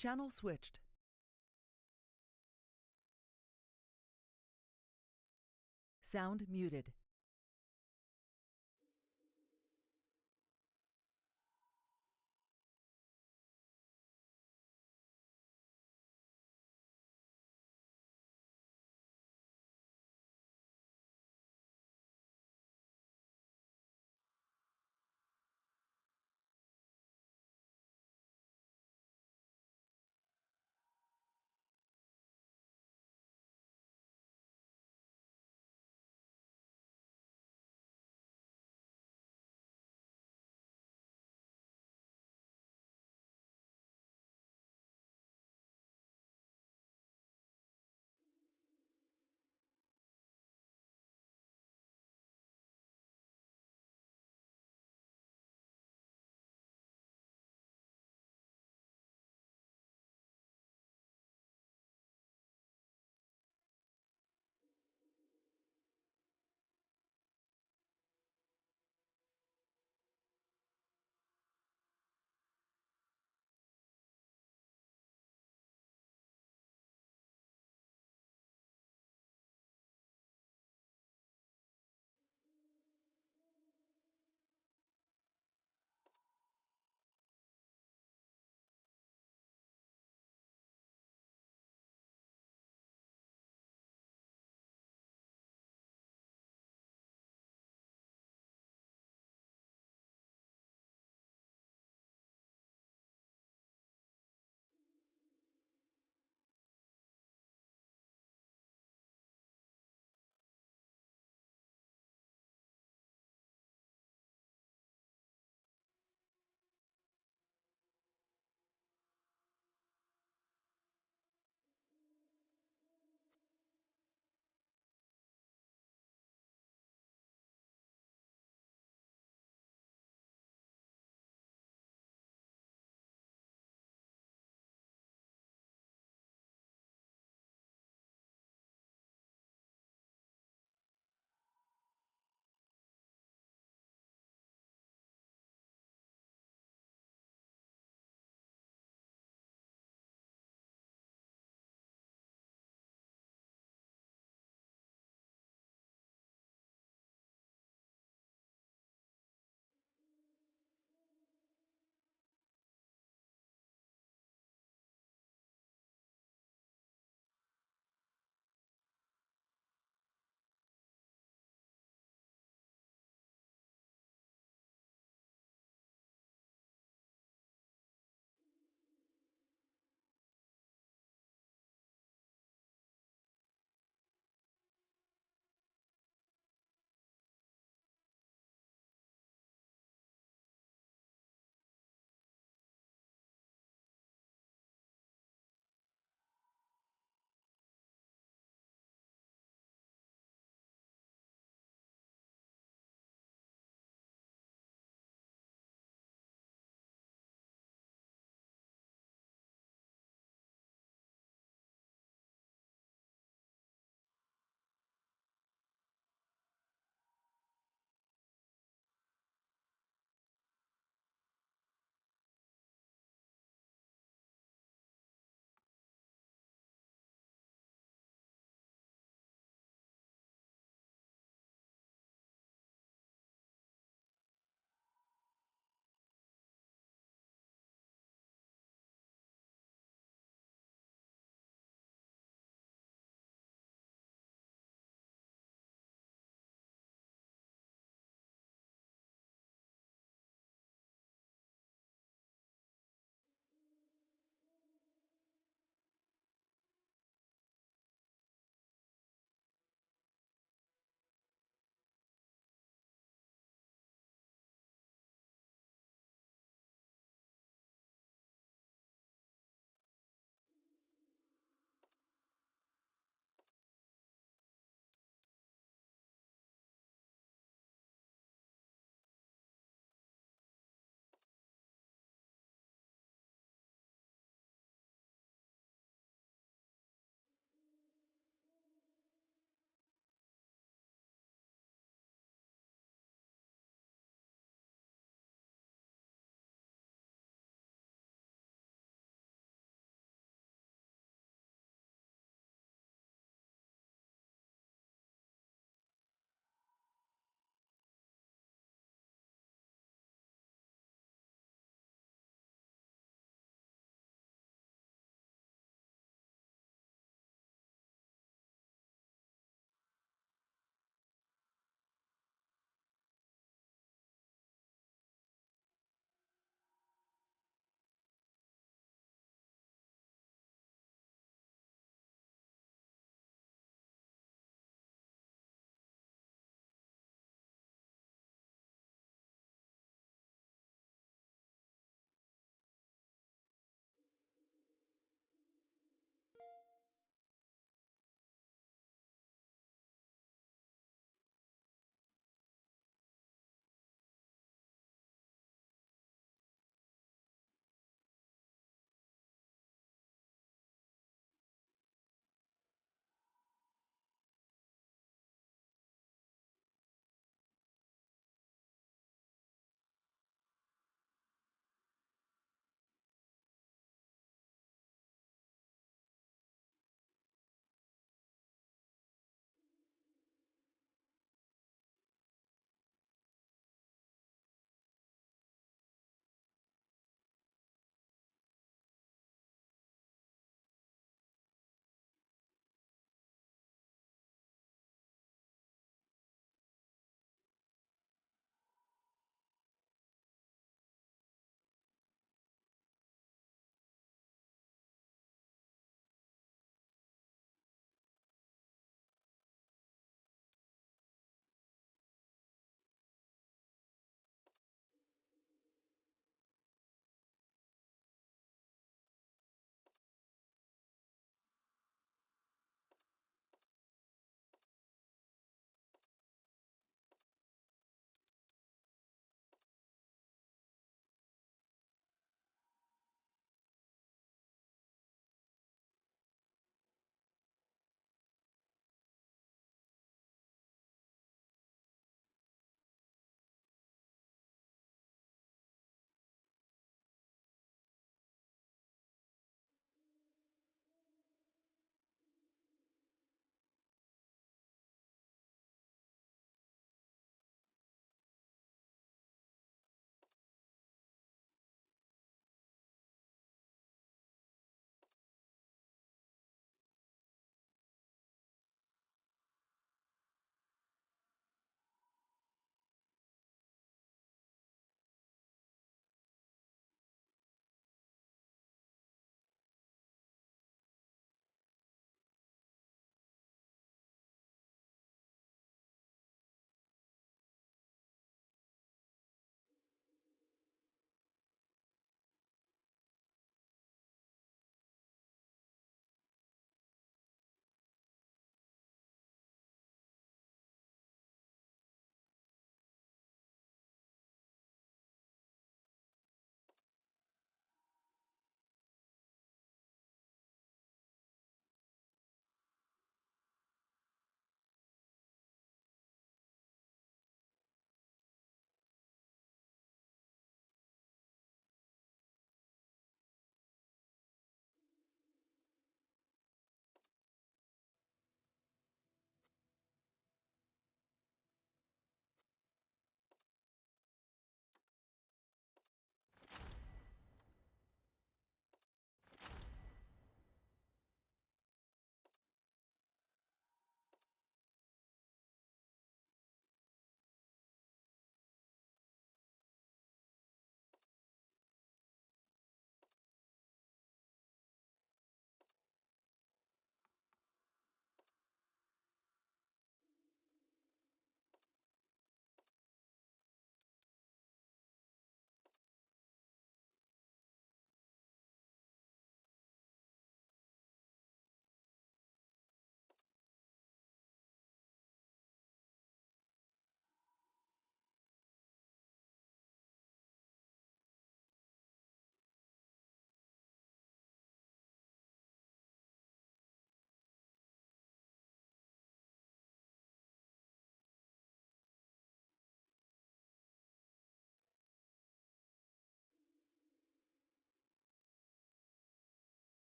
Channel switched. Sound muted.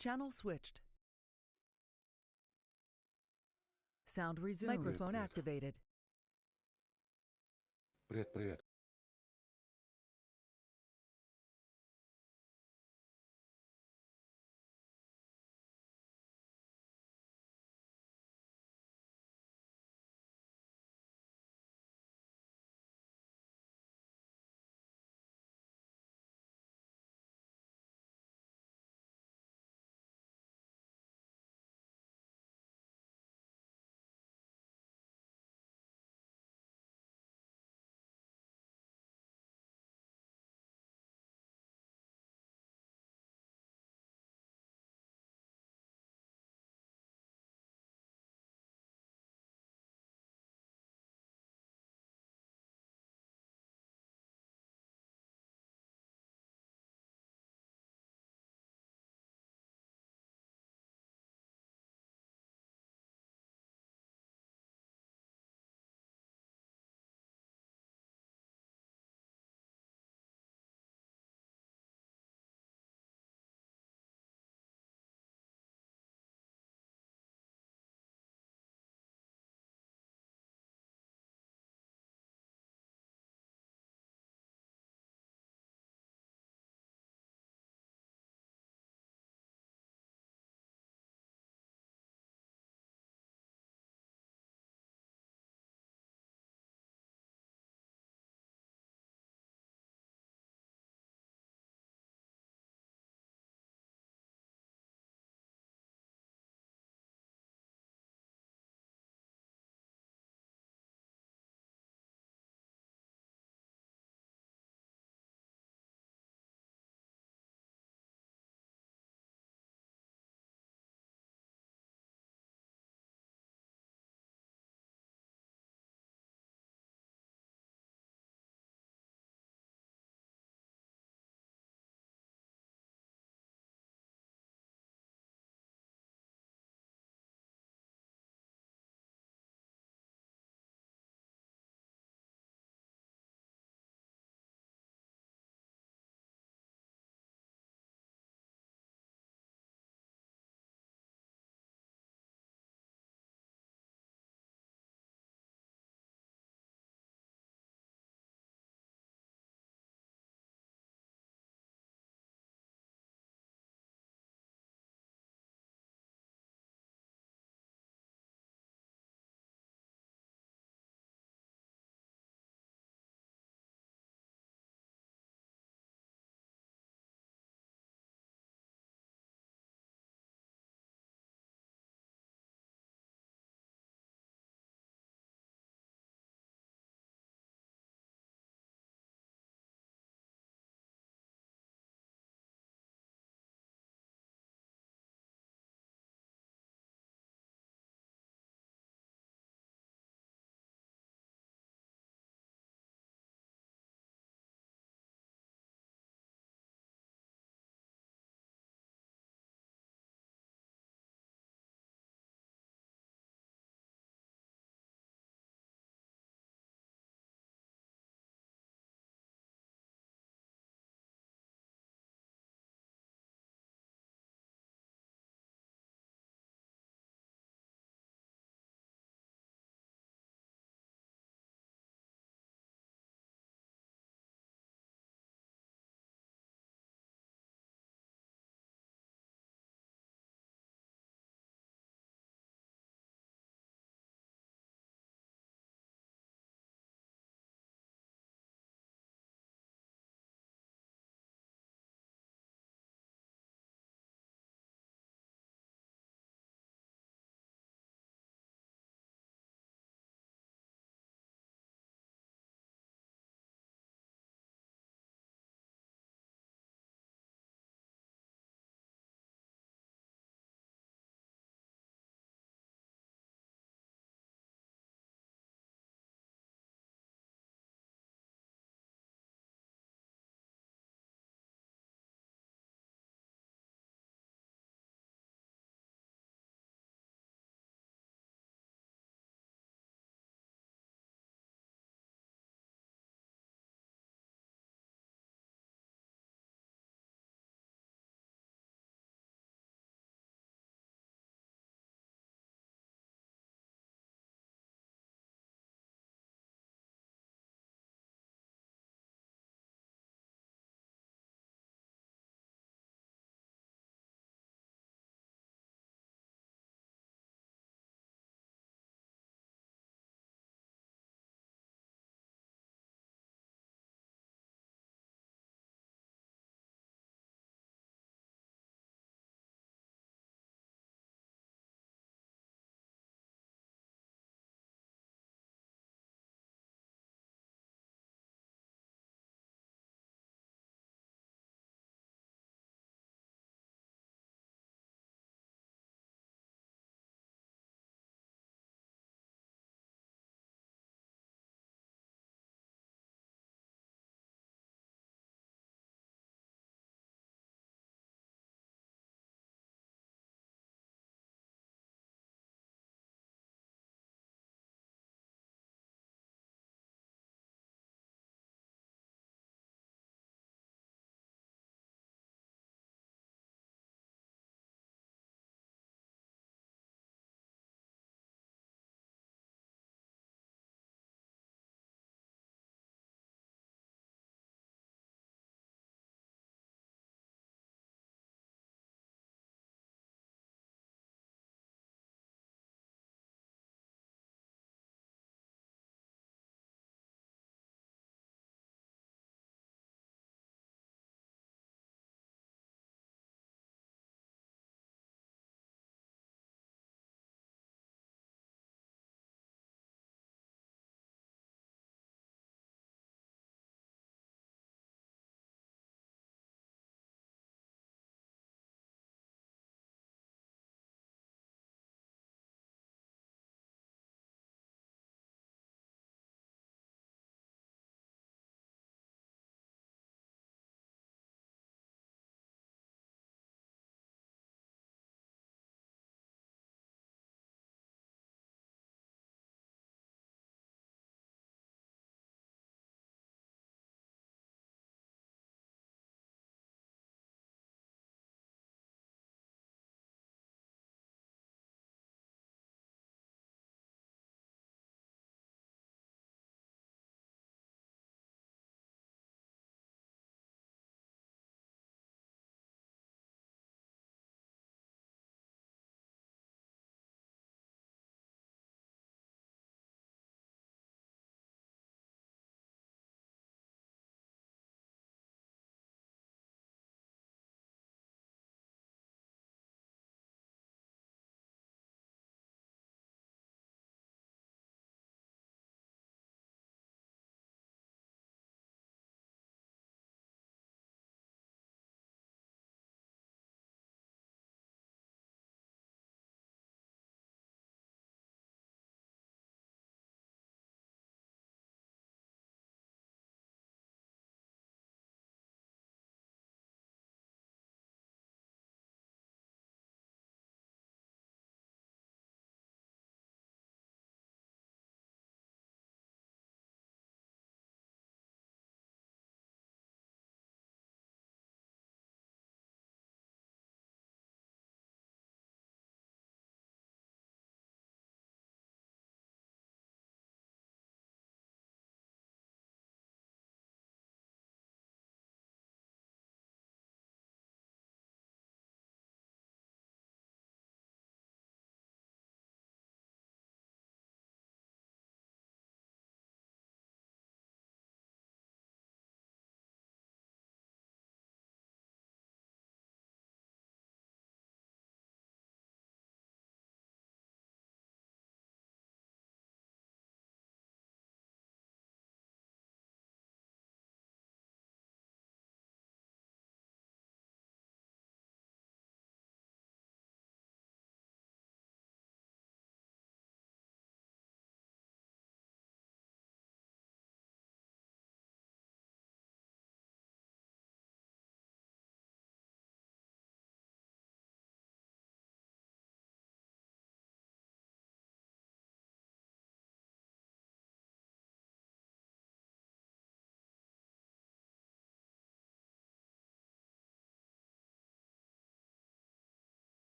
Channel switched. Sound resumed. Microphone Привет. Activated. Привет, привет.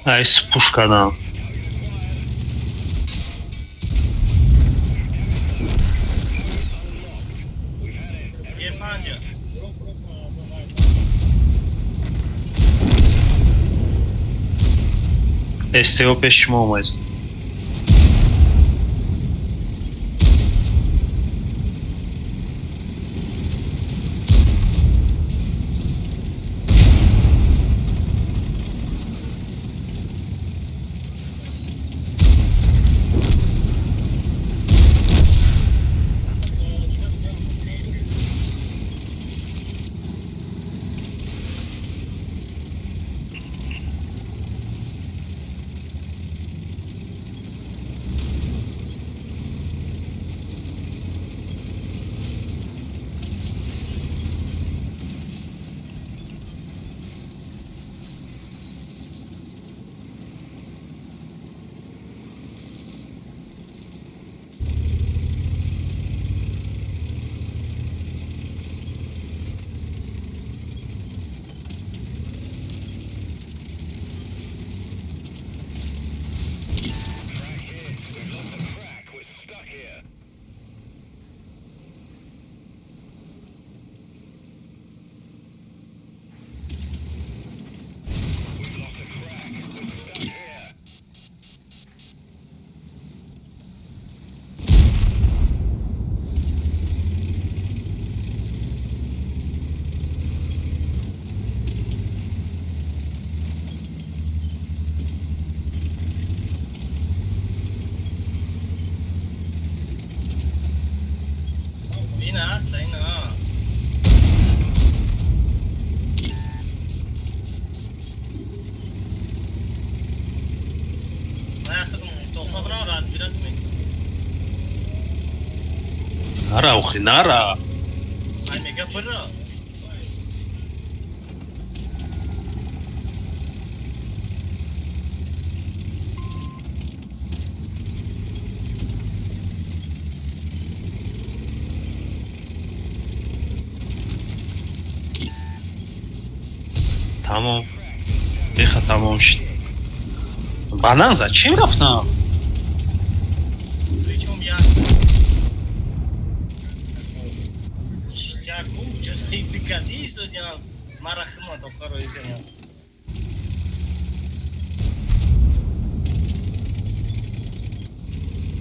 Айс пуш кардам. Е5. СТО пеши шумо омадист. Ина аста, ина. Ман худам тоқа бирам разбирать мекунам. Нара, охи, нара. Ай мега бира. Тамом. Беха тамом шид. Банан зачем рафтам? Причем я ништяку, чё-то докази сегодня мара хима тоқа рӯй кунам.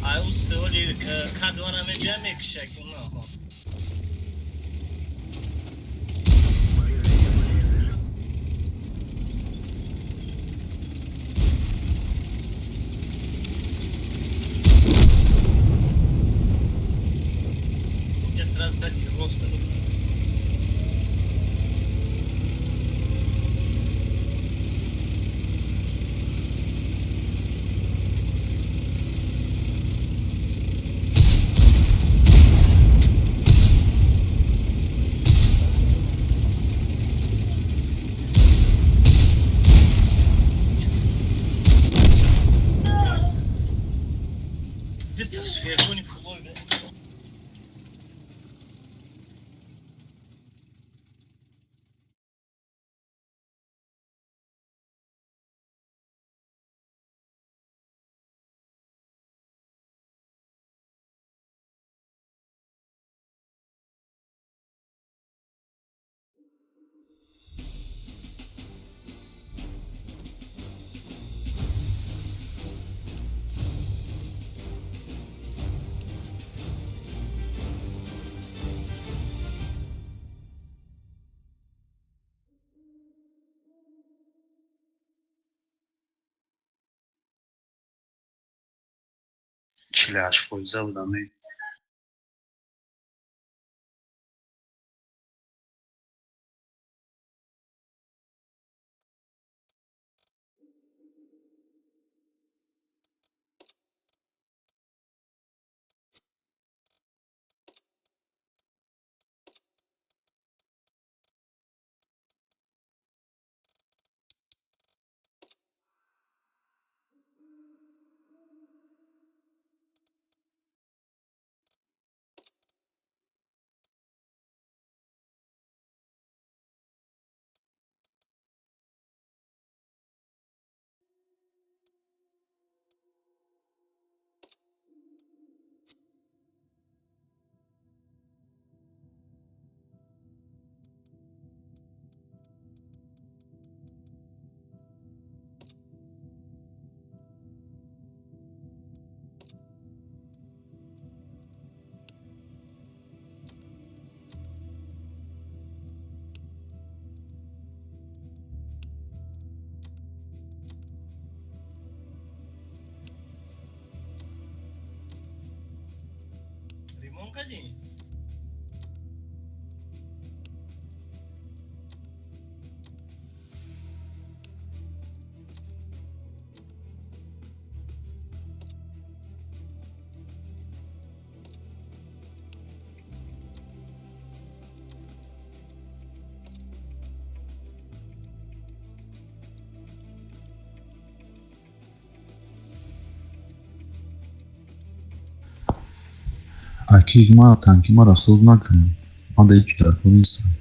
Ай ӯ саволи кадвара мебия мекуша ки уна. Инҷа сразу даси рост. Дитас феркони пулой. 48 фоиза будам. Тамом кардӣ? Аки ма танки маро соз накунем. Ман да ҳеҷ даркор нестам.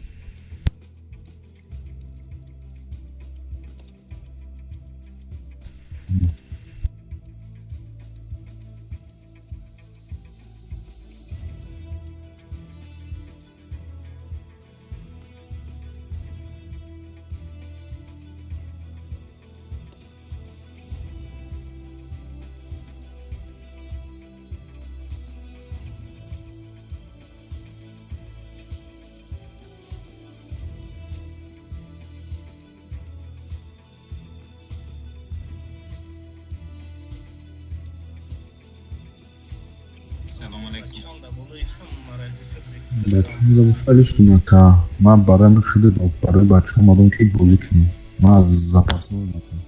Салом алейкум. Бачаам да болои ҳама зикр зикр. Бачаҳо бошалиш кунака. Ман барои худат, барои бачаҳо омадам, ки бозӣ кунем. Ман запасной омадам.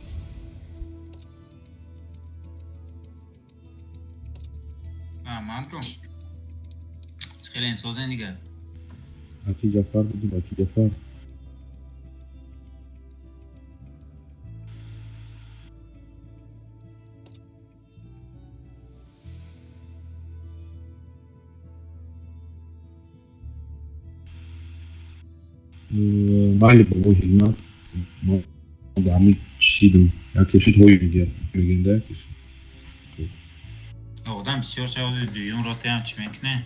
А, ман ку? Хеле созен дига. Аки Ҷафар буди, аки Ҷафар. Майли бобо Ҳикмат. Мо да ҳамин чидум. Яке шуд ҳои мегӯяд. Мегӯем да яке шуд. Одам бисёр чавози дуюм ротаям чӣ мекунем?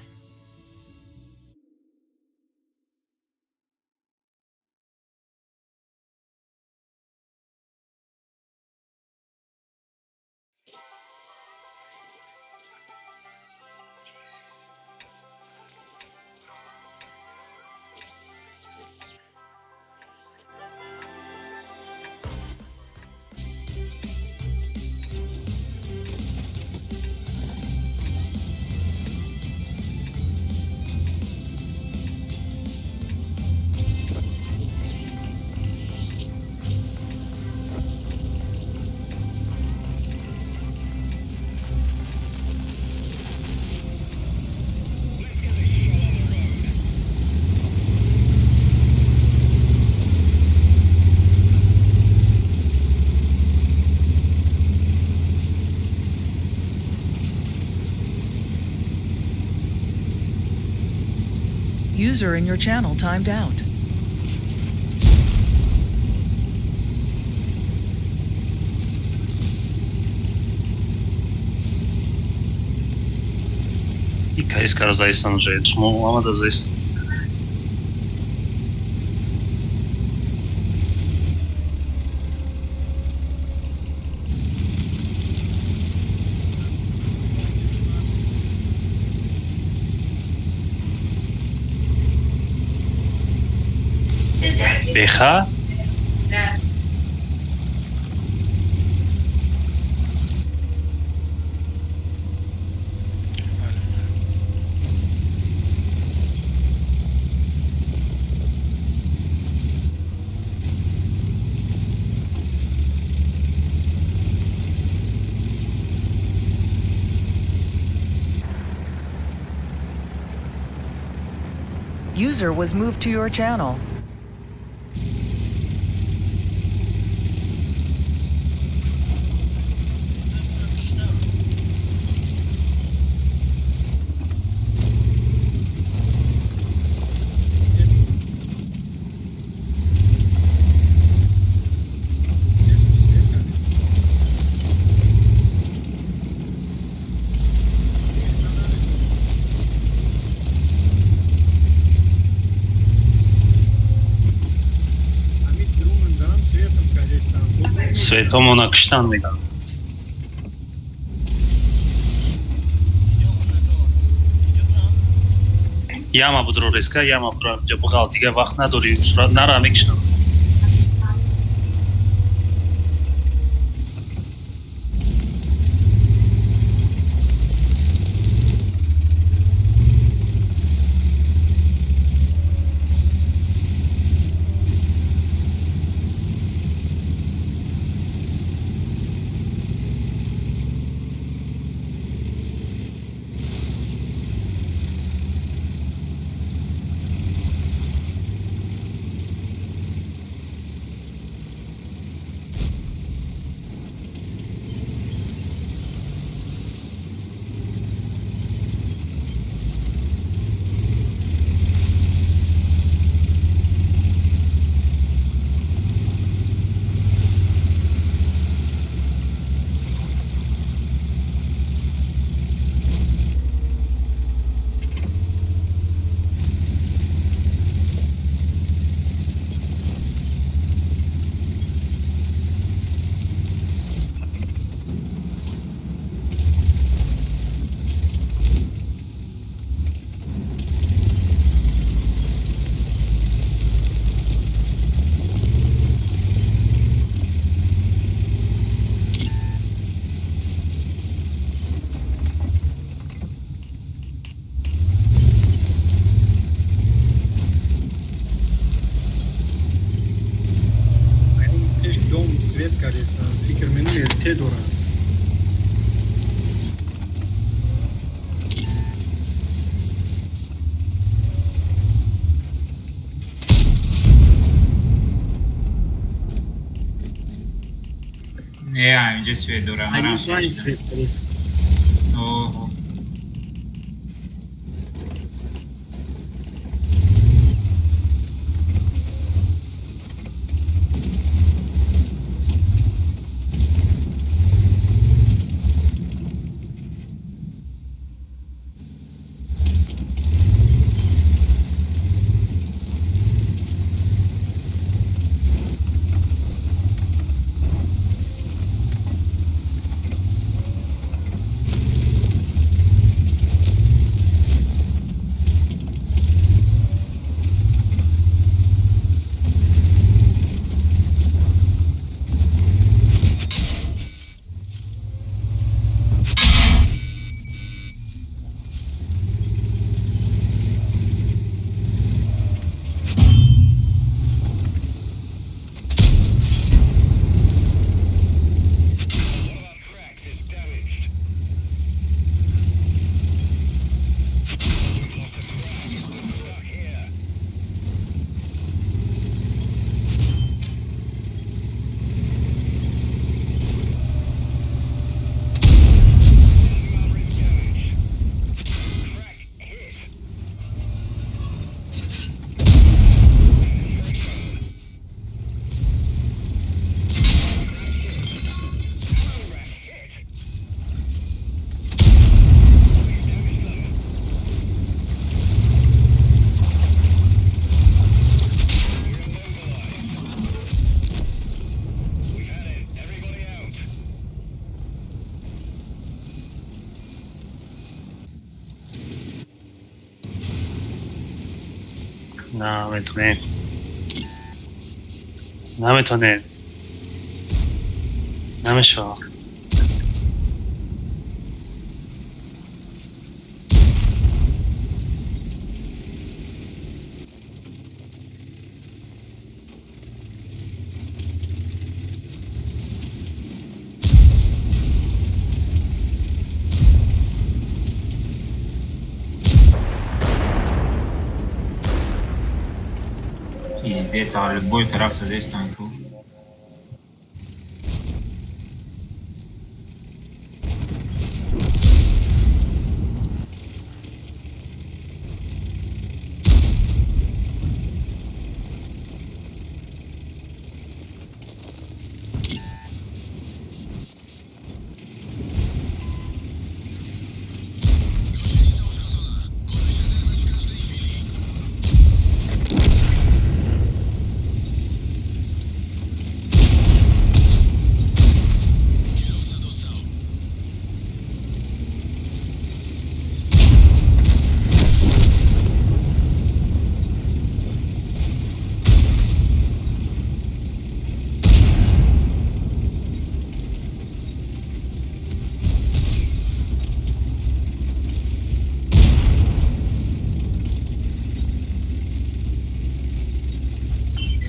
User in your channel timed out. И кайскара заисан же, шумо омада заисан. Беха? User was moved to your channel. Светомона киштан меган. Яма будро резка, яма будро ҷа буғал, дига вақт надорӣ, сурат нара мекишам. дорад. Не, инҷа свет дорам. Ани свет дорад. Оҳо. Наметонем. Наметонем. Намешава. Пиздец, а любой тараф задействован тут.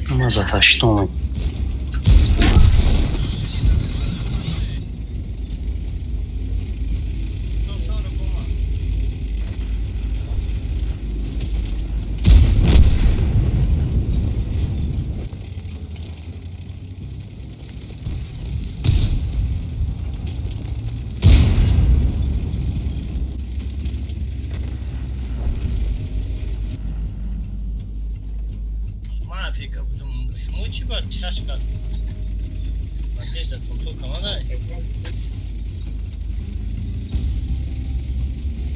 Ма заташтум. Ман фикр будам, шумо чӣ ба шаш кас? Надежда тунту команда.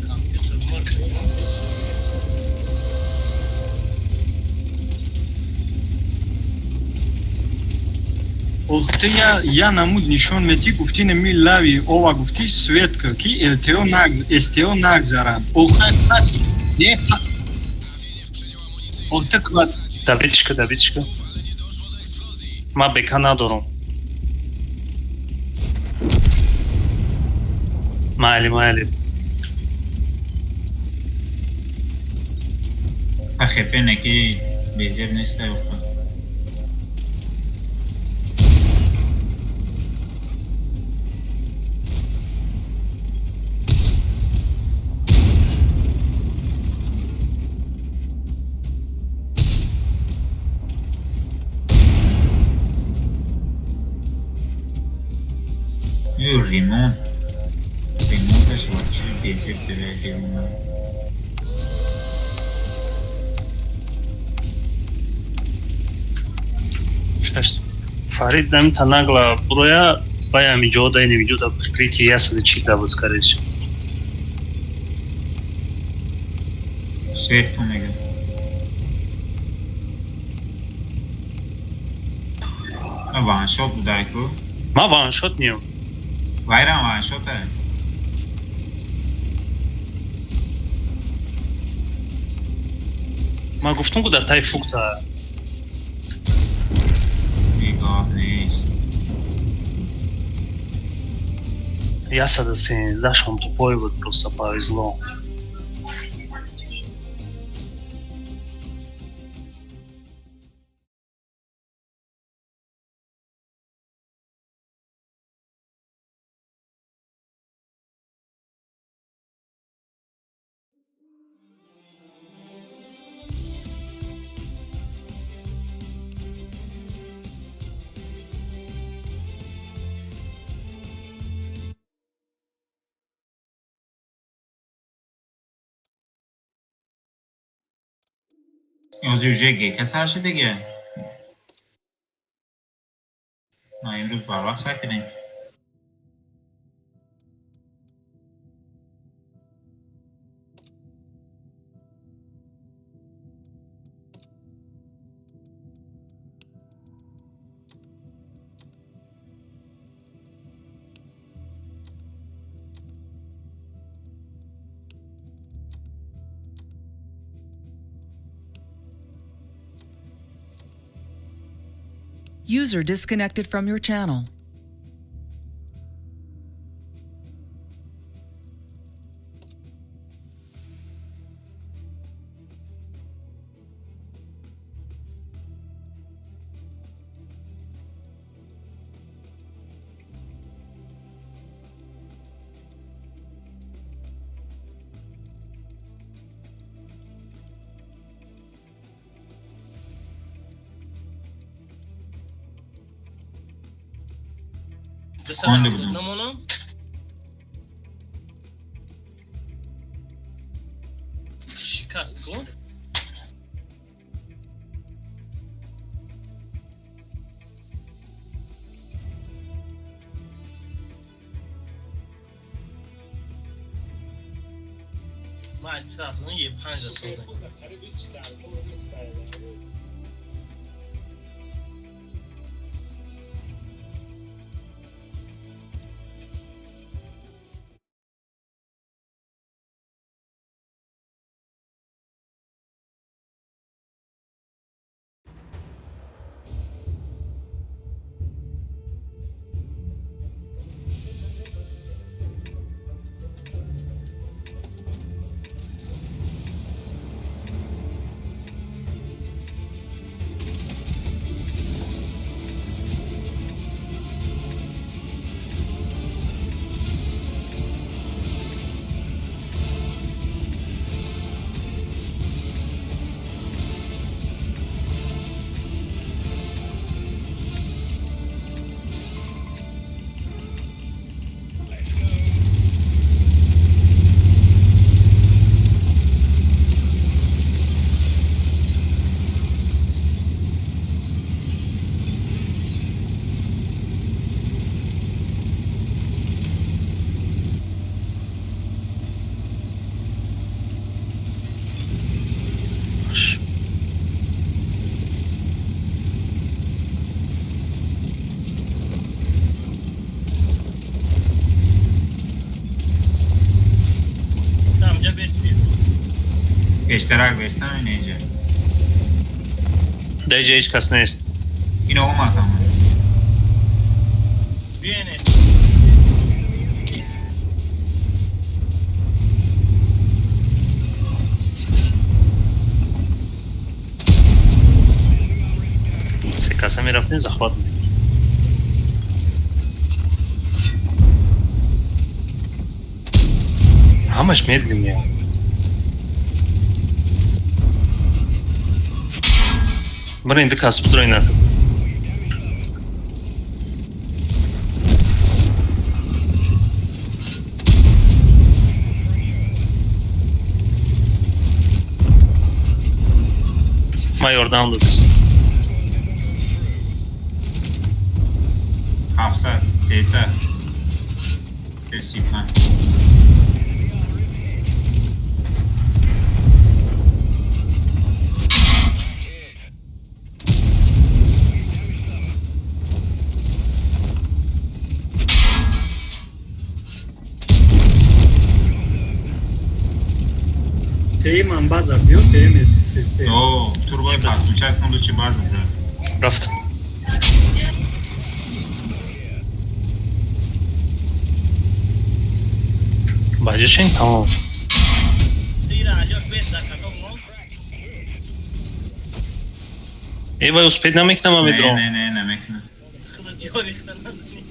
Компьютер мурд. Ох, ты я намуд нишон метӣ, гуфтӣ неми лави ова, гуфтӣ светка ки ЛТО наг СТО нагзарад. Охай пас не ох ты клад. Добитишка, добитишка. Ма бека надорам. Майли, майли. ХП неки безеб неста охо. Ремонт. Ремонташ вообще безеб дора. Фарид замита нагла буроя бая миҷода ини миҷода прикрытие ясади чи да буд, скорее всего. Свет мега. Ваншот будай ку. Ма ваншот нием. Вайрам ваншота. Ма гуфтум ку дар таи фукта. Нигоҳ нест. 113 шон тупой буд, просто повезло. Ҳозир уже гета сар шудага. Ма имрӯз барвақт сар кардем. User disconnected from your channel. Хонда будам. Намонам. Шикаст ку. Ман 5 сола. Тамҷа беспи. Пештарак бестам инҷа. Дар инҷа ҳеҷ кас нест. Ино омад ҳама. Биене. Се каса мерафтем, захват мекардем. Ҳамаш медлим я. Блин, ду кас будро ина. Ёрдам додист. 700, 300, 35. Сеюмам база биё, сеюм СТ. О, турбои подключать кун, лучше база, брат. Рафт. Баҷашин тамом. Тира алёш бес дар кадом ном? Э, вай успеть намекунам, Не, амидром. не, не, намекунам. Худат ёри худа назани.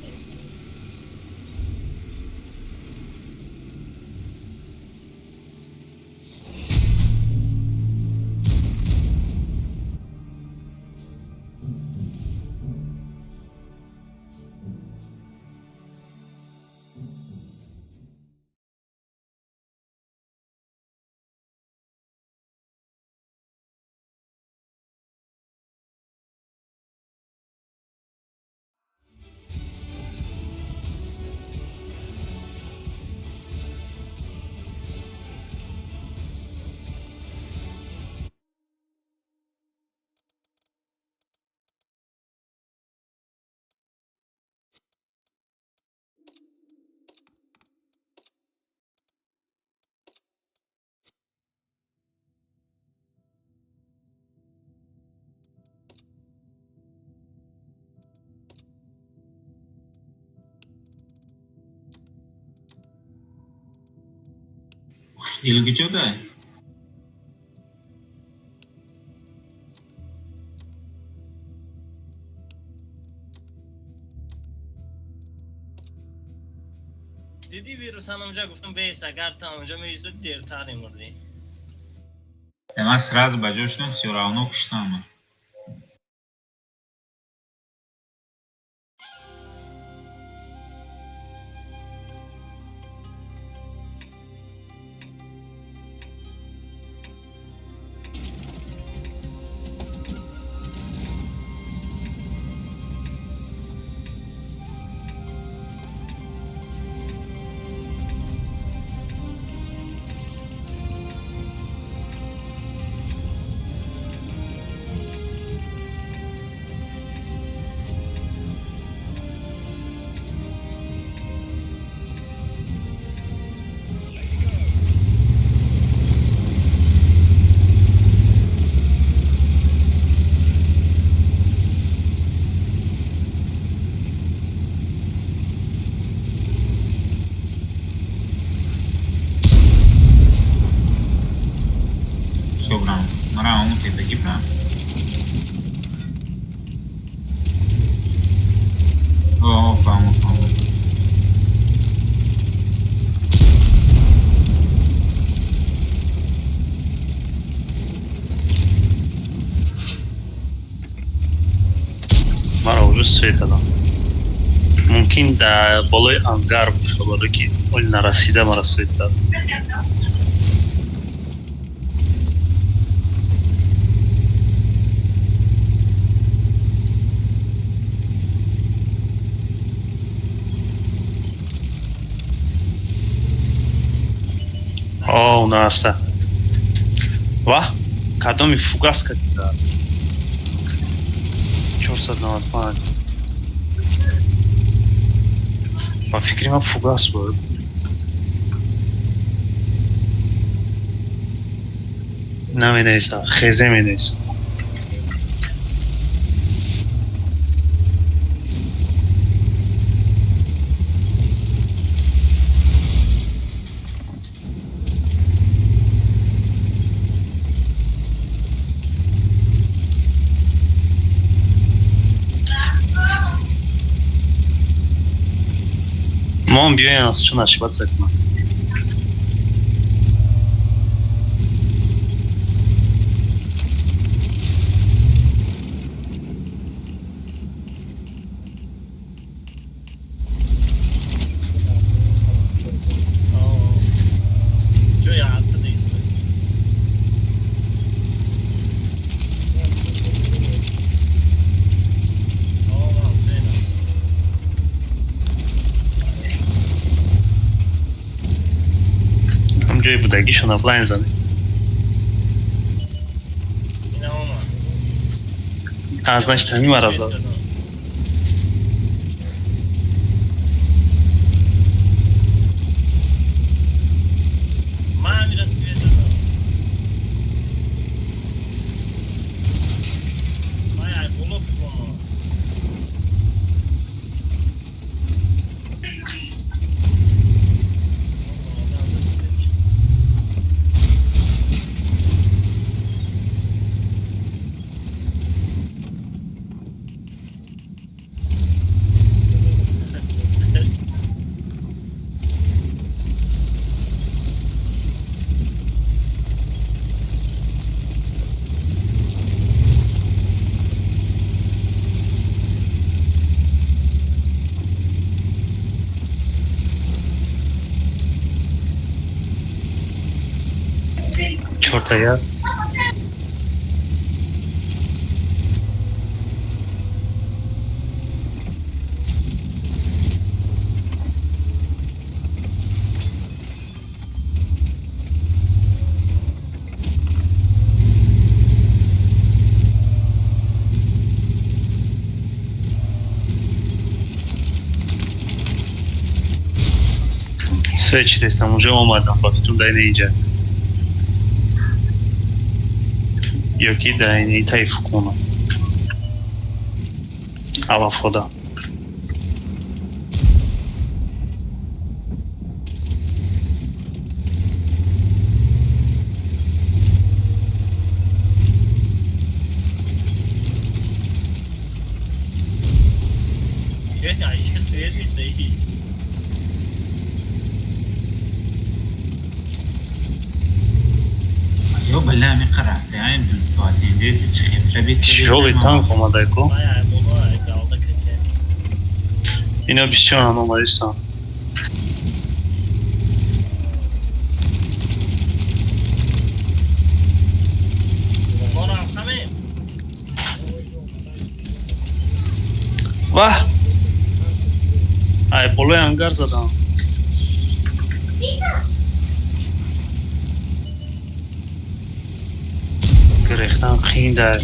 Хушдил куҷо дай? Дидӣ, вирусан онҷа гуфтам, бес, агар та онҷа меистод, дертар мурдӣ. Ман сразу ба ҷош шудам, всё равно куштам. Чо брам? Мара ому тепаги брам. О, фаҳмо, фаҳмо. Мара уже свет дадам. Мумкин дар болои ангар бошад, барое ки оли нарасида мара свет дад. О, унаста. Ва, кадоми фугас кади зад. 495. Ба фикри ман, фугас буд. Наменависам, хезе менависам. Мон биёем, чун ошибаться кунам. Ҷои ҳатта нест. Ҷои будагишон офлайн зад. Ина омад. А, значит, ҳамин мара зад. Ман ҳамира свет додам. Ман ай боло фуромад. Чорта я. Свет чидестам, уже омадам, ба фикрам дар ина инҷа. Ё ки дар ини таи фукуна. Алафода. Свет мешаи. Ё бала ҳамин қарасте айн дуасинде чӣ хефра бит. Тяжёлый танк омадай ку. Ман ай боло ай галда каче. Ино бисёран омадистан. Борам ҳамем. Ваҳ! Ай болои ангар задам. Гирехтан қиин дар.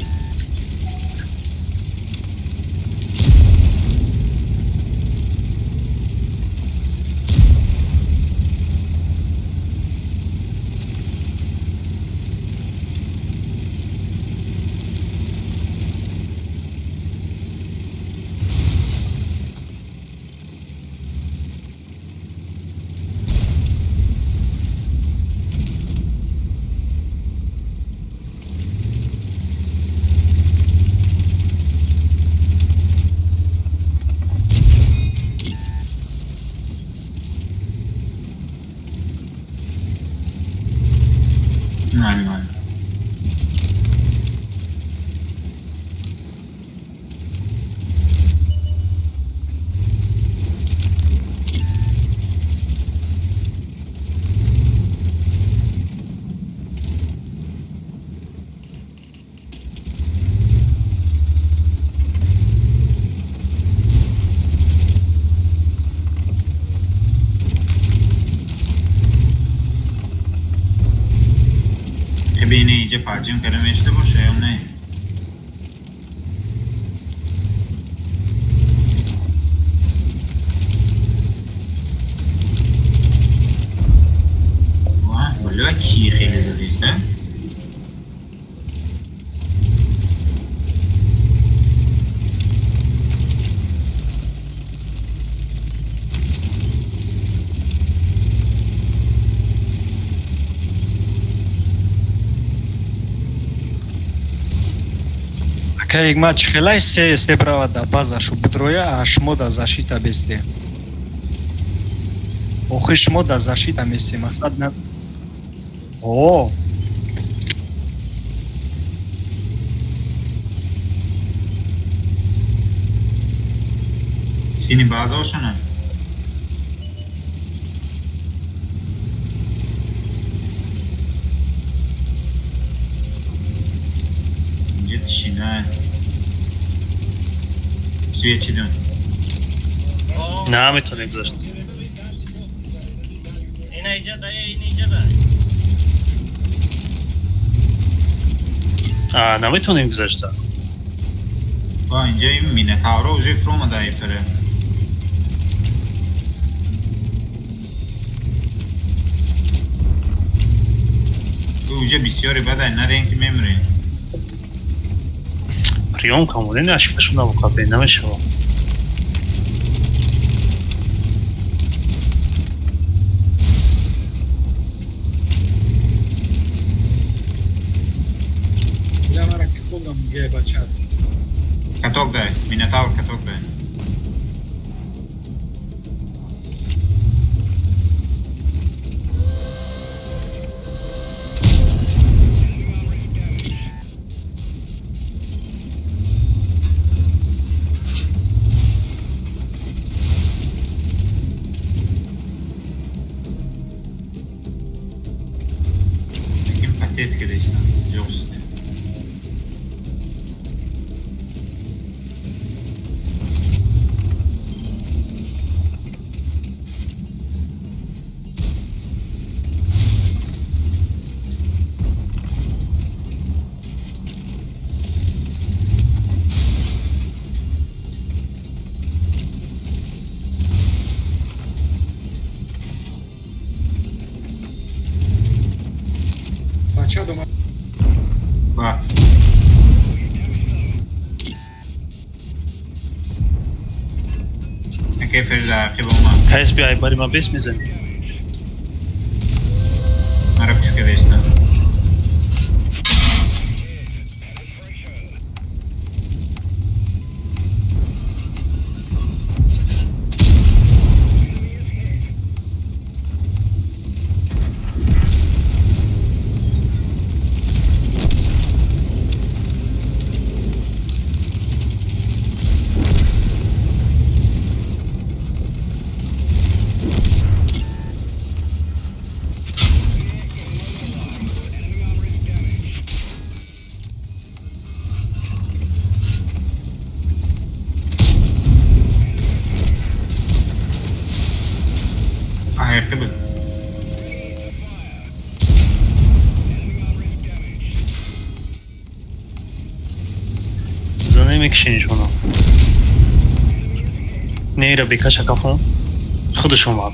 Нормально. Бини инҷа парҷим карда мешуда боша ё не? Ва, бля, ки хеле задиста? Ака ма чихелай се сте права да база шу бидроя, а шумо да защита бесте. Охи шумо да защита месте, мақсад на. О, Сини базаошона? Инҷа тишина. Свет чидам. Наметонем гузашт. Ина Ина иҷа да, ин иҷа да. А, наметонем гузашта. Ба инҷа ин Минотавро уже фуромада ифтаре. Уже бисёре бадай нарен ки мемирем. Приём камонем, ошибкашон набуқабе, намешава. Я мара кикондам ге бача. Каток дай, Минотавр каток дай. Таким патет кидешна. Жоқсида. Бача дома. Ба. Окей, Ферза, ақиб омад. КСБ ай бари ма бес мезанӣ. Мара пуш кардешна. Ақиб. Зане мекишенишона. Нера бекаша кафон. Худаш омад.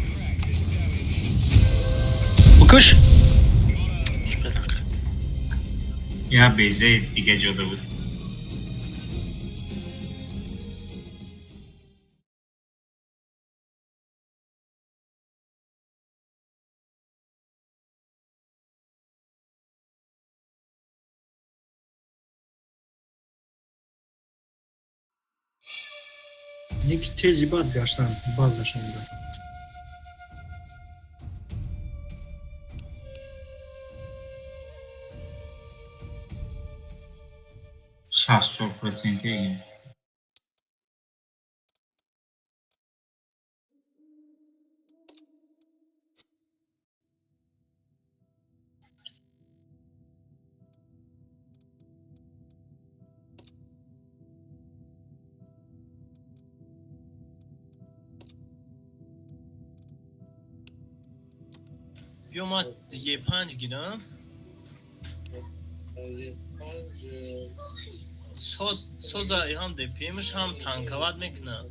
Букаш. Я безе дига ҷода буд. Неки тези бад гаштан базашонда. 64%. Егин. Биё ма Е5 гирам. Соза ҳам ДПМш ҳам танковать мекунам.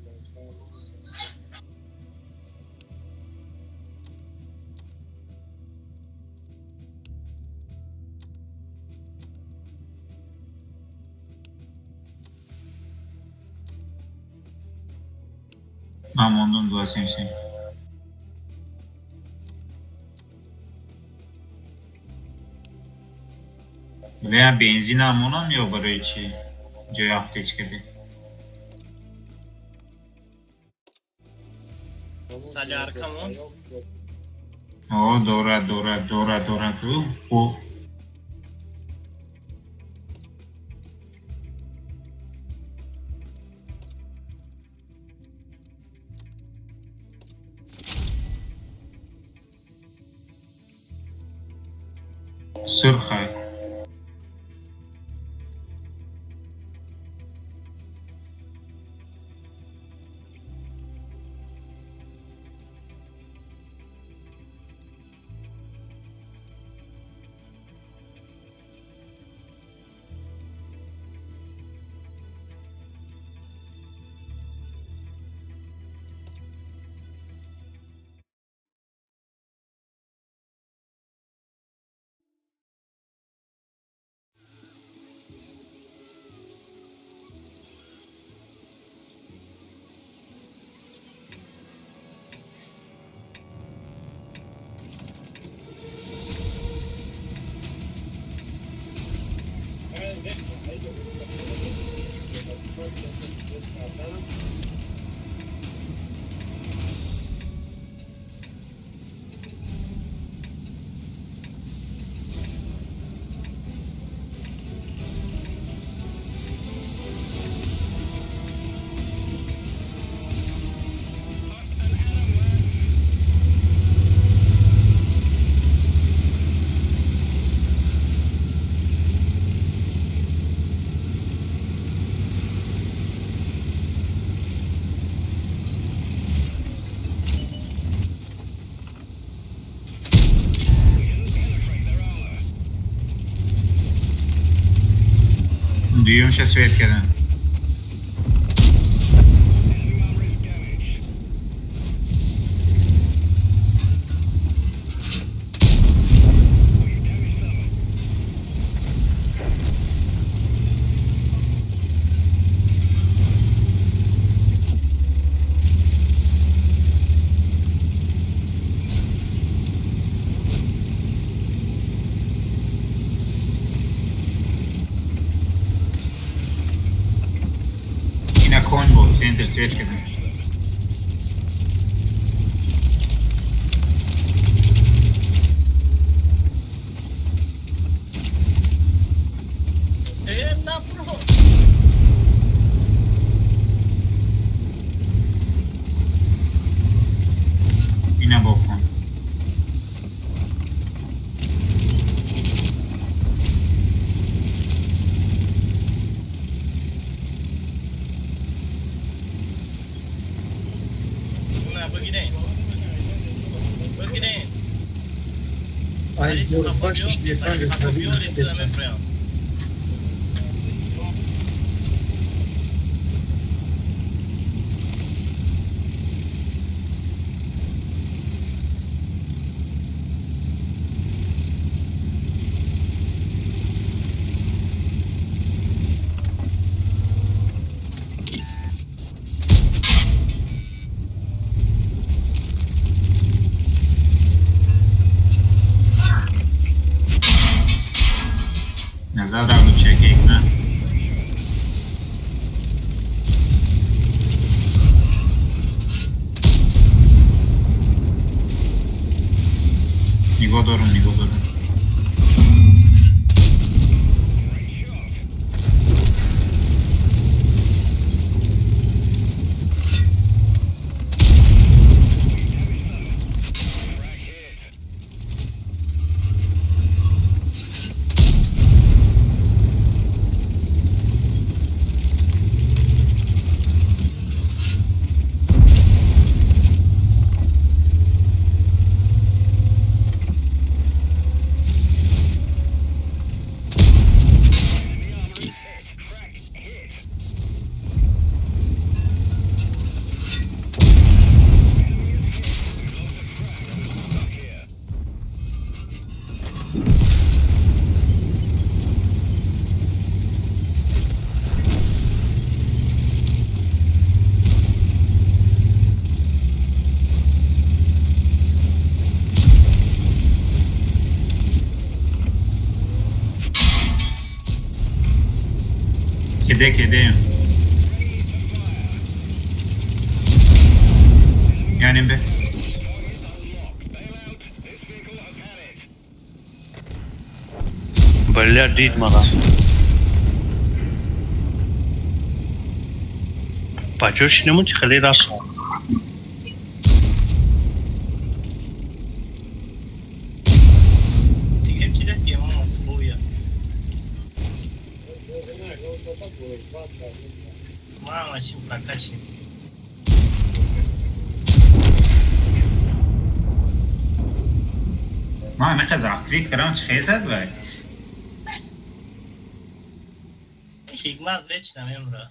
Ман мондум 277. Вале бензин ҳамонам ё барои чӣ? Ҷои аптечка де. Соляркамон. О, дорад, дорад, дорад, дорад. О. Сурхай. Дуюмша свет кардам. Ина конь буд, центр свет кардам. Э, набро. Ина бо кон. На, бигирен. Бигирен. Ай, башиш не. Назад равно чекек на. Нигоҳ дорум, нигоҳ дорум. Кеде, кеде. Яъне бе. Бля, дид мага. Бачо шинему чи хеле расо. Дига ки дати мо буя. Мама чим прокачи. Ма ҳамин закрит кардам, чӣ хел зад вай? Ҳикмат вечно мемра.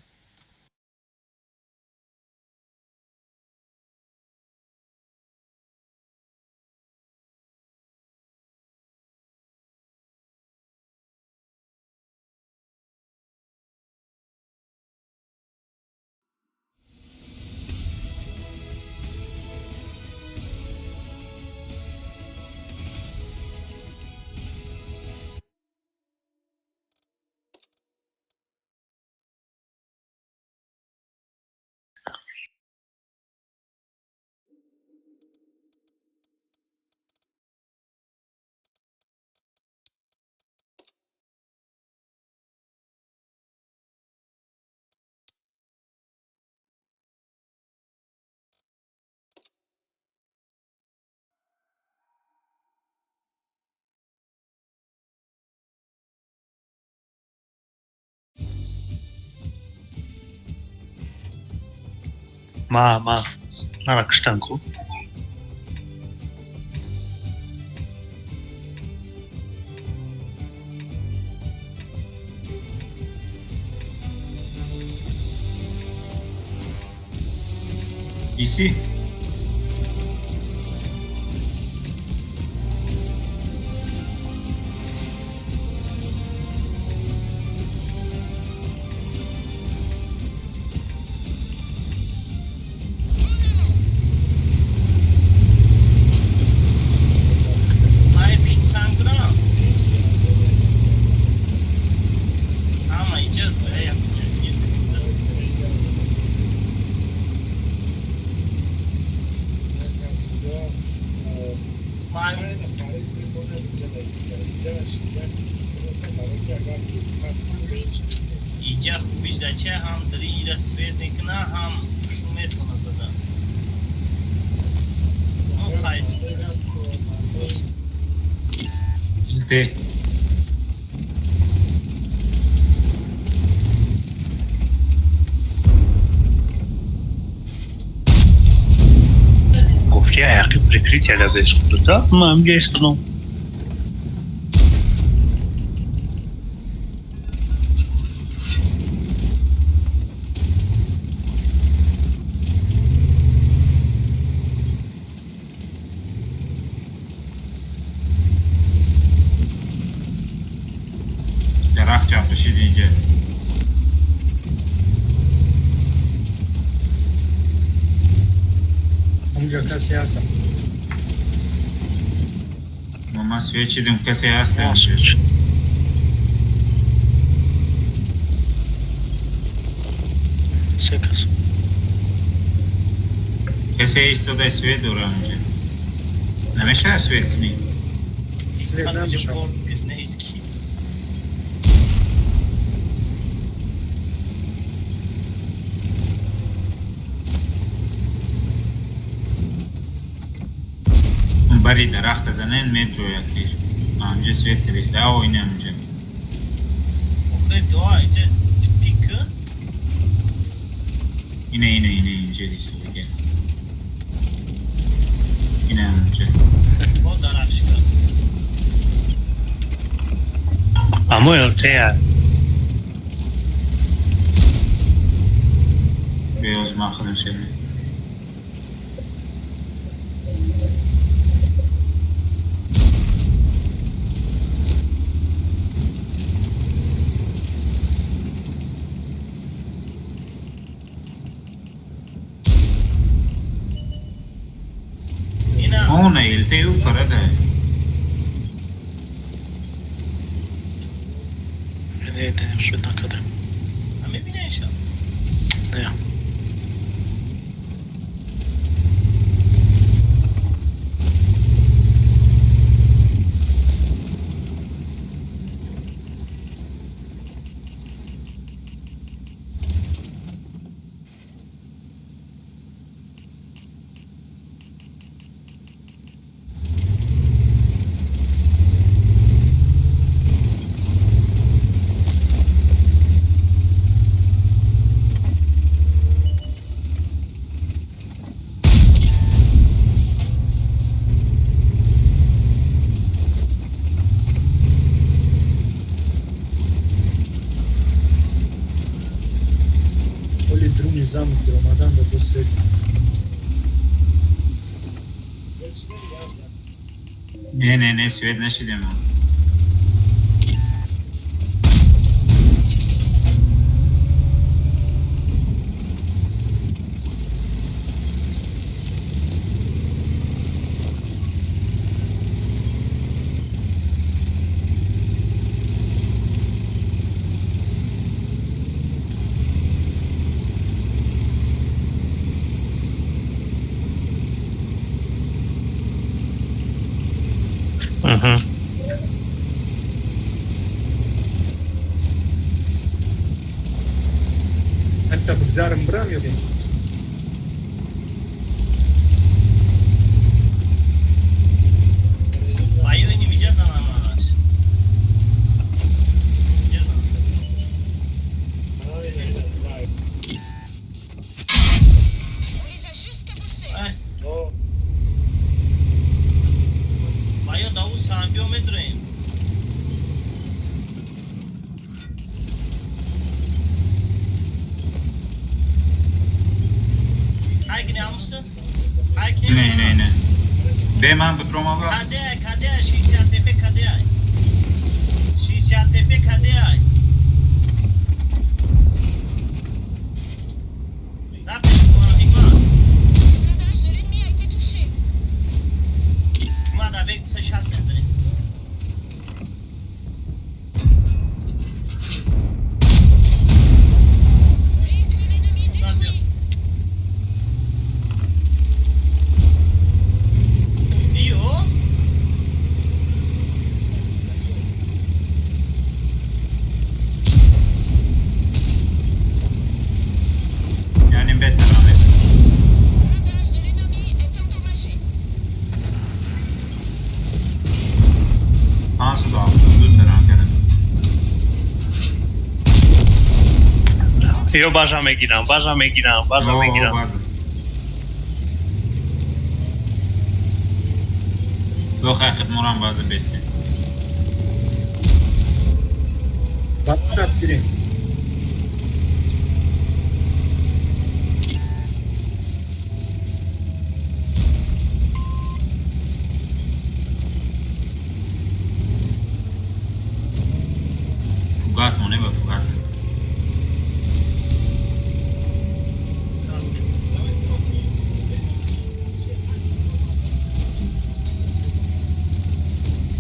Ма мара киштан ку. Иси? Май пишт кунам. Ама иҷа як. Май. Иҷа хубиш дача ҳам дари ира свет мекуна, ҳам шу метона зада. Ну, хайр. Те. Гуфти ҳақи прикрытие ля без худута, ман ҳамҷа истодам. Дарахт чапашид инҷа. Ҳамҷа касе ҳаст? Ма свет чидим, касе ҳаст инҷа. Се кас. Касе истода, свет дора инҷа. Намешавад свет кунӣ? Свет намешавад. Неиски. Бари дарахта занен, медрояд тир. Ҳамҷа свет кардиста. Ао, ина ҳамҷа. Охе, дуа иҷа типик. Ина, ина, ина, инҷа диста. Ина ҳамҷа. Бо дарахшка. Амо ЛТ. Беоз ман худам шавам. Ина. Она ЛТ фарада. Не, не, свет накардем. Мебинеша? Не. Оли друни замок омадан да бо свет. Не, не, не, свет нашидем. Угу. Ҳатта бигзарам, бирам ё? Баё нимиҷа занамаш. Иҷа занам. Ай. Баё даву самбиё медроем. Не, не, не. Бе ман битромава. Каде, каде, 60 ТП каде ай. 60 ТП каде ай. Рафтеш кора. Ма да бег 60 метри. Ё бажа мегирам, бажа мегирам, бажа мегирам. Лохай хидмурам база бетте. Бачат гирем. Фугас моне ба фугас.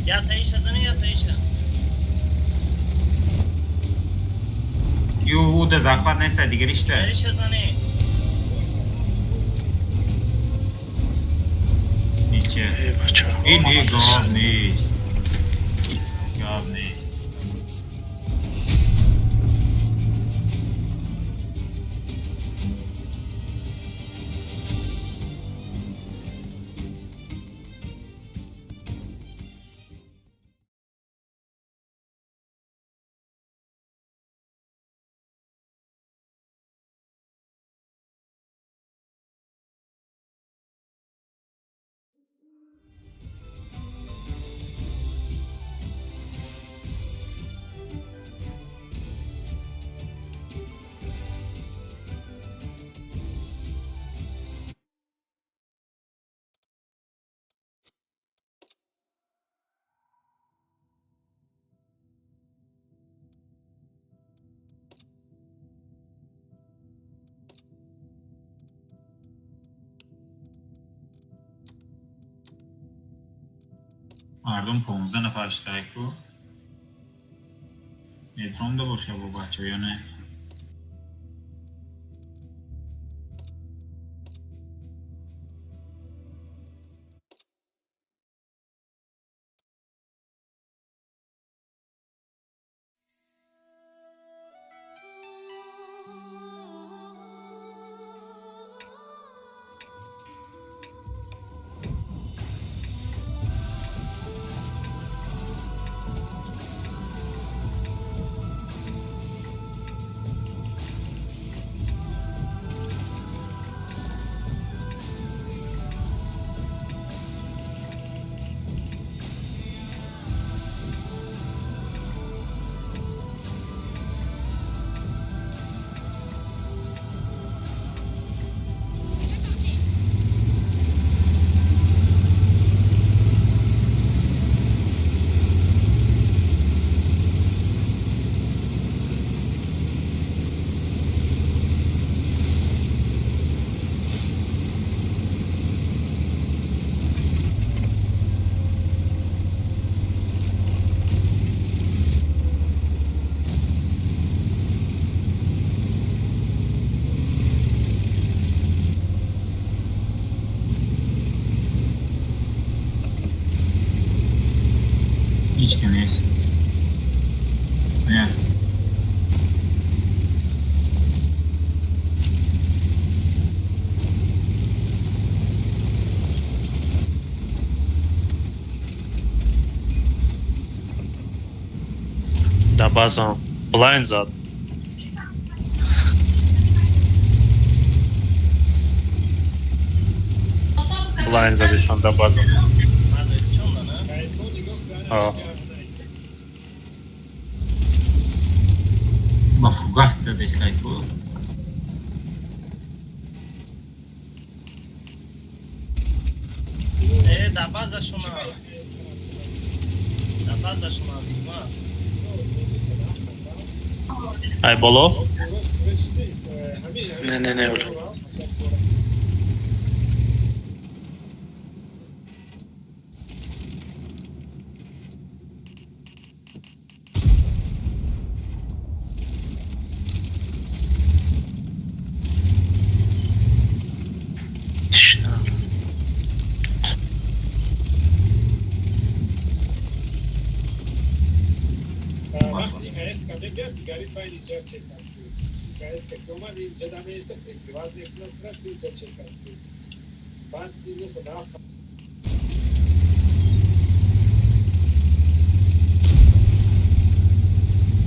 Я таиша зане, я таиша. Ю уда захват неста дигаришта. Таиша зане. Ниче. Ин не гов нест. Гов нест. Мардум 15 нафар штайку. Метромда боша бо бача ё не? Ҳеч ки нест. Не. Да база блайн зад. Блайн задисан да база. Ба фугас дадестай ку. Да база шума. Да база шума дима. Ай боло? Не, не, не, Оля. Тишина. Вақти ИКС-ка мегӯяд, дигари файл инҷа чек кард. ИКС-ка ки омад, инҷа намеиста, прикрывать мекунад, рафт инҷа чек кард. Баъд инеса рафт.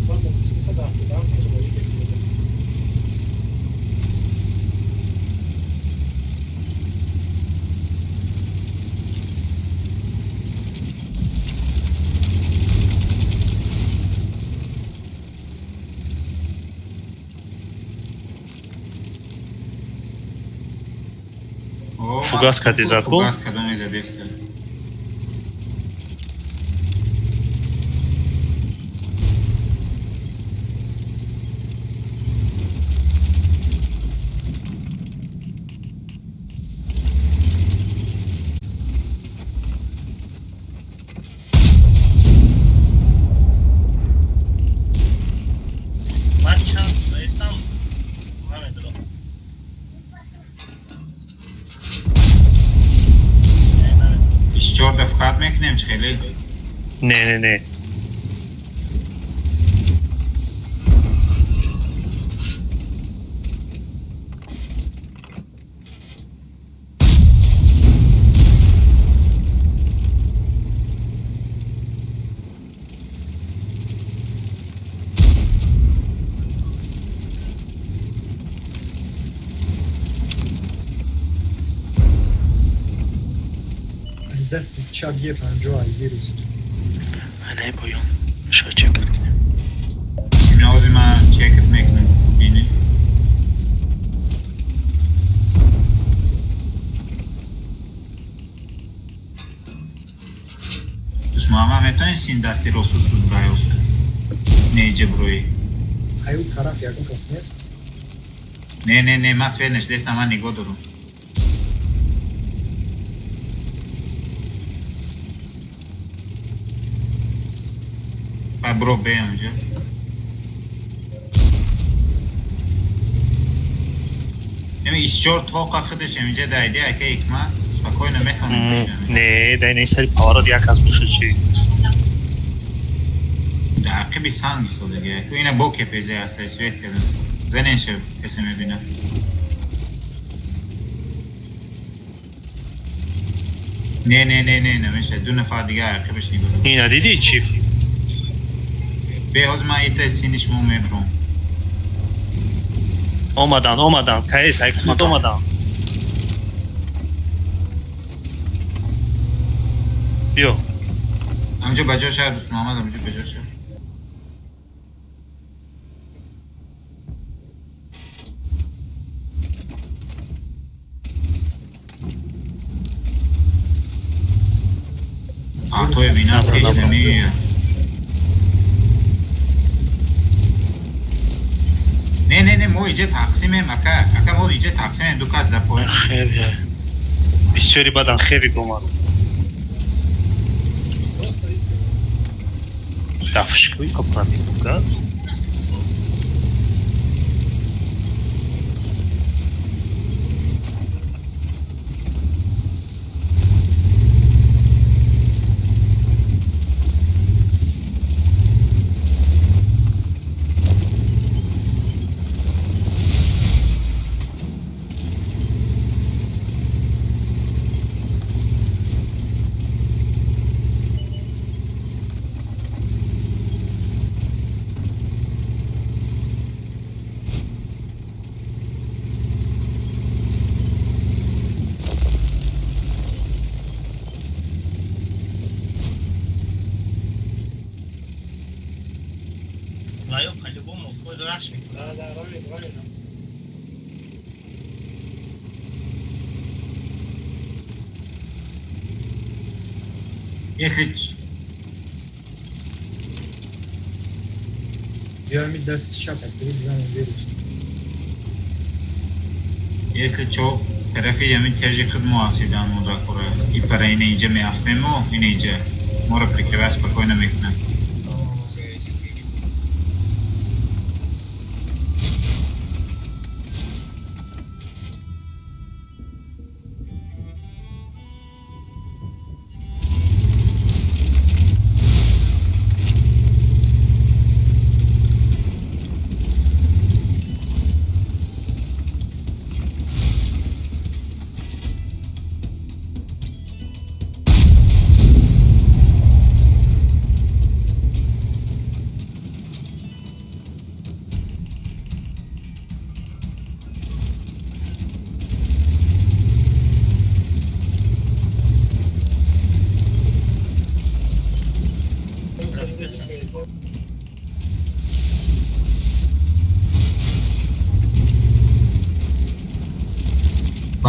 Баъд мумкин 177 ривоӣ мекунад. О, Фугас кати зад ку? Фугас кадоме задеста. Ман чанд раисам намедонам. Не, намедонам. 24 да вхат мекунем чӣ хеле? Не, не, не. Дасти чап е 50 ай вирус. Не, поён. Ша чекат кунем. Инози ман чекат мекунем. Бини. Дӯст Муҳаммад, метавонӣ син дасти росту суд браёс? Не, иҷа броӣ. Ай ӯ тараф ягон кас нест. Не, не, не, ман свет нашдестам, ман нигоҳ дорам. Ба бро беям иҷа. Неми 24 тоқа худаш инҷа дайди ака икма спокойно метавонем. Не, дай не сари поворот як аз бошад чи. Дар ақиби санг истодаги. Ку ина бо кепезе аста свет кардам. Занен шав касе мебина. Не, не, не, не, намеша. Ду нафар дигар ақибаш нигоҳ дорам. Ина дидӣ чи? Бе ҳозир ман ита сини шумо мебурам. Омадан, омадан. Кайс, ай куд омадан. Биё. Ҳамҷо ба ҷо шав, дӯст Муҳаммад, ҳамҷо ба ҷо шав. Ҳатое бинам Набро, пеш набро. намеояд. Не, не, не, мо иҷа тақсимем, ака. Ака, мо иҷа тақсимем, ду кас дар поён. Хеле. Бисёри бадан хеви гомад. Просто истина. Дафшкӯи копрамикуга. Если Я даст чапа, если чо тарафи ями тежи худ мо афтидан мудакора и пара ина инҷа меафтему ина инҷа моро прикрывать спокойно мекунад.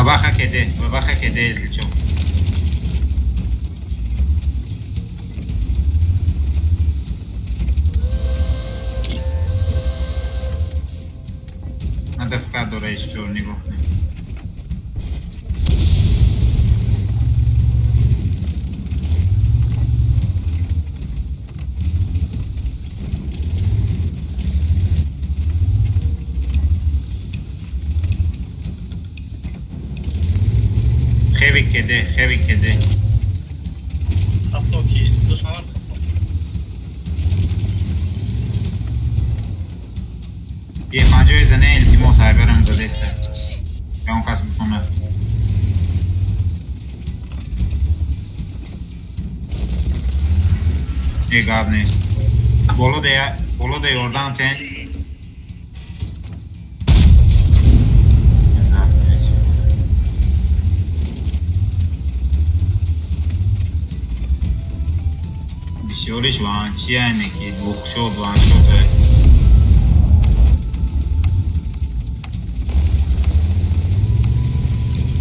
Бабаха кеде, если чё. Надо в кадр еще него. Heavy кеде. Автоки, душман. Е панҷои зане илтимос айбарам дадеста. Он кас бикунад. Е гап нест. Боло да ёрдам тен. Бисёриш ванчияне ки бухшод ваншода.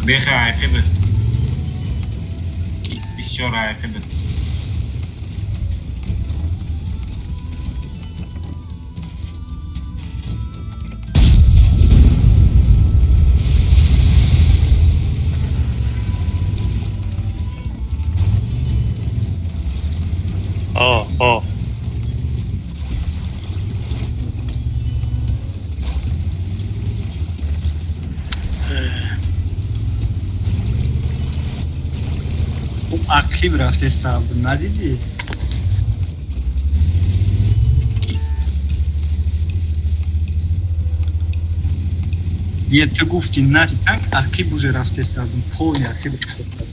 Беха айқиб. Бисёр айқиб. О. Ақиб рафтеста, надидӣ? Е, ту гуфти нати танк, ақиб уже рафтеста, полный ақиб рафтеста.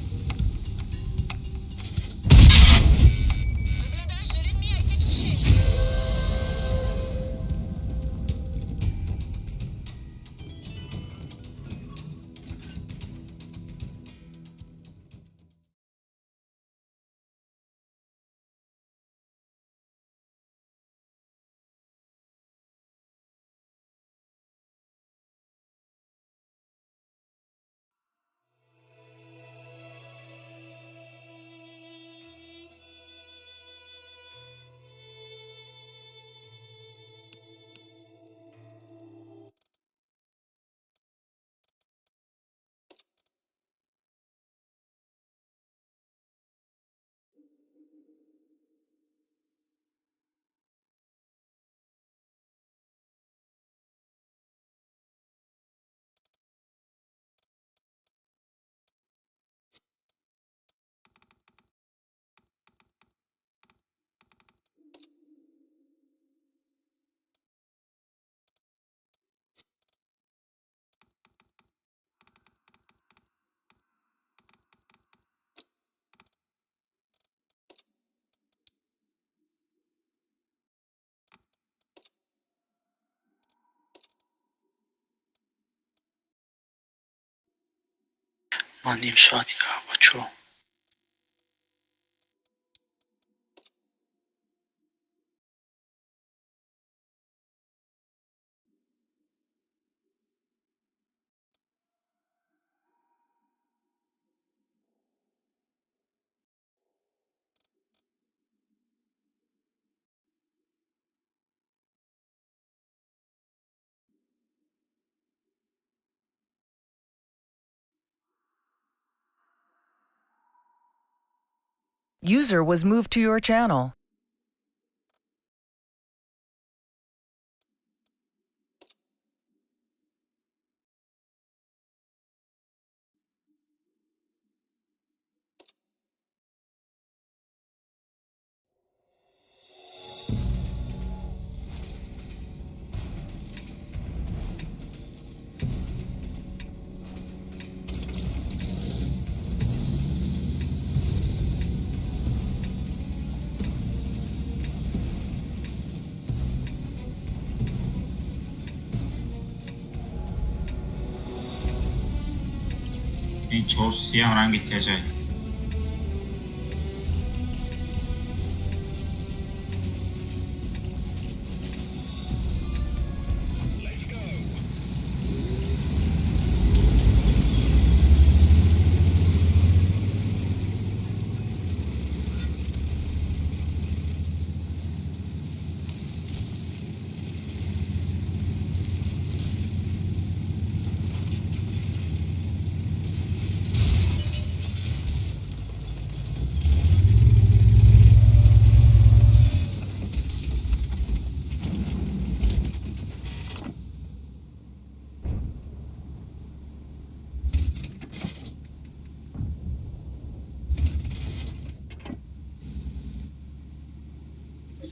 Ман ним соат нигоҳ бачо. User was moved to your channel. Ин чор сиям ранги тежай.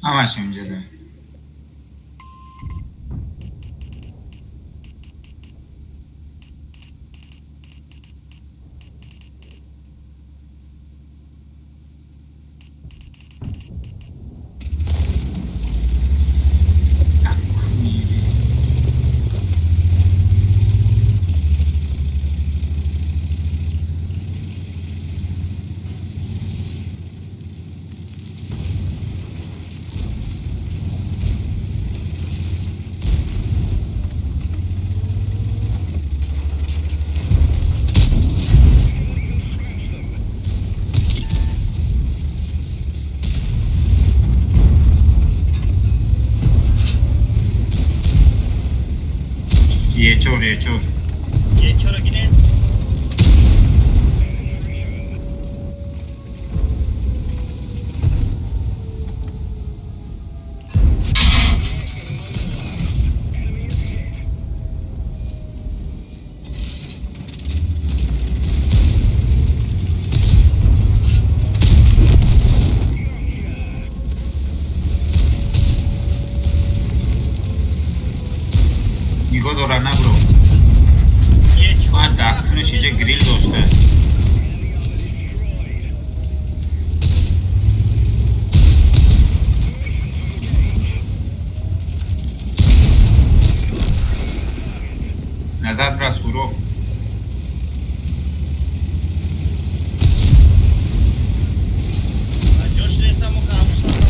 Ҳамаш инҷа. Ечор, ечор. Ечора гирем. Нигоҳ дора, набро. Ма дахтунаш иҷа грил дошта. Назад бра, сурох. Ҷош ресамо камусама.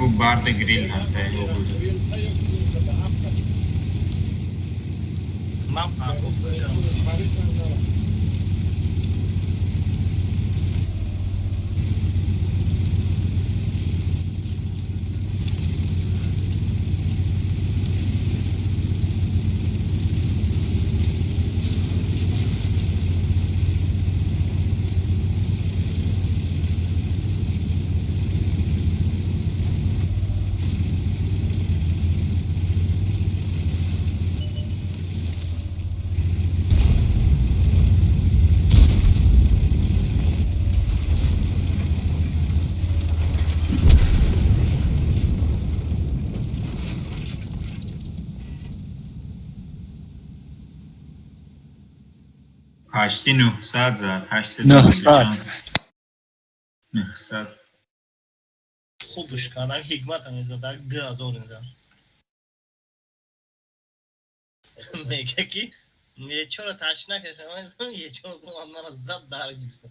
Ӯ барда грил ҳаста. Ман парковка кардам. Ҳашти нӯҳсад зад. Ҳаштсаду Нӯҳсад. 900. Хубш кард, ҳикмата мезад, 2000 мезад. Мега ки ечора ташкил накардам, ечора мара зад дар гирифта.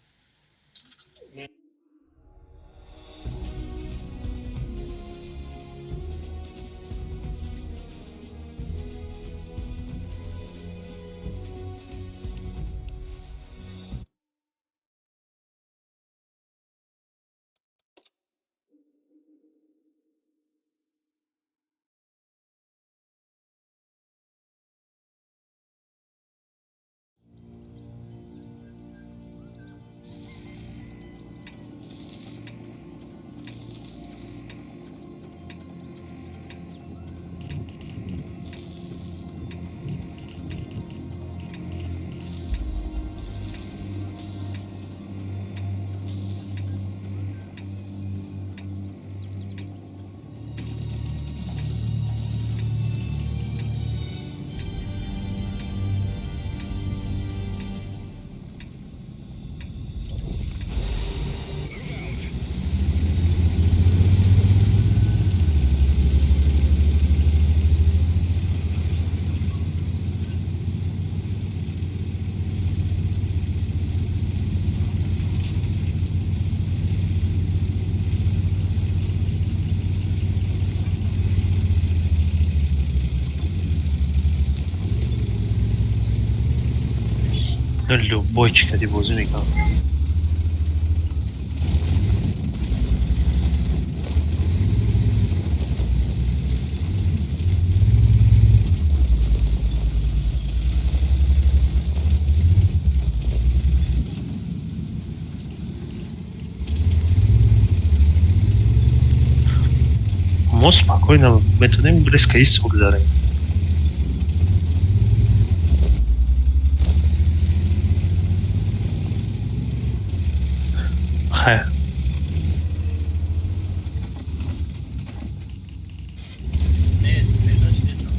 Любой чӣ кади бозӣ мекунам. Мо спокойно метавонем близко ис бигзарем. Хайр. Нест, медонистам.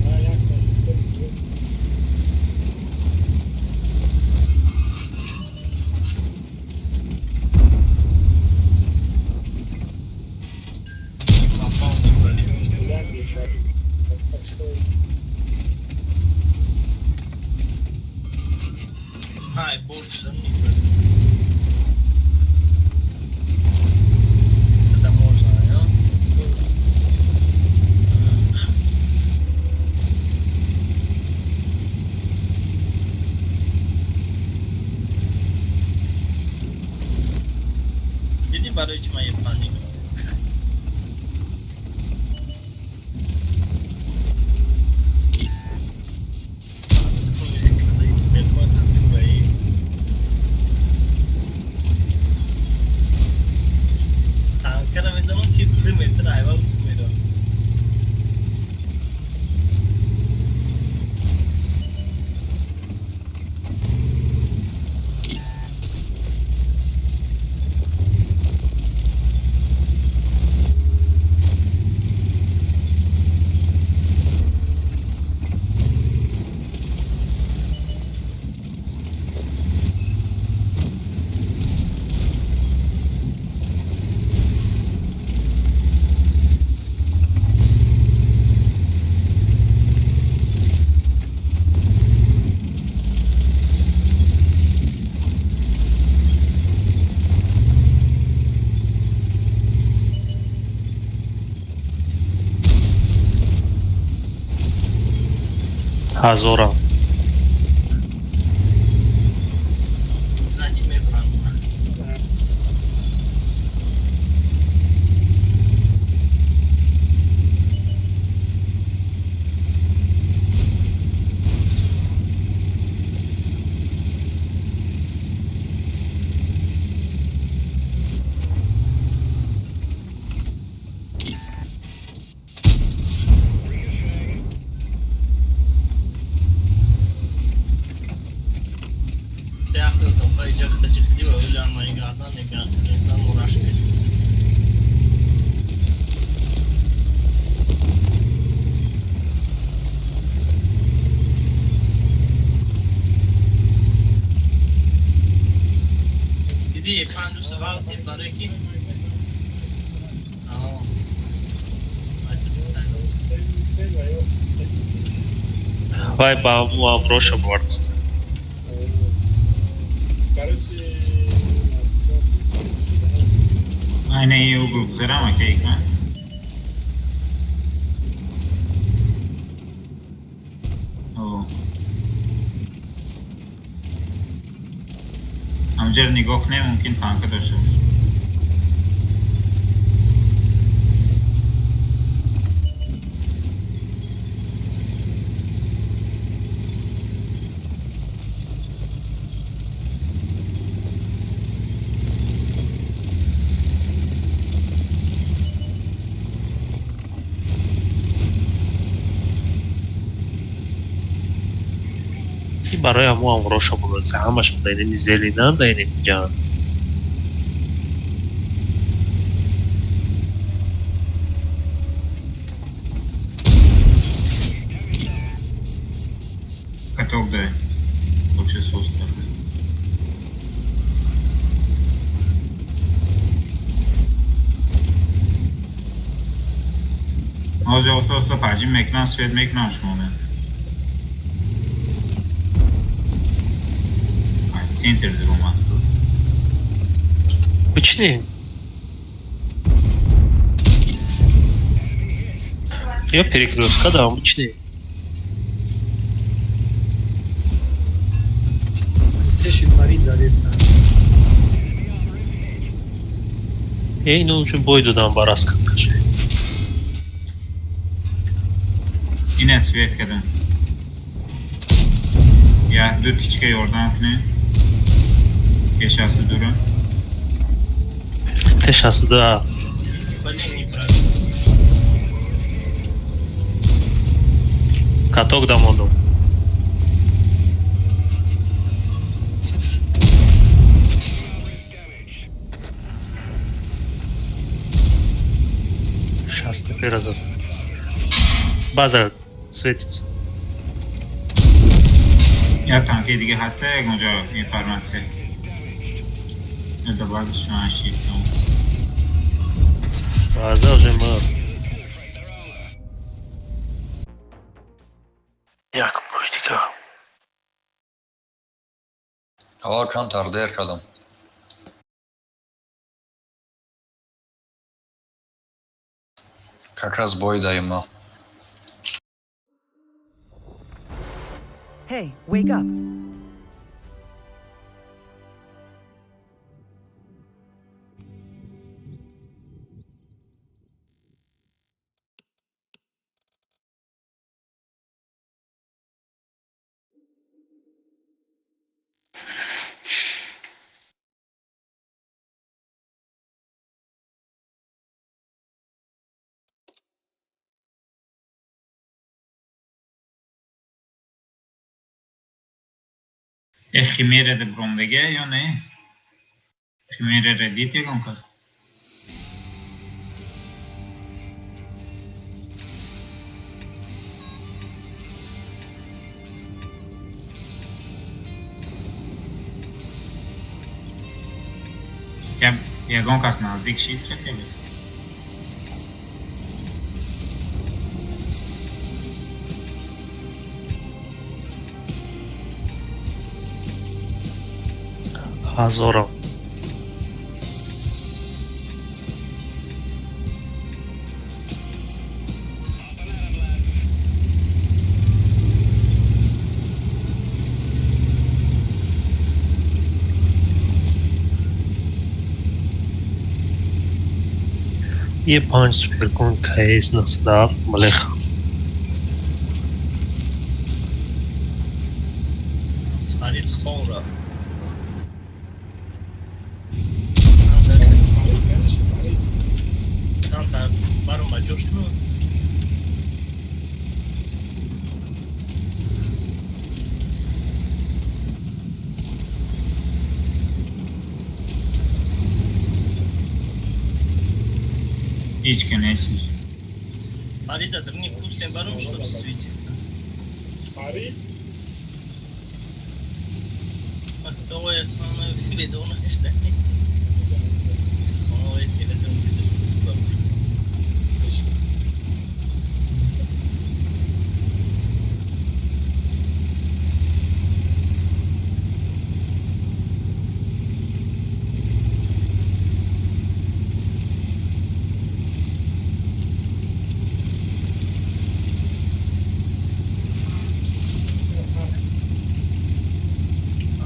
А, якта истори свет. Попал не пролил. Пошел. Ай, больше не пролил. Это можно, а? Дидӣ, барои чӣ ман епанӣ? Танкара медонам, чи 2 метр айвал меро. Ҳазора. Значит, мебурам. Гардан мегардам, мурашки. Диди, панҷу савал тип барои ки Ао. Се ва ё. Вай ба амроша бовард. Короче, Айна и угол гузарам, окей, ка? О. Ҳамҷар нигоҳ кунем, мумкин танка дошта боша. Ки барои ҳамо амроша бурд, ҳамашон дар инами зелидан, дар инами ҷан. Каток дай. Лучше соста. Ҳозир оста оста паҷим мекунам, свет мекунам шумода. Ай, центр диромад. Бични. Ё перекрестка да обычный. Пеши Фарид задестан. Эй, ну уже бой додам ба раскаткаше. Ина свет кардам. Я ду тичка ёрдам кунем. Пешасту дурам. Пешасту да. Блин, неправильно. Каток дамондум. Шаста перазад. База светится. Я танки дига ҳаста ягонҷо информатсия. Это база шума шифтам. База уже мы. Як бой дига. Ҳо, камтар дер кардам. Как раз бой даем мо. Hey, wake up. Э, химера де бромдеге ё не? Химераро дид ягон кас? Ягон кас наздик шид хотя бы? Ҳазорам. Е панҷ суперкон КС 97 малех. Фарид хон рафт. Фарид, конечно, Фарид. Камтар барома ҷош кун. Ҳеҷ ки нест. Фарида дрни пустем баром, чтоб светит. Фарид? Давай, она бедор нашта. Ой, телефон пусто.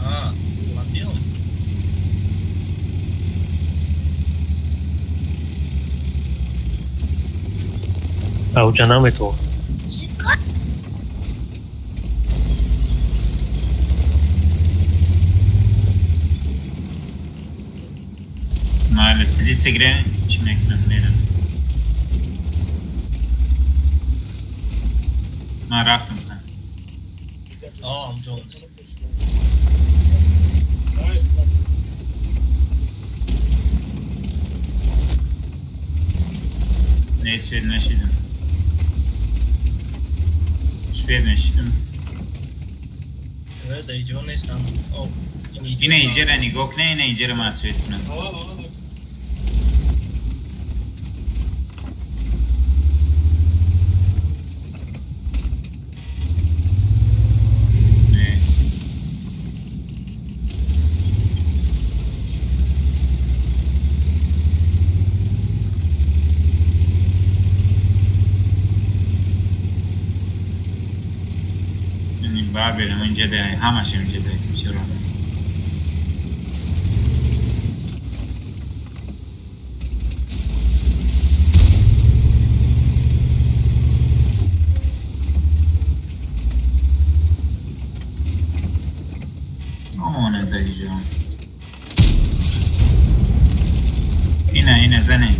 А, мобил? Ауҷа наметавон. Майли, позиция гирем, чӣ мекунам, мерам. Ман рафтам та. А, амҷо. Найс. Не, свет нашидам. Свет нашидам. Да, иҷо нестам. О, Ина иҷера нигоҳ кунед, ина иҷера ман свет кунам. Ава, ава. Не. Бар берем инҷа да ҳамаш инҷа да чаро. Омона даиҷон. Ина ина зане.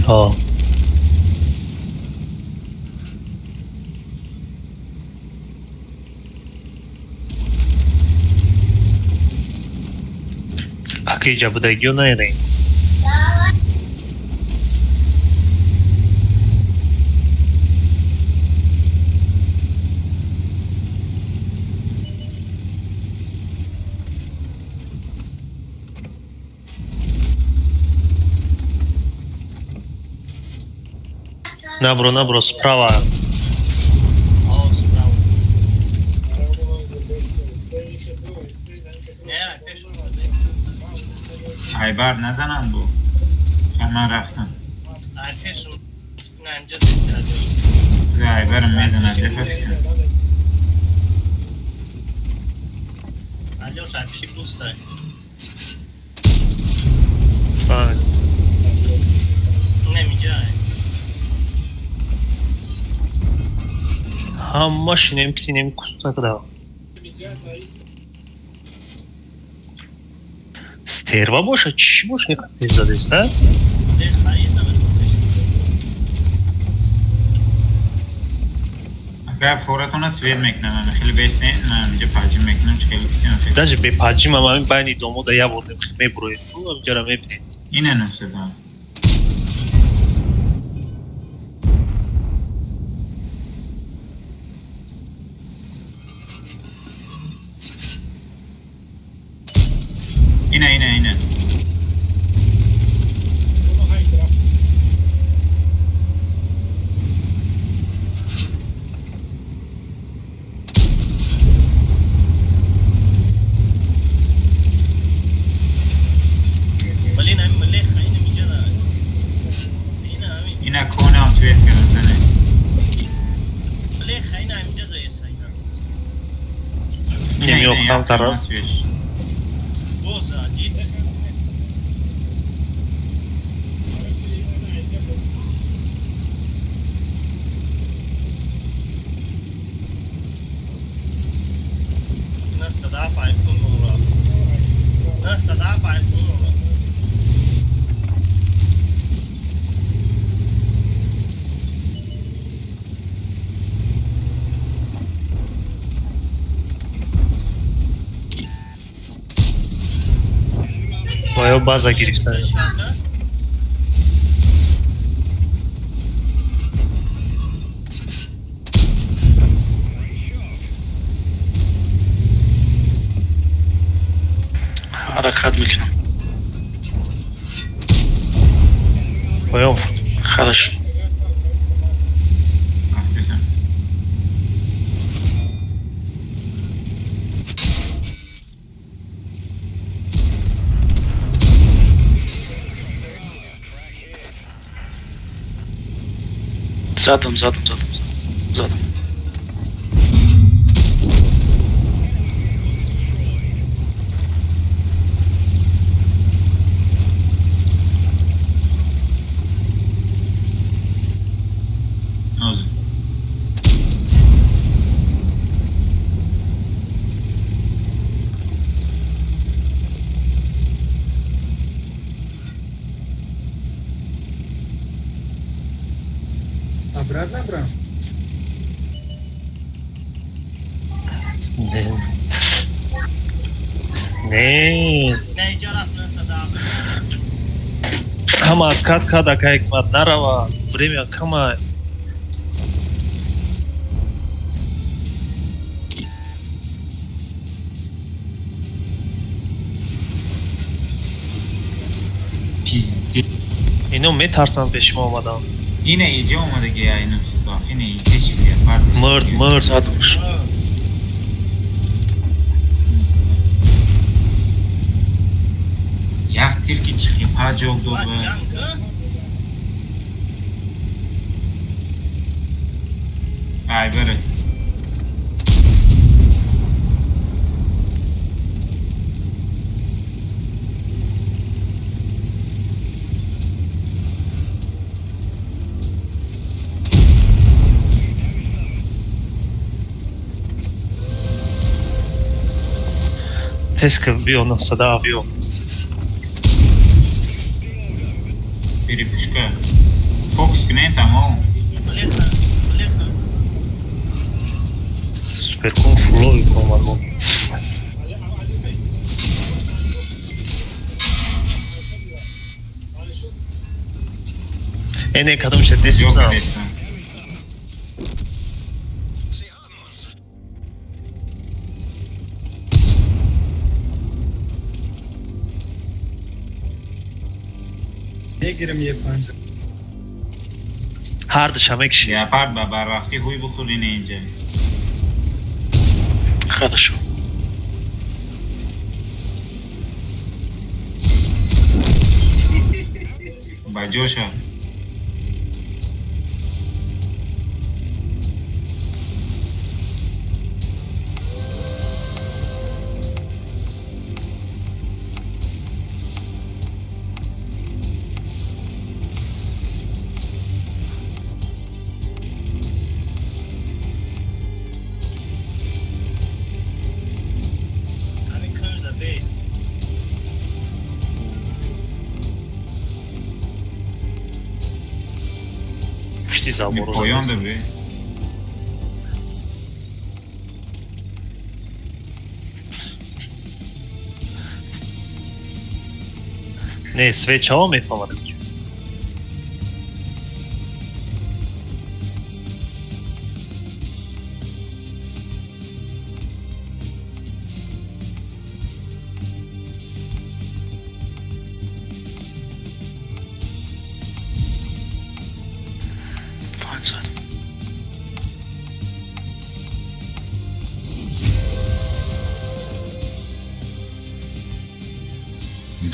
Ҳо. Аки иҷа будагиё наерем. Набро, набро, справа. О, справа. Не, пеш омаде. Айбар назанам бу. Ман рафтам. Ай пеш на инҷа десаде. Айбарам мезанад дефафтам. Алёша, пиши пустай. Намиҷа. Ҳама шинем кинем куста када. Стерва боша, чӣ боша, ки тез задеста? Не, хаи намер. Агар форатона свет мекунам, хеле бес не, ман инҷа паҷим мекунам, чӣ хеле кутем. Даже бе паҷим ам ҳамин байни домо да як бор мебуроед. Ҳамҷара мебинед. Ина нусада. Ина ина ина. Блин, ами млеха, ина миҷа. Ина ами. Ина кона свет кардане. Млеха, ина амиҷа заеса ина. Ина меохтам тараф. Боза, дид. Нах садаф айфон ура. Нах садаф айфон ура. Ва ё база гирифта. Ҳаракат мекунам. Поён. Хорошо. Рафтесам. Задам, задам, задам, задам. Оз. Обратно брам? Не. Не. Не, иҷа рафт нах садаф. Ҳама кат кад ака ҳикмат нарава. Время кама. Пизде. Ино метарсанд пеши мо омадан. Ина иҷа омадаги айну суда. Ина иҷа шидия фарқ. Мурд, мурд. Задамш. Як тир ки чихи паҷоб дод. Ай баре. Теска био на сада био. Перепушка. Фокус кунем тамом. Суперкун фулови командо. Э не кадом шед десим зам. Мегирам е панҷа. Ҳар душа мекиши. Леопард ба барвақтӣ ҳуй бихӯри не инҷа. Хорошо. Ба ҷоша. Поён да бе. Не, свечао мефаҳмад.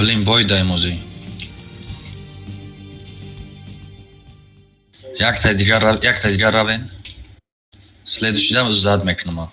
Блин, бой дай музи. Якта дигар равен. Следующий дам зад мекунам.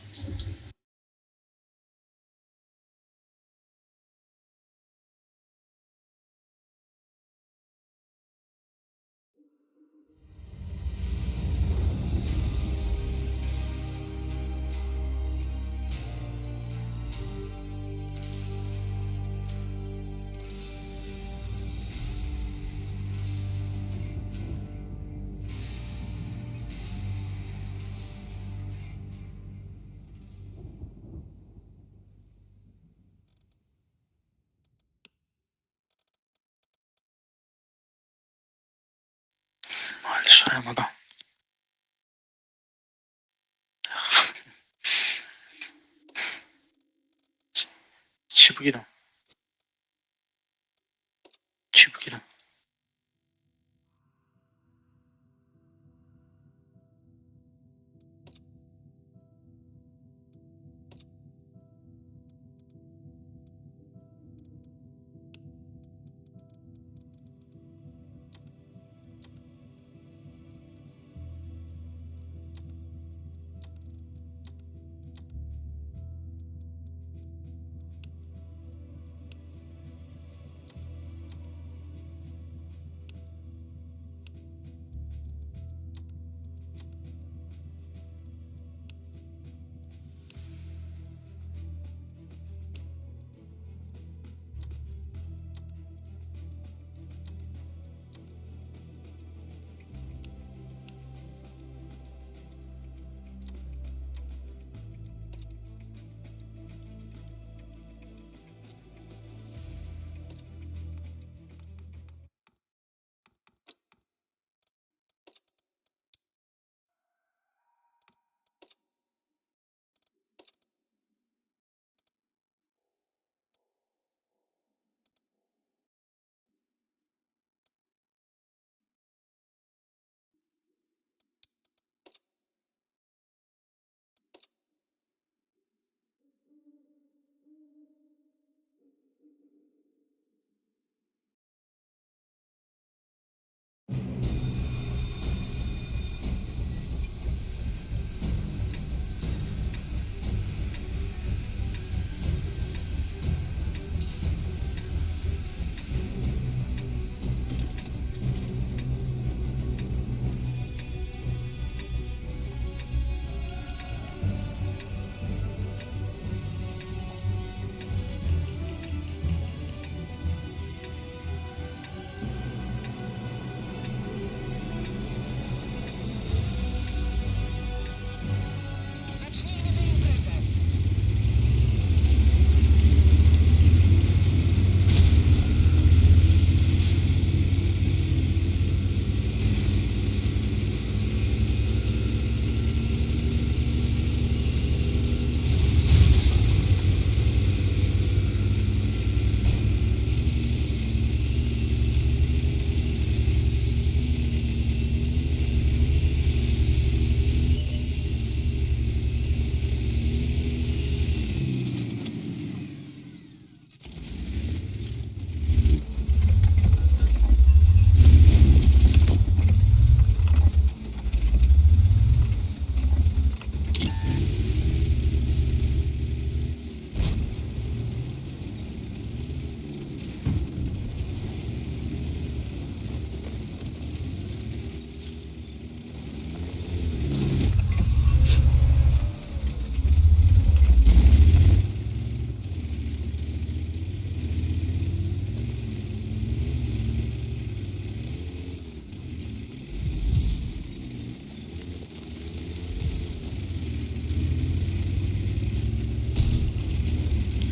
Чӣ бигирам? Чӣ бигирам?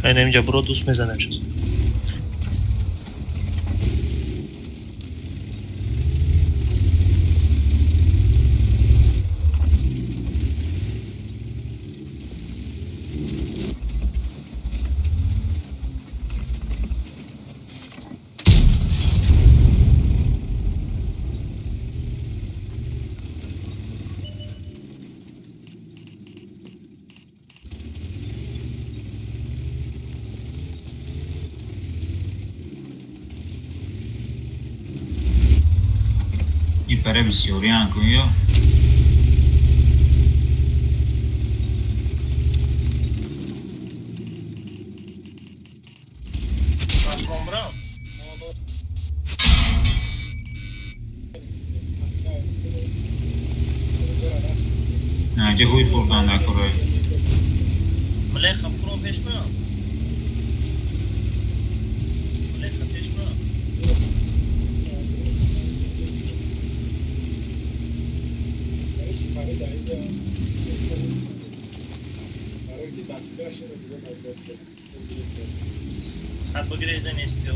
Айна инҷа буро, дӯст мезанем чиз. И пере бисёриан кун ё. Комрам. Наҷа ҳуй хӯрдан дар кораи. Млеха пурон пеш меам. Млеха пеш меам. Ха бигрезен СТО.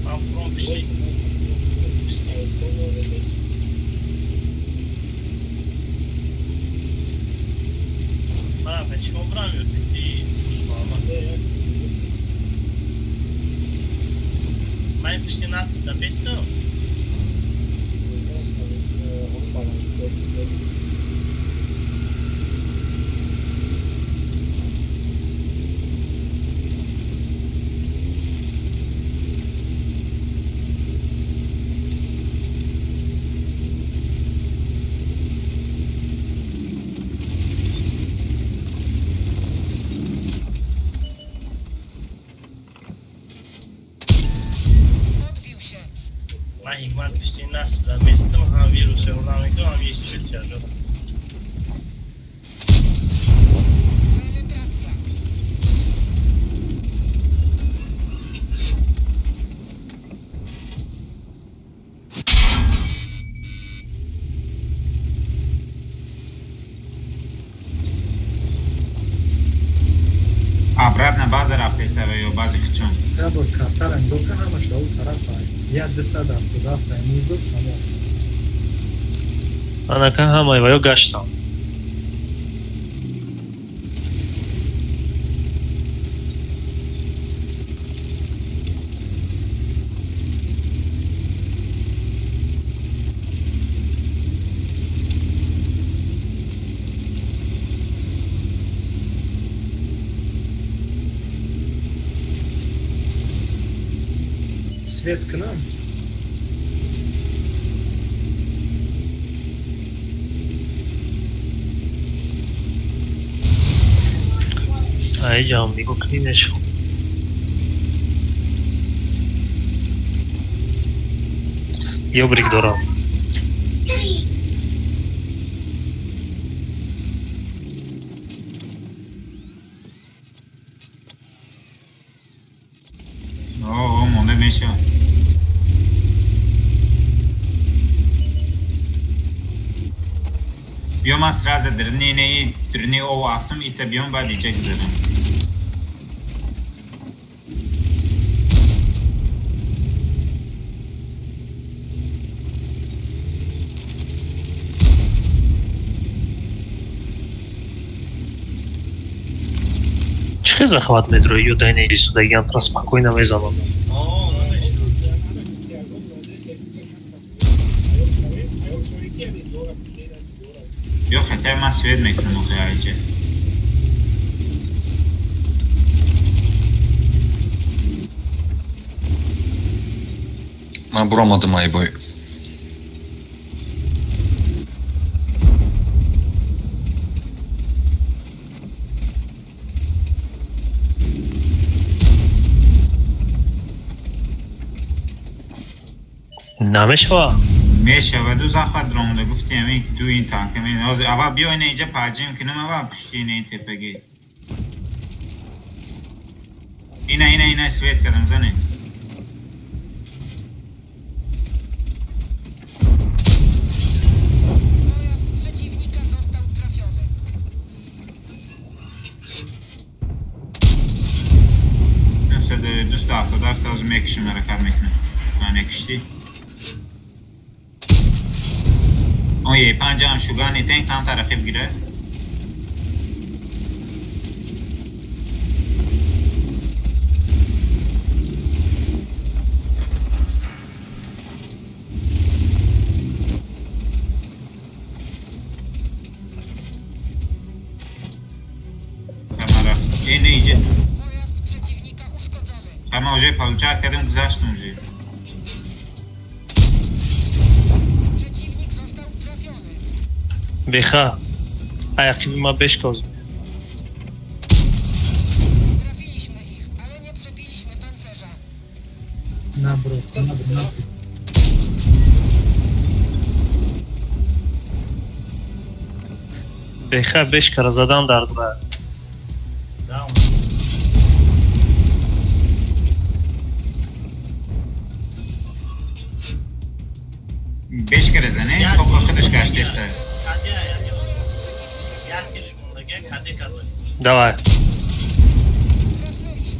Ман пурон пишли. Ман чико бурам ё ти Ман пишти насиб да бестам. Ман ҳикмат пишти насиб да бестам, ҳам вирус ёрдам мекунам, ҳам есть чил ҷо. Обратно база рафтеста ё бази кучон? Як бор картара нигоҳ кун, ҳамаш дар ӯ тараф ай. Я 277 ай муздур, тамом. Анака ҳамаи ваё гаштам. Свет кунам? Аиҷам нигоҳ кунӣ мешавад. Ёбрик дорам. О, монда мешавад. Биё, ман сразу дрни не дрни ов афтам, ита биём, баъд иҷа гузарам. Чӣ хел захват медрои ё дайна истодагиам тра спокойно мезанам. О, намешавад. Биё, хотя ман свет мекунам охи аиҷа. Ман буромадам ай бой. Намешава? Мешаваду, захват ромада гуфти ами ду ин танка ме ҳозир аввал биё ина иҷа паҷим кунам, аввал пушти ина ин тепаги. Ина, ина, ина, свет кардам, зане. Pojazd przeciwnika został trafiony. 277 ҳозир мекушим, ҳаракат мекунам. Мекушти. Он е панҷам шугани тен камтар рақиб гирад. Камара. Э, не иҷа. Pojazd przeciwnika uszkodzony. Ама уже получать кардам, гузаштам уже. Przeciwnik został trafiony. Беха. Аяқиби ма беш коз. Trafiliśmy ich, ale nie przebiliśmy pancerza. На брат, на брат. Беха беш кара задан дар дура. Да. Беш кара зане, хоб худаш гаштеста. Каде як тирш мондаге, каде кардани? Давай. Trafiliśmy ich.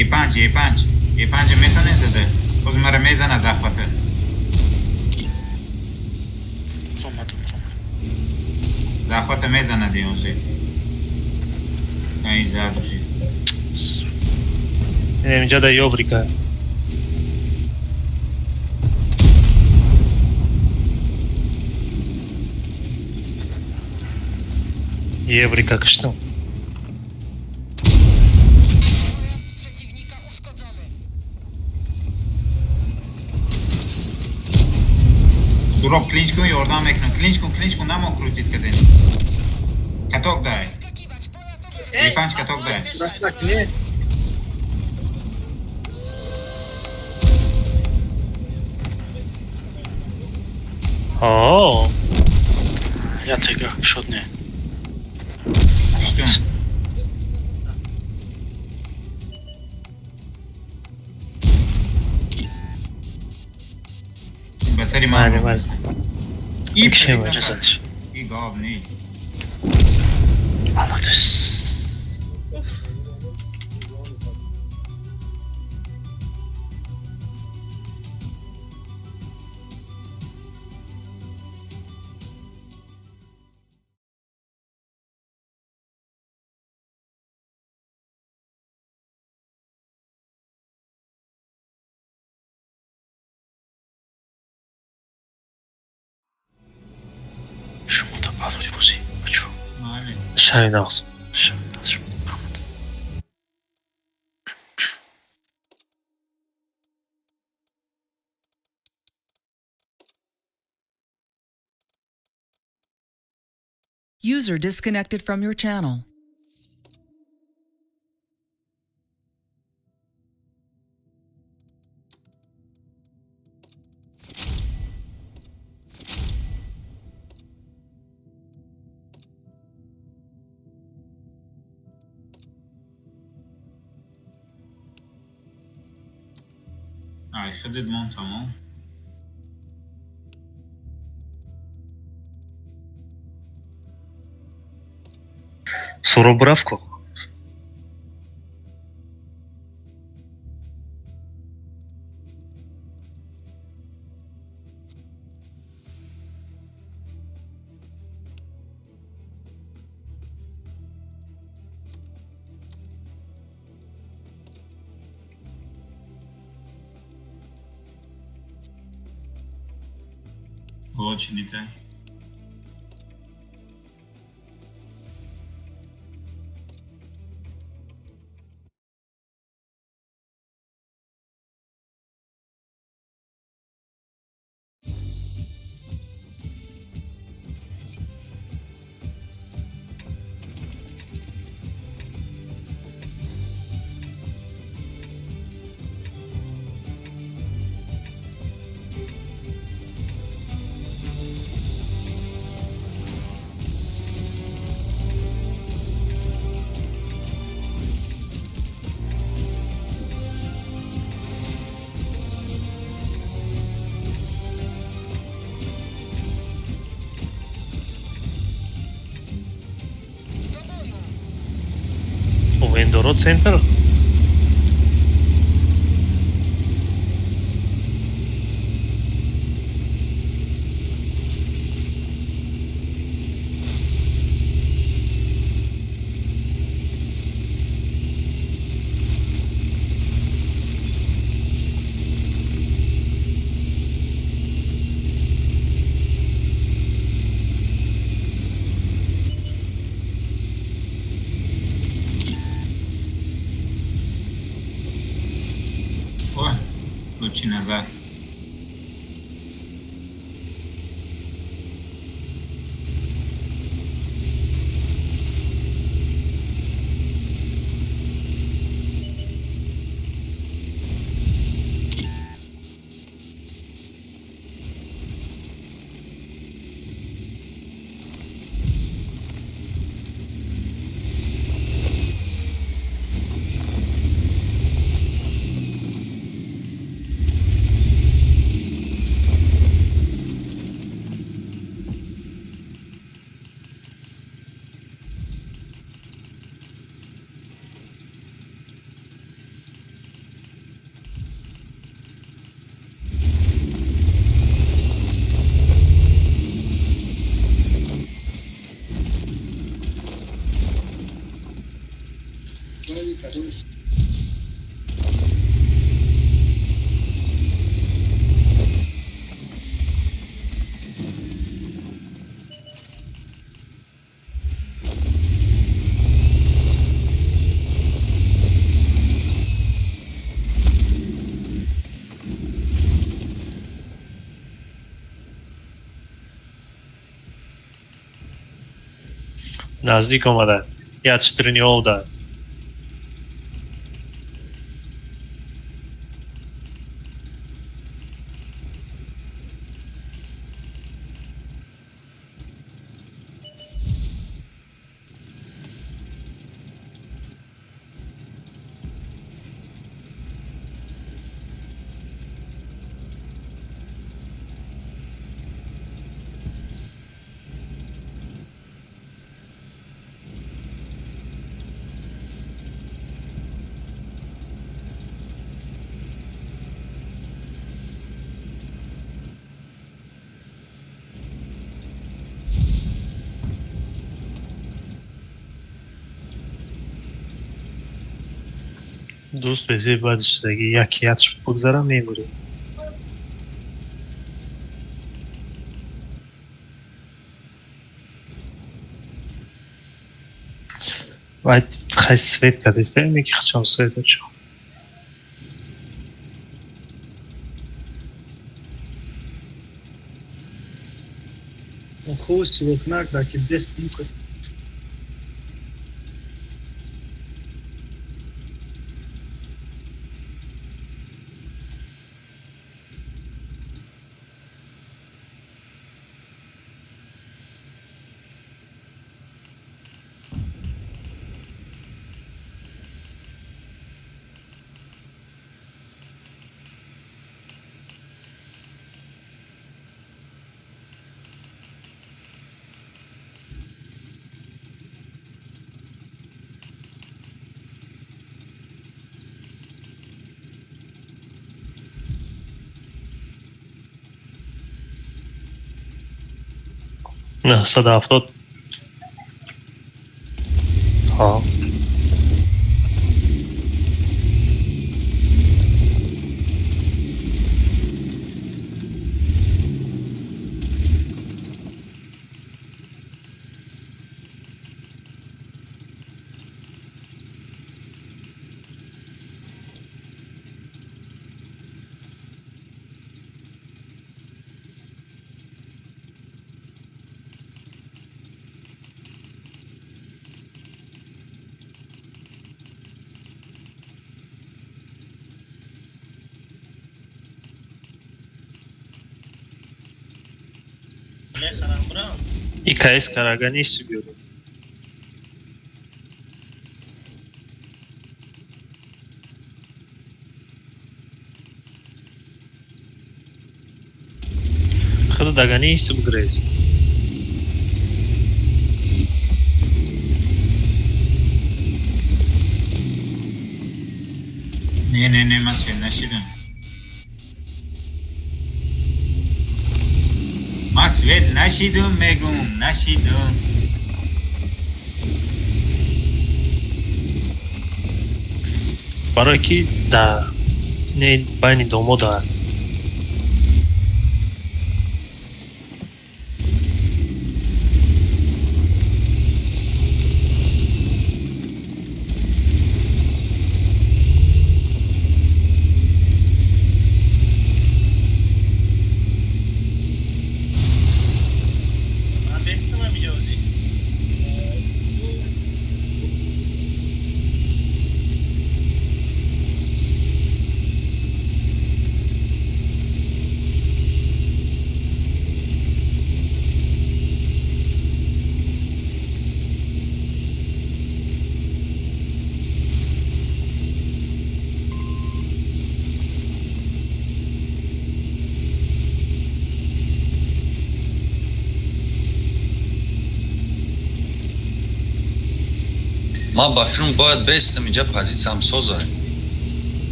Е панҷ, е панҷ. Е панҷ метане зада. Боз мара мезана захвата. Омадам, омадам. Захвата мезана деонзе. Ай зад уже. Инҷа да ёбрика. Еврика киштам. Pojazd przeciwnika uszkodzony. Суроб клинч кун, ёрдам мекунам. Клинч кун, клинч кун, намо крутит кардем. Каток дай. Wskakiwać, pojazd oberwał. Е панҷ каток дай. Рафта не. О, Я тега шод не. Куштум. Ба сари ман. Майли, майли. И Кишем, Мезаниш. И гов нест. Молодец. Шумо та падоди бозӣ. Бачо. Майли. Шави нағз. Шави нағз шумо. Раҳмат. User disconnected from your channel. Ай, худит мон тамом. Суроб рафт ко. Лочините. Do boju! Вендоро центр. Ой, лучи назад. Наздик омада. Як 4 да. Дӯст безеб баъди шудаги якиятш бигзара, мемурем. Вай хай свет кардеста, меки хачам свет ачо. Хуб силохнак да ки бес мука. 970. Ҳа. Мехарам брам. ИКС караганиши биёрем. Худу даганиши бугрез. Не, не, не, ман свет нашидам. Ман свет нашидум, мегум, нашидум. Барое ки да не байни домо да. Ман бестам иҷозӣ. Ма ба филм бояд бестам, инҷа позитсиям соза.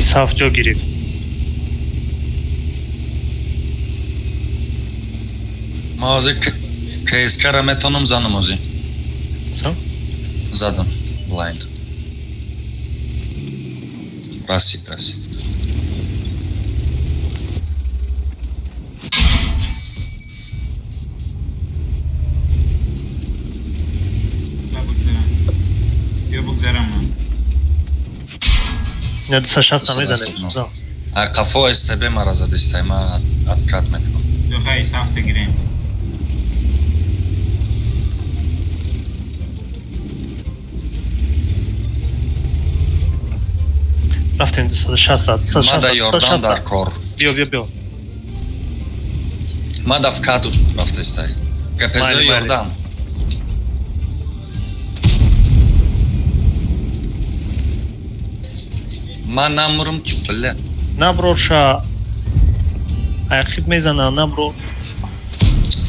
Исҳаф ҷо гирифт. Ма ҳозир КСК-ра метавонам занам ҳозир. Сам? Задам. Blind. Расид, расид. Ба бугзарам. Ё бугзарам ман. На 260 намезанем. 269. Зам. А қафо СТБ мара задистай, ма откат мекунам. Ё хай ҳафта гирем. Рафтем 260, 260, Ма да ёрдам 260. дар кор. Биё, биё, биё. Ма да вкаду рафтестай. КПЗ Майли, майли. ёрдам. Ма намурам ки бля. Наброрша. Аяқиб мезана, набро.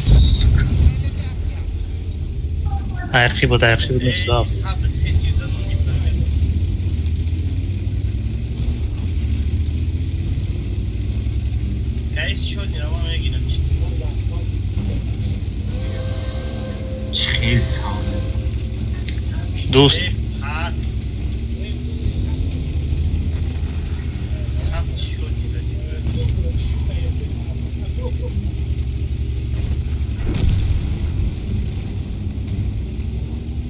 Сука. Аяқиб буд, аяқиб буд 97. Ҳафта сетиза Тез савда. Дӯст. Э, ҳат. Сабт шуд.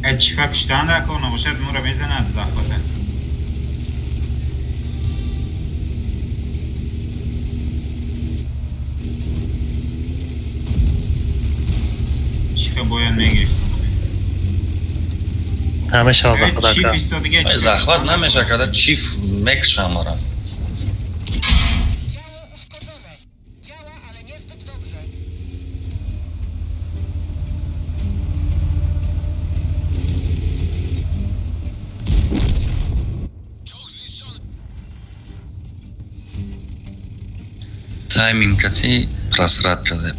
Э, чифа киштан дако набошад, мура мезанад захвата. Чифа бояд мегирифт. Ҳамеша захват Чиф ака. истодига. Ай, захват намеша карда, чиф мекша мара. Działo uszkodzone. Działa, ale niezbyt dobrze. Тайминг кати просрат карда.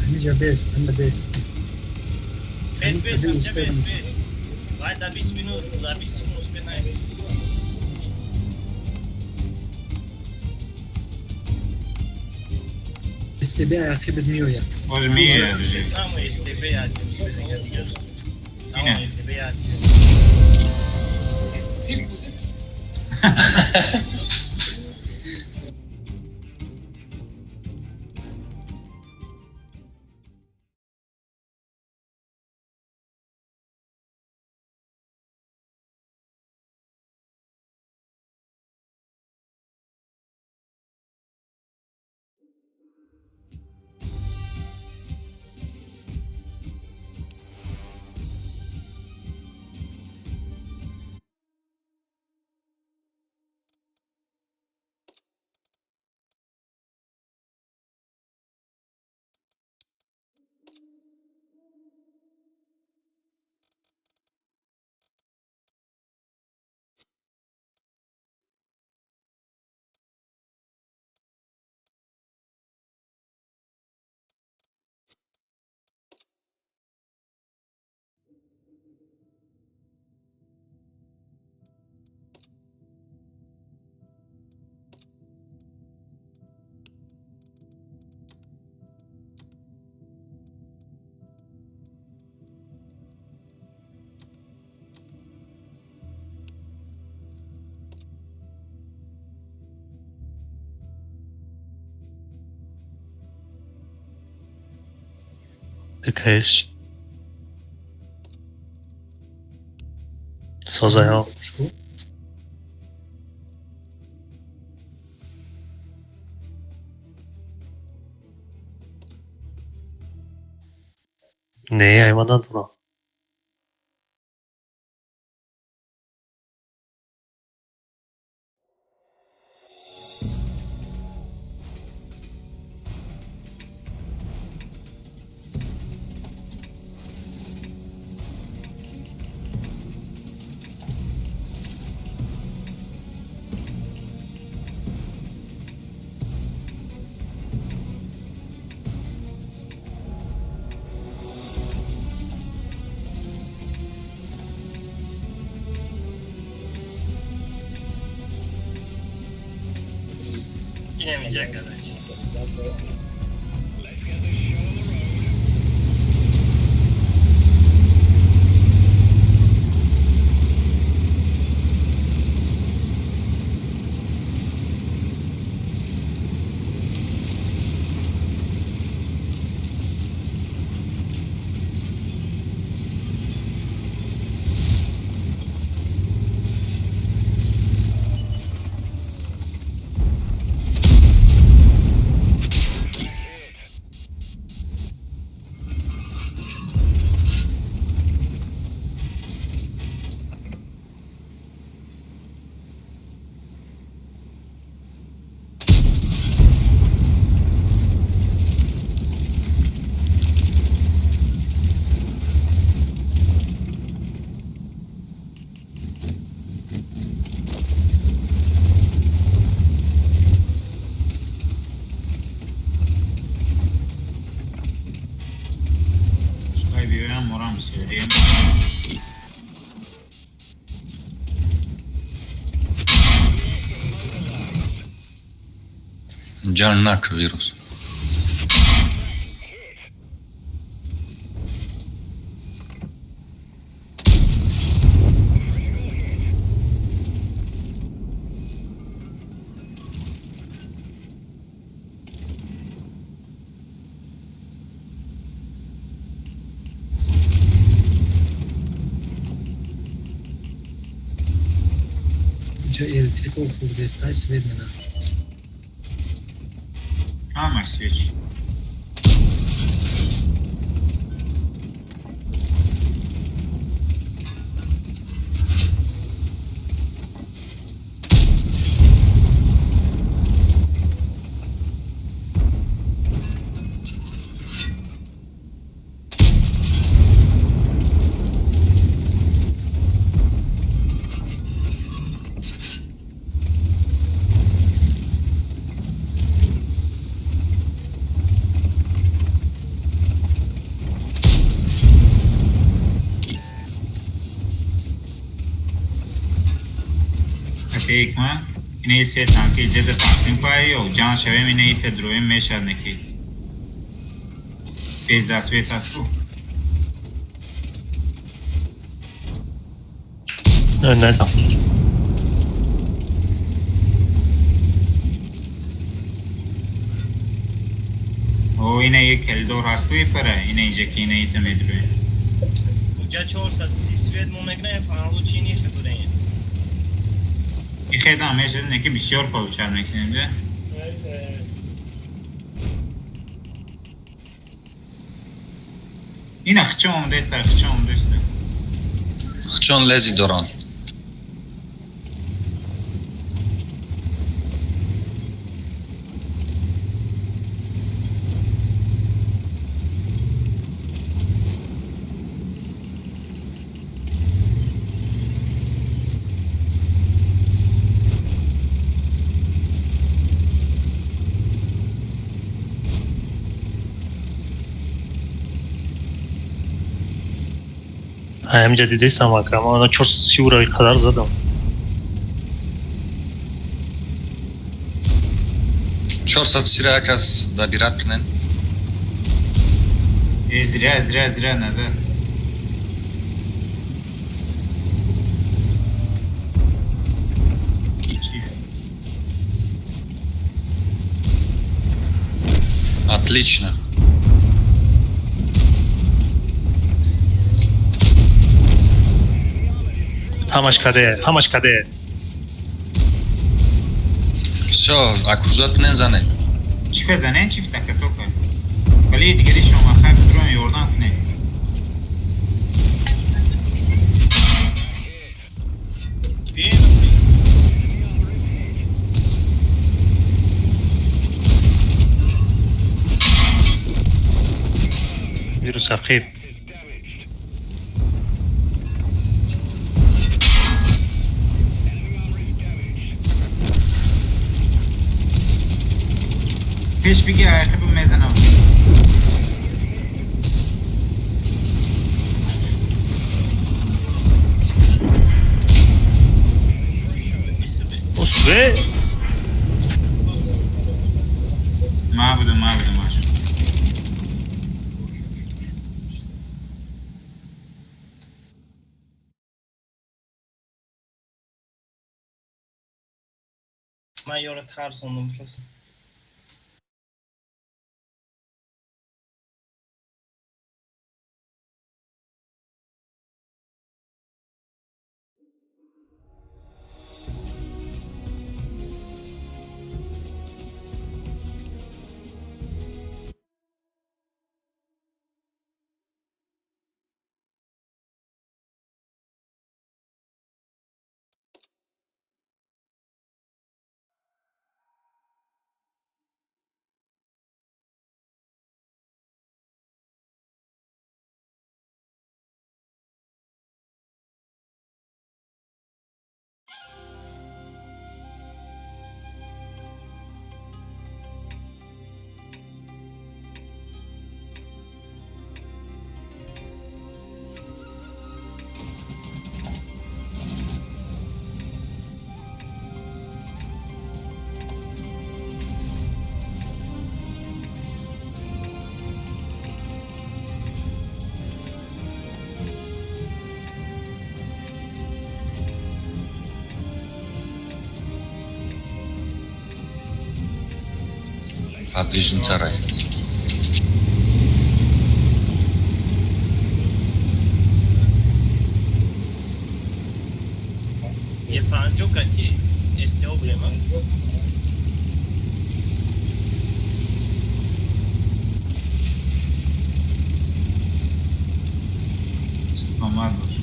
Ҳамиҷа бест, ҳама бест. Бес, бес, ҳамҷа, бес, бес. Вай, да 20 минут, да 20 секунд успе най. СТБ ақибат меояд. Боз меояд уже. Тамо СТБ ятем, дига дига. Тамо Ине. СТБ ятем. ДКС созаё. Не, айма надорам. Инем иҷа короче. Ҷанг нак вирус. Инҷа ЛТ хурдестай свет мена. Ҳамаш свеч. Ҳикма инаи се танки ҷеда тақсим кая ё ҷанг шавем инаи тедроем мешад неки. Безасвет асту. Не. О инаи коридор асту ипара инаи ҷаки инаи темедроем. Уҷа 430 свет мо мекунем, паналу чи нихе дорем. Ихедам мешад неки бисёр получар мекунем да? Ина хчон омадеста, хчон омадеста. Хчон лези доран. Ҳамҷа дидесам акрам, ана 430 ура қадар задам. 430 ра як раз добирать кунен. Э, зря, зря, зря назад. Отлично. Ҳамаш каде, ҳамаш каде. Всё, окружать кунен занед. Чифе занен чиф такатока. Вале дигари шумо хай битрон ёрдам кунед. Вирус ақиб. Пеш биги ақибу мезанам. Усве? Ма будам, ма будам аш. Ман ёро тарсондум просто. Подвижнитарай. Е панҷо кати СТО будем, а? Саломат бош.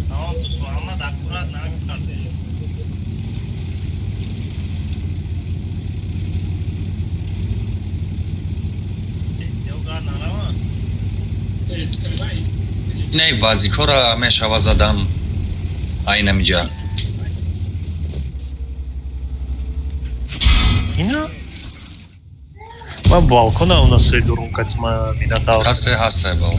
Тамом, Дӯстмуҳаммад, аккурат намекард. СТО гар нарава. Не, вазикора мешава задан айнамиҷа. Ина? Ма балкона у нас и дурум катима минатавр. Ҳасте, ҳасте бал.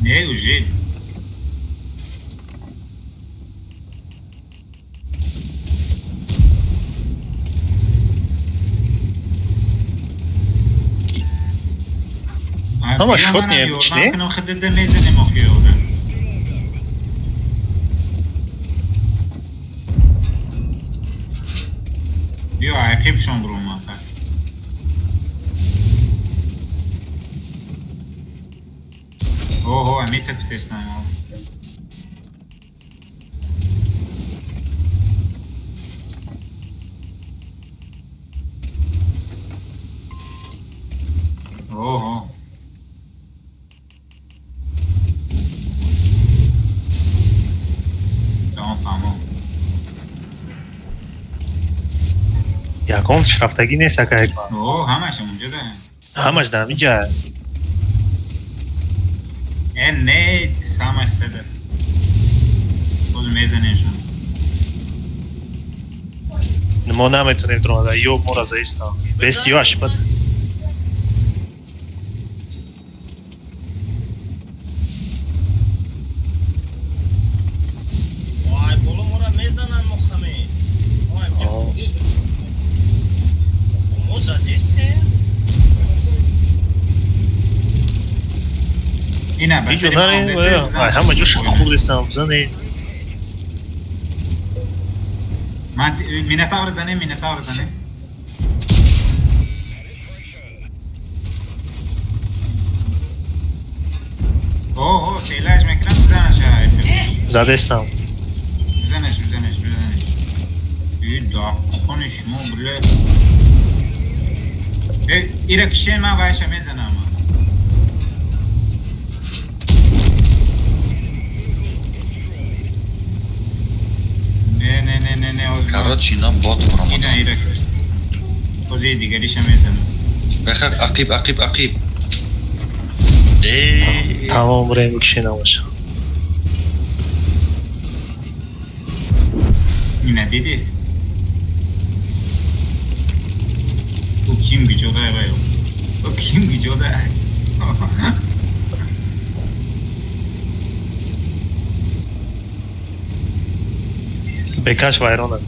Не, уже. Ама шот не, чни? Биё, ақибшон бурумака. Оҳо, амита кутеснам. Оҳо. Тамом, фаҳмом. Ягон рафтагӣ нест, ака. О, ҳамаш онҷо да. Ҳамаш дар ҳаминҷа. Э, не, ҳамаш седа. Боз мезанемшон. Мо наметонем дромада, ё мора заистам. Бести ё ашибат. Вай, боло мора мезананд мухаме. Вай, мо задестем? Ина ба Иҷо сари ман наре, омдеста, ай бизан ҳама ҷо спокойно. хурдестам, бизане. Ман Минотавр зане, Минотавр зане. О, о, селаж мекунам, бизанаш. Ай, Задестам. бизанаш, бизанаш, бизанаш. И дахони шумо, бля. Э, ира кишен ман вайша мезанам. Не, не, не, не, не, оз. Короче, ино бот Ина баромадан. ира. Ози дигариша мезанам. Бехар ақиб, ақиб, ақиб. Э, Тамом бурем бикшен ҳамаша. Ина диди? Ӯ ким гиҷода вай? Ӯ ким гиҷода? Бекаш вайрона.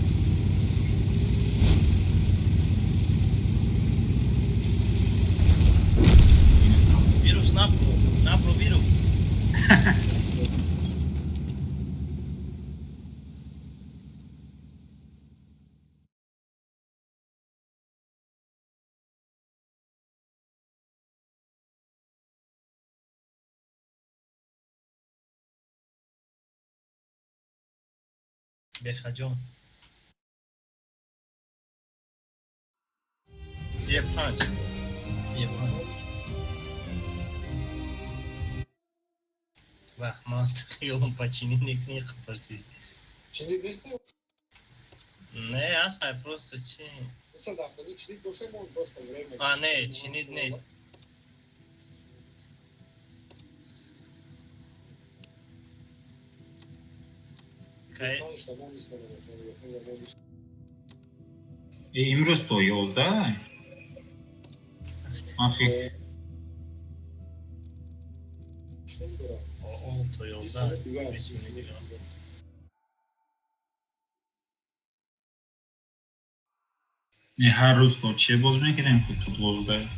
Вирус набро, набро вирус. Бехаҷон. Е панҷ. Е панҷ. Вах, ман хиёлам починить некни қапарси. Чинид нест? Не, аста просто чи. Дусад ҳафтоду чинид боша, мо просто время. А, не, чинид нест. Кай Панҷ мо нест намедонам, мо нест. Имрӯз то 11? Ман фикр Чун дорам. О, то Бист 11. соат дигар, Бист бист минут минут дигар. дигар. Не, ҳар рӯз то че боз мекунем ку то 12?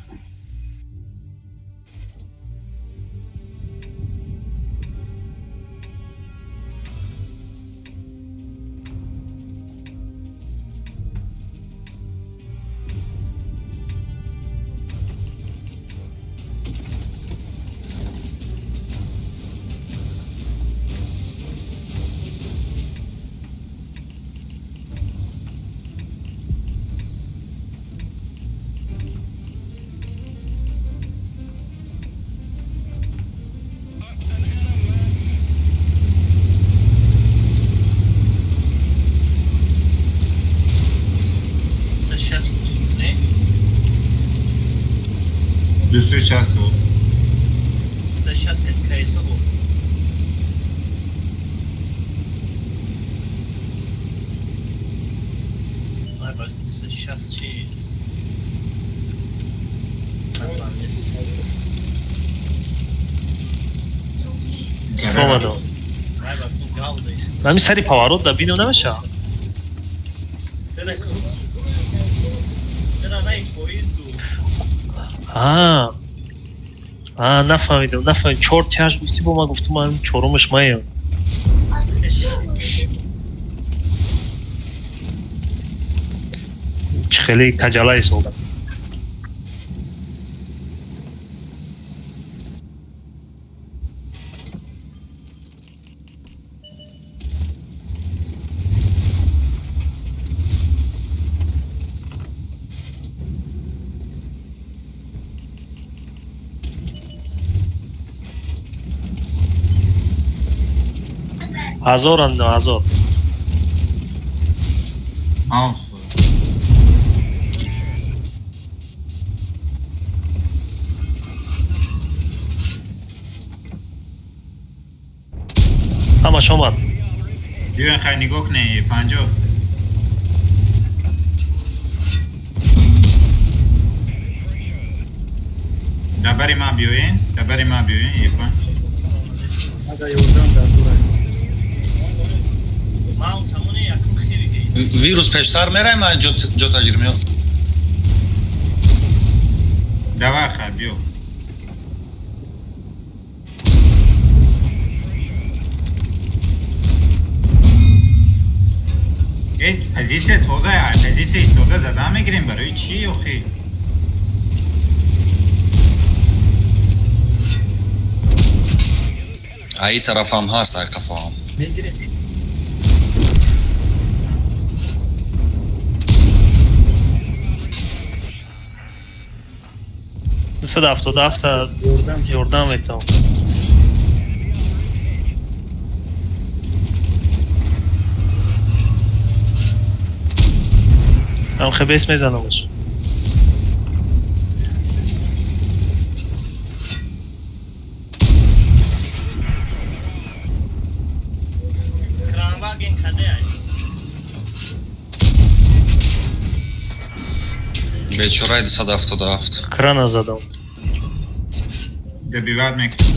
Са шаст не? 260. Са шаст КС го. Ай, ба, са шаст чи. Ай, ба, нест. Омадам. Ай, ба, ку гал дайс. Ҳамин сари поворот да бинам намеша. Тера ку. Тера най поезд гу. А. А, нафаҳмидам, нафаҳмидам. Чор тяж гуфтӣ, бо ман гуфтум, ман чорумаш маем. Чӣ хеле каҷала ҳисобам. Ҳазорам, ҳазор. Маус. Ҳамаш омад. Биёен, хай, нигоҳ кунед, 50. Дар бари ман биёен, дар бари ман биёен, Е5. Ага, ёрдам дар дурай. Маус ҳамоне якум хири гей. Вирус пештар мерай, ман ҷота гирм ё? Давай, хай, биё. Э, позитсия соза, позитсия истода зада мегирем, барои чӣ охи? Аи тарафам ҳаст, ай қафоам. Мегирем. 277-та ёрдам метавон. Ам хебес мезанамаш. Кранваген каде ай? Бечораи 277. Крана задам. Добивать мекунем.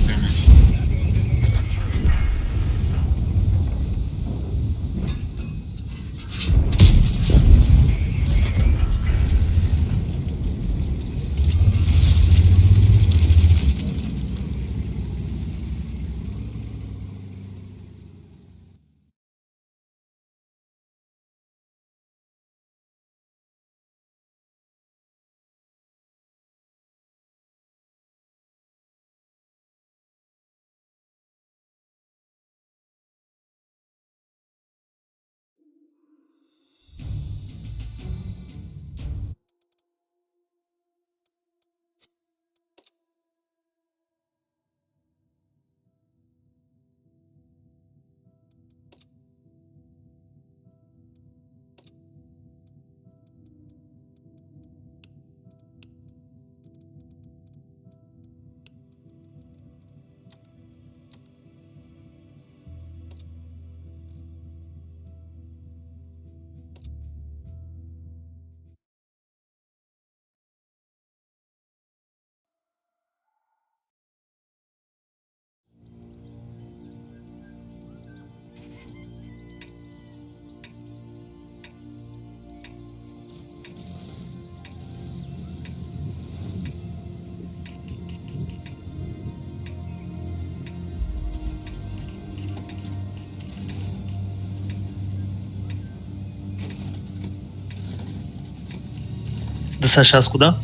260 куда?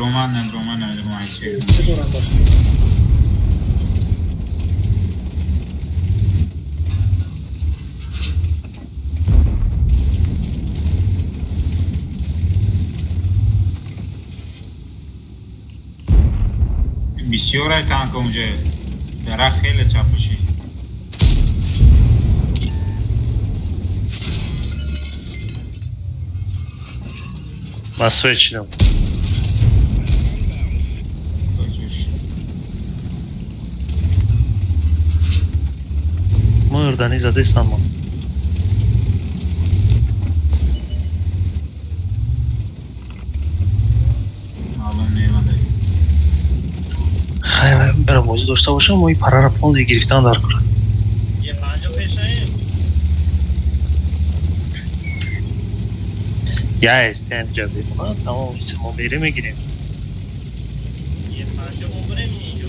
Дроман, не дроман, не дроман. Бисёр танка унҷа дарахт хеле чапушид. Ман свет шидам. Мурдани задестам ман. Маълум немада. Хай, барам бозӣ дошта бошам, мо ин параро полный гирифтан дар кора. Е панҷо пешаем. Я эстен ҷа бемонад, тамом мо мере мегирем. Е панҷо мо бурем инҷо.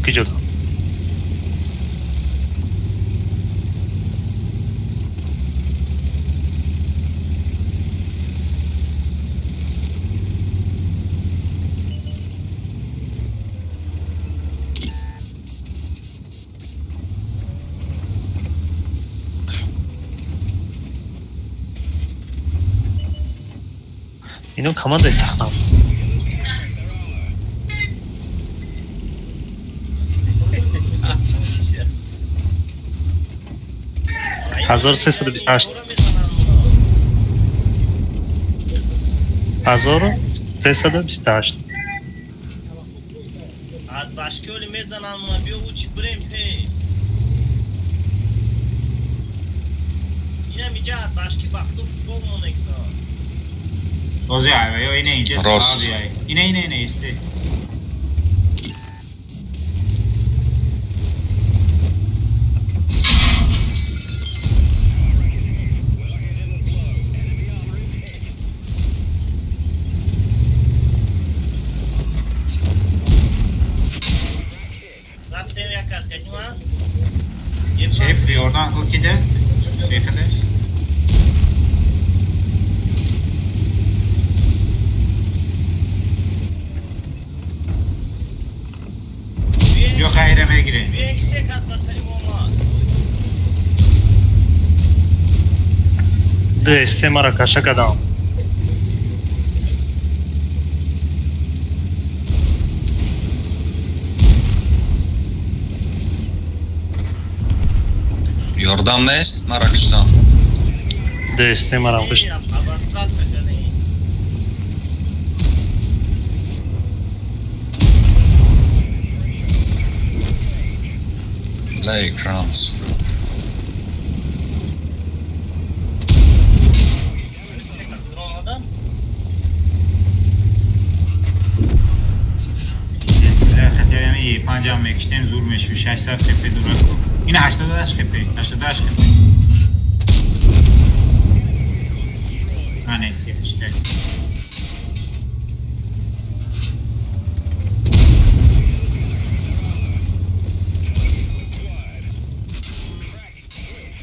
Киҷо дам? Ино командаи сахнам. 1328, 1328. Башкиоли мезананд мона, биё учи бирем пе. Инам иҷа башки бахту футбол монекта. Ози ай, ё ине инҷа. Рост. Ине, ине, ине исте. Рафтем як кас катима. Шеф, ёрдам ку киде? Бехадеш. Ё хайра мегирем. Биё ки се кас ба сари мо омад. Ду СТ мара каша кардам. Ёрдам нест, мара куштам. Ду СТ марам кушт. Обосраться кардем. Бля, экранс. Се кас омадан. Хотя ми панҷам мекиштем, зур мешуд. 600 хп дура ку. Ина 88 хп, 88 хп. А, не, си, 8.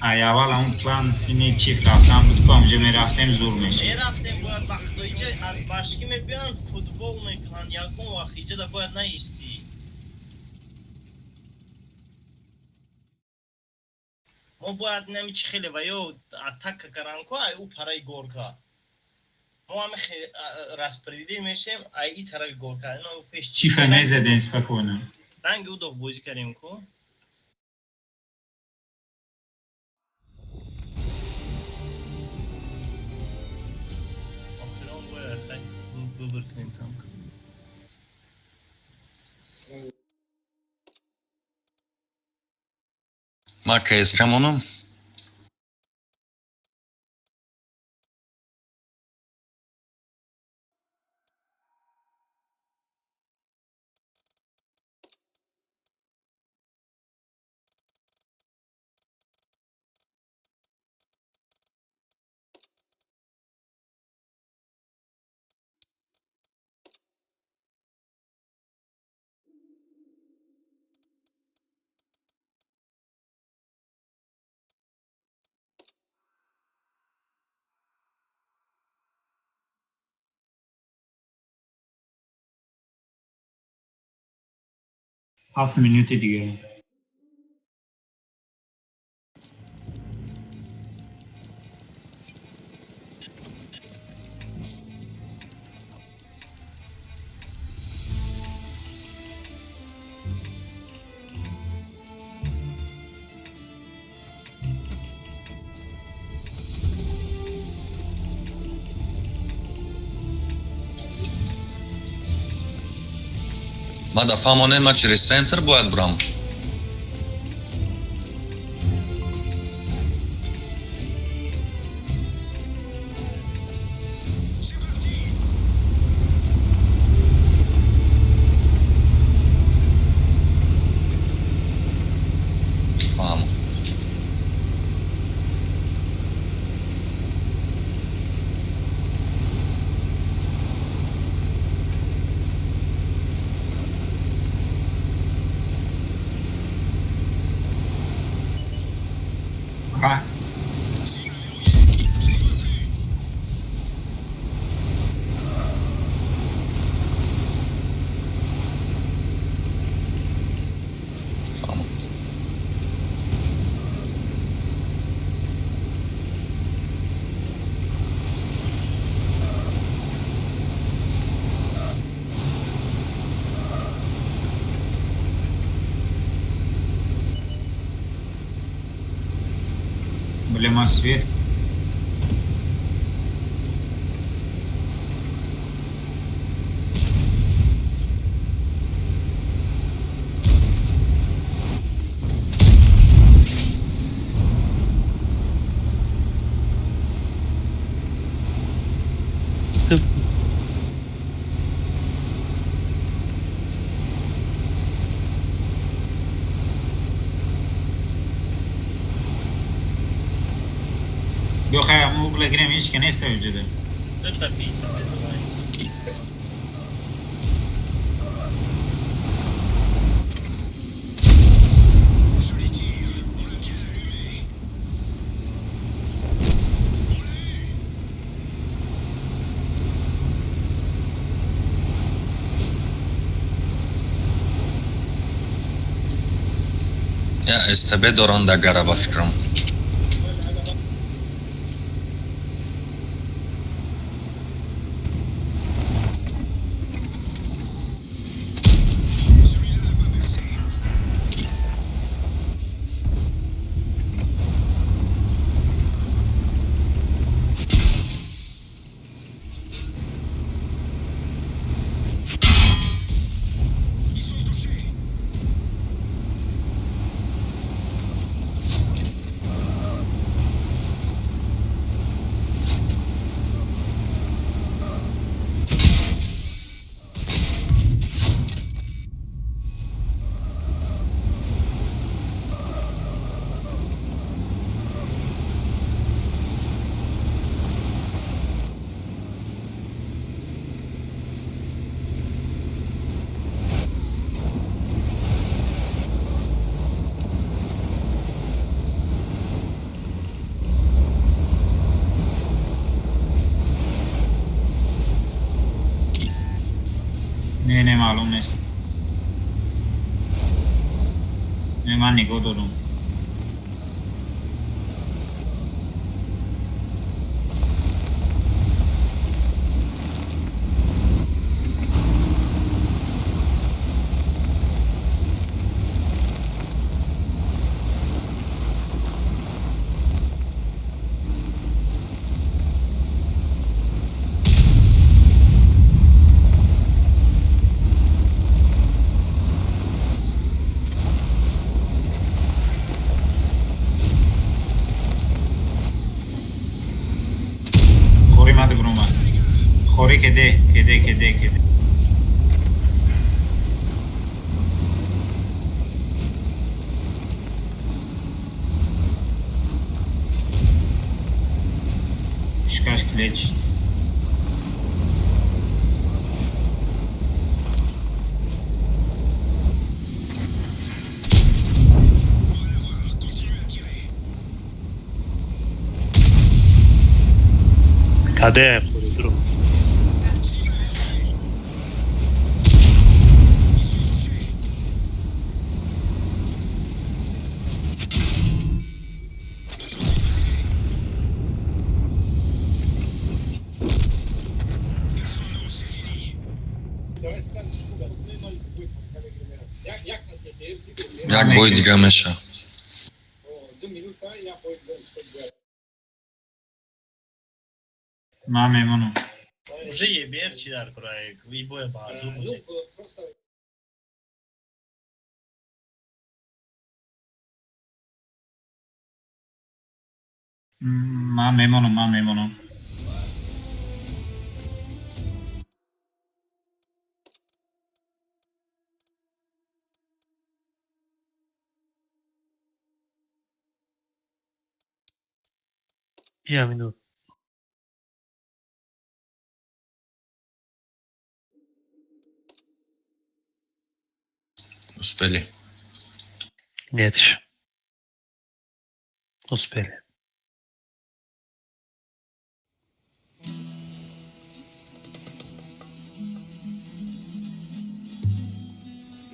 Ай, аввал ҳамун план сини чиф рафтан буд ку, ҳамҷо мерафтем, зур мешуд. Мерафтем, бояд вақтҳо иҷа аз башкӣ мебиёнд, футбол мекунанд, ягон вақт иҷа да бояд наистӣ. Мо бояд нами чи хеле ва ё атака каран ку, ай ӯ параи горка. Мо ҳами распределить мешем, ай и тарафи горка. Ино пеш Чифа мезадем спокойно. Ранги ӯ доғ бозӣ кардем ку. Охирон бояд хай выбор кунем танк. Сразу. Ма КСК монам. 7 минути дига. Ма да фаҳмонем, ма через центр бояд бурам. Фаҳмо. Ма свет. Биё, хай, ҳамун угла гирем, ҳеч ка нест оҷода. Дута писа. Я СТБ доран да гара, ба фикрам. Не, не, маълум нест. Не, ман нигоҳ додум. Хори мада бромад. Хори кеде, кеде, кеде, кеде. Пушкаш клеч. Каде е хори друг? Давай скажеш кога, не нови бой, каде гремера. Як на те, Як бой дига меша. Ду минута, я бой да спод. Ман мемонам. Уже ебер чи дар курай, и боя баҳадур. Ну, просто. Ман мемонам, ман мемонам. Я минут. Успели. Нет еще. Успели.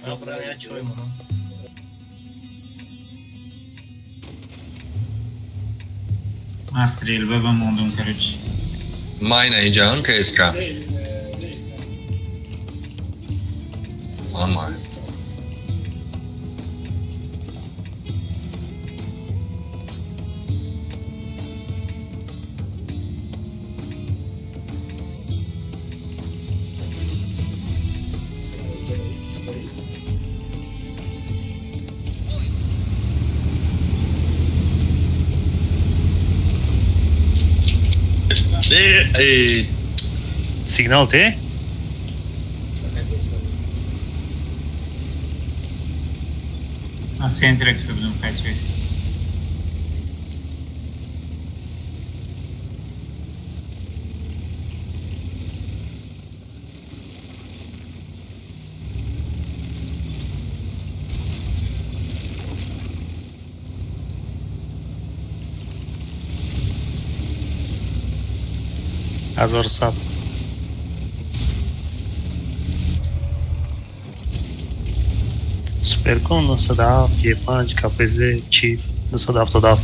Добра, я чой монам. Ман стрельба ба мондум, короче. Майна иҷа КСК. Не, не. Мама. Не, Сигнал те? На центъра като будем хай свет. Ҳазор сад. Суперкон 97, Е5, КПЗ, Чиф 277.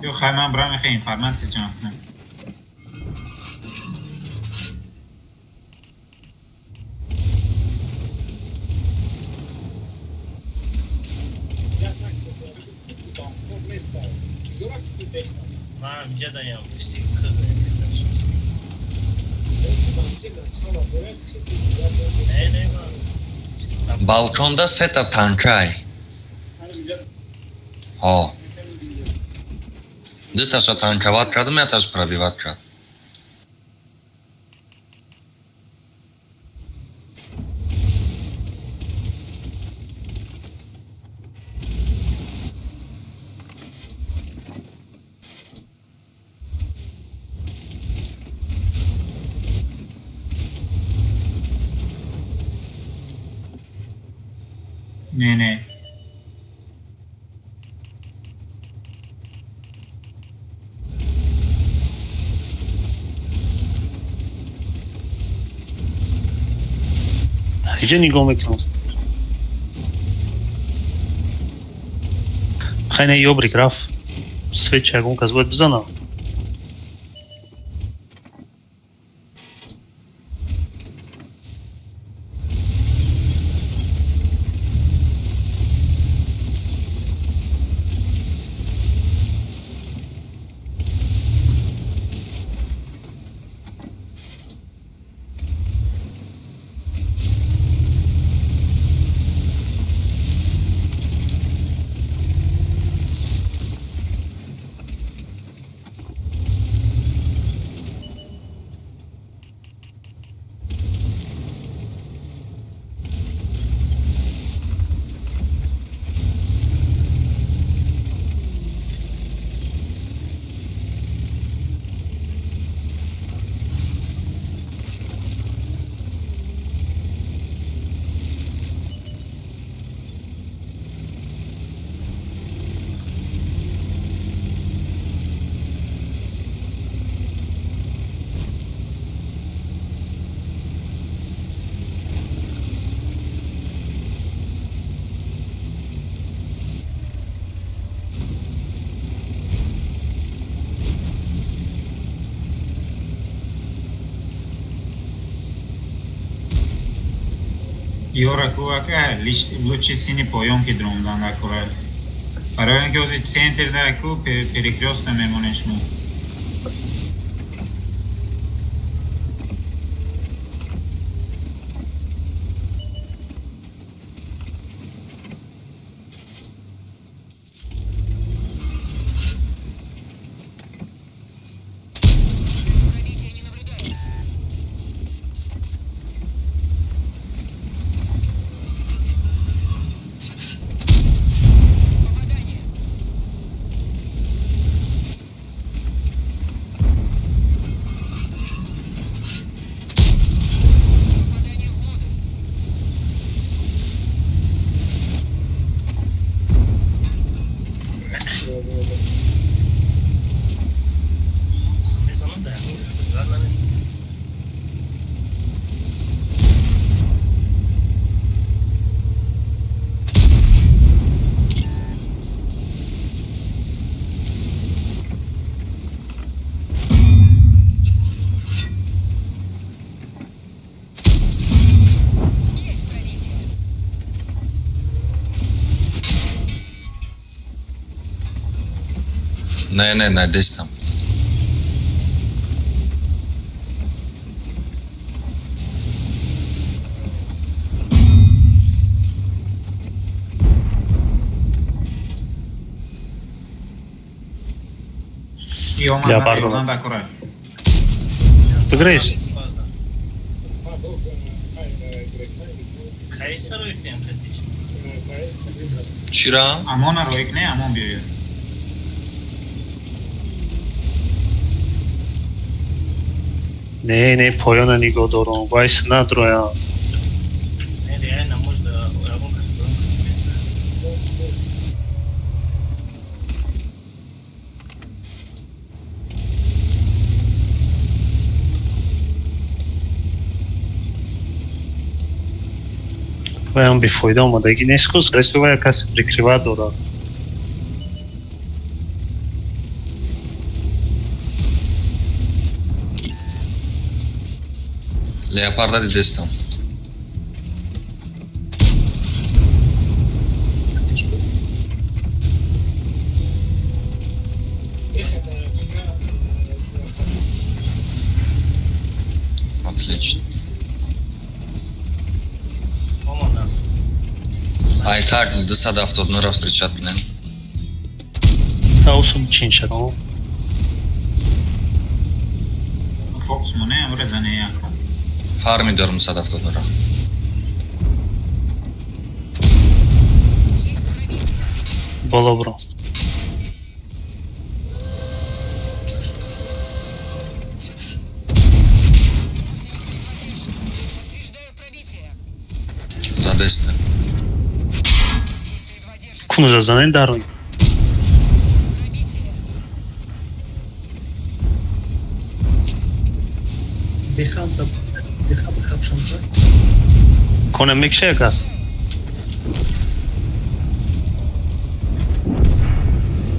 Ё хай ман брам мехоҳам информация ҷамъ кунам. Ман инҷа даям, пушти кӯҳ. Не, не, ман. Балконда сета танкай. Ҳо. Дуташа танковать кардам, якташ пробивать кард. Не, не. Ҳеҷа нигоҳ мекунам. Хай не ёбрик рафт. Свеча ягон кас бояд бизанам. Ёра кувака лучше сини поён ки дромдан накура. Барои он ки ози центр да ку перекрёстка мемонеш мо. Не, не, надестам. Леопардо. Бигрейс. Чира? Амона роик не, амон биёяд. Не, не, поёна нигоҳ дорам. Вайс надроям. Не, реально можно ягон кас Ваям бефоида омадагӣ нест ку, скорее вая касе прикрывать дорад. Леопарда дидестам. Отлично. Ай так, 279 ра встречат менен. Таусум чинша. Фокус моне, амра зане яко. Фарми дорум 279 ра. Боло бро. Задеста. Кунужа занен дарун. Кона мекша кас.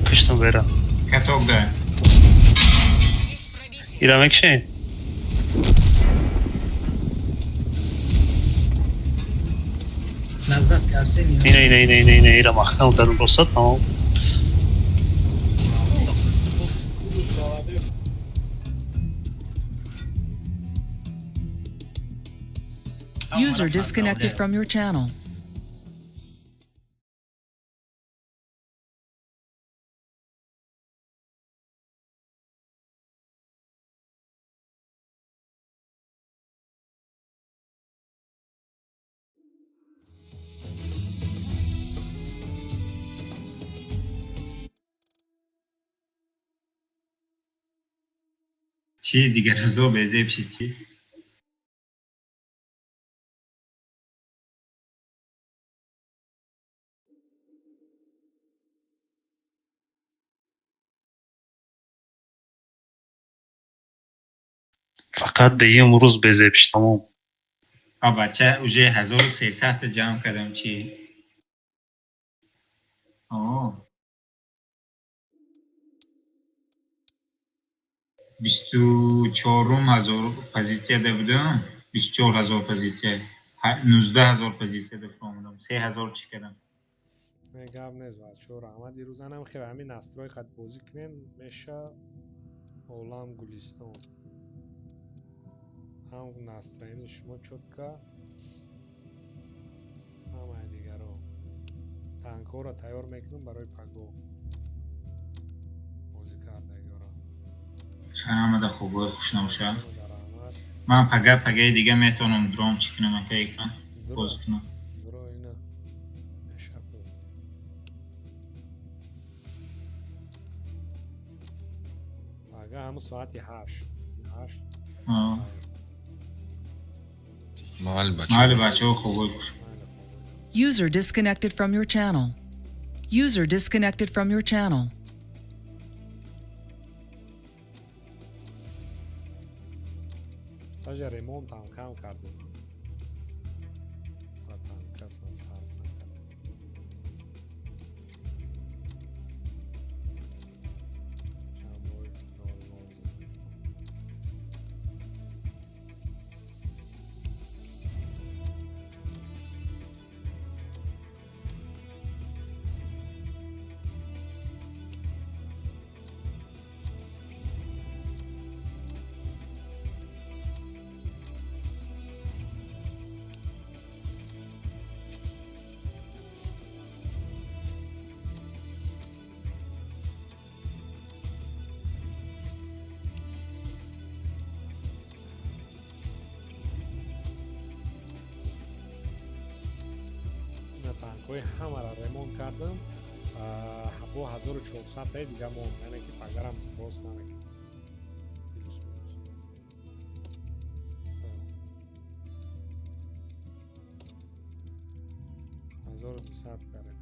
Киштам вера. Каток да. Ира мекша? Назад Арсений. Ина ина ина ина ина ира махкам дарун босат, но User disconnected from your channel. Чӣ дигар рӯзо безеб шид чӣ? Фақат деюм рӯз безеб шид, тамом. А бача уже 1300 та ҷамъ кардам чӣ? О. 24 ҳазор позитсияда будам, 24 ҳазор позитсия, 19 ҳазор позитсияда фуромадам, 3000 чӣ кардам. Не, гап нест, бачаҳо, раҳмат. Ирӯзанам хеле ҳамин настрой қад бозӣ кунем, меша олам гулистон. Ҳам настроени шумо чётко, ҳамаи дигаро. Танкҳоро тайёр мекунам барои пагоҳ. Бозӣ кардагиҳоро. Ҳамада хубои хуш набошад. Ман пага пагаи дига метавонам дром чӣ кунам, акай кунам, бозӣ кунам. Дуро ина мешаку. Пага ҳамун соати 8. 8. Майли бачаҳо. Майли бачаҳо, хубои хуш. User disconnected from your channel. User disconnected from your channel. Даже ремонтам кам кардем. Ба танкасан сарф накардем. Чанд бор 0-0 зад. Танкҳои ҳамаро ремонт кардам, бо 1400 таи дига монд, яъне ки пагарам сброс намекунам. Плюс минус. 1200 карем.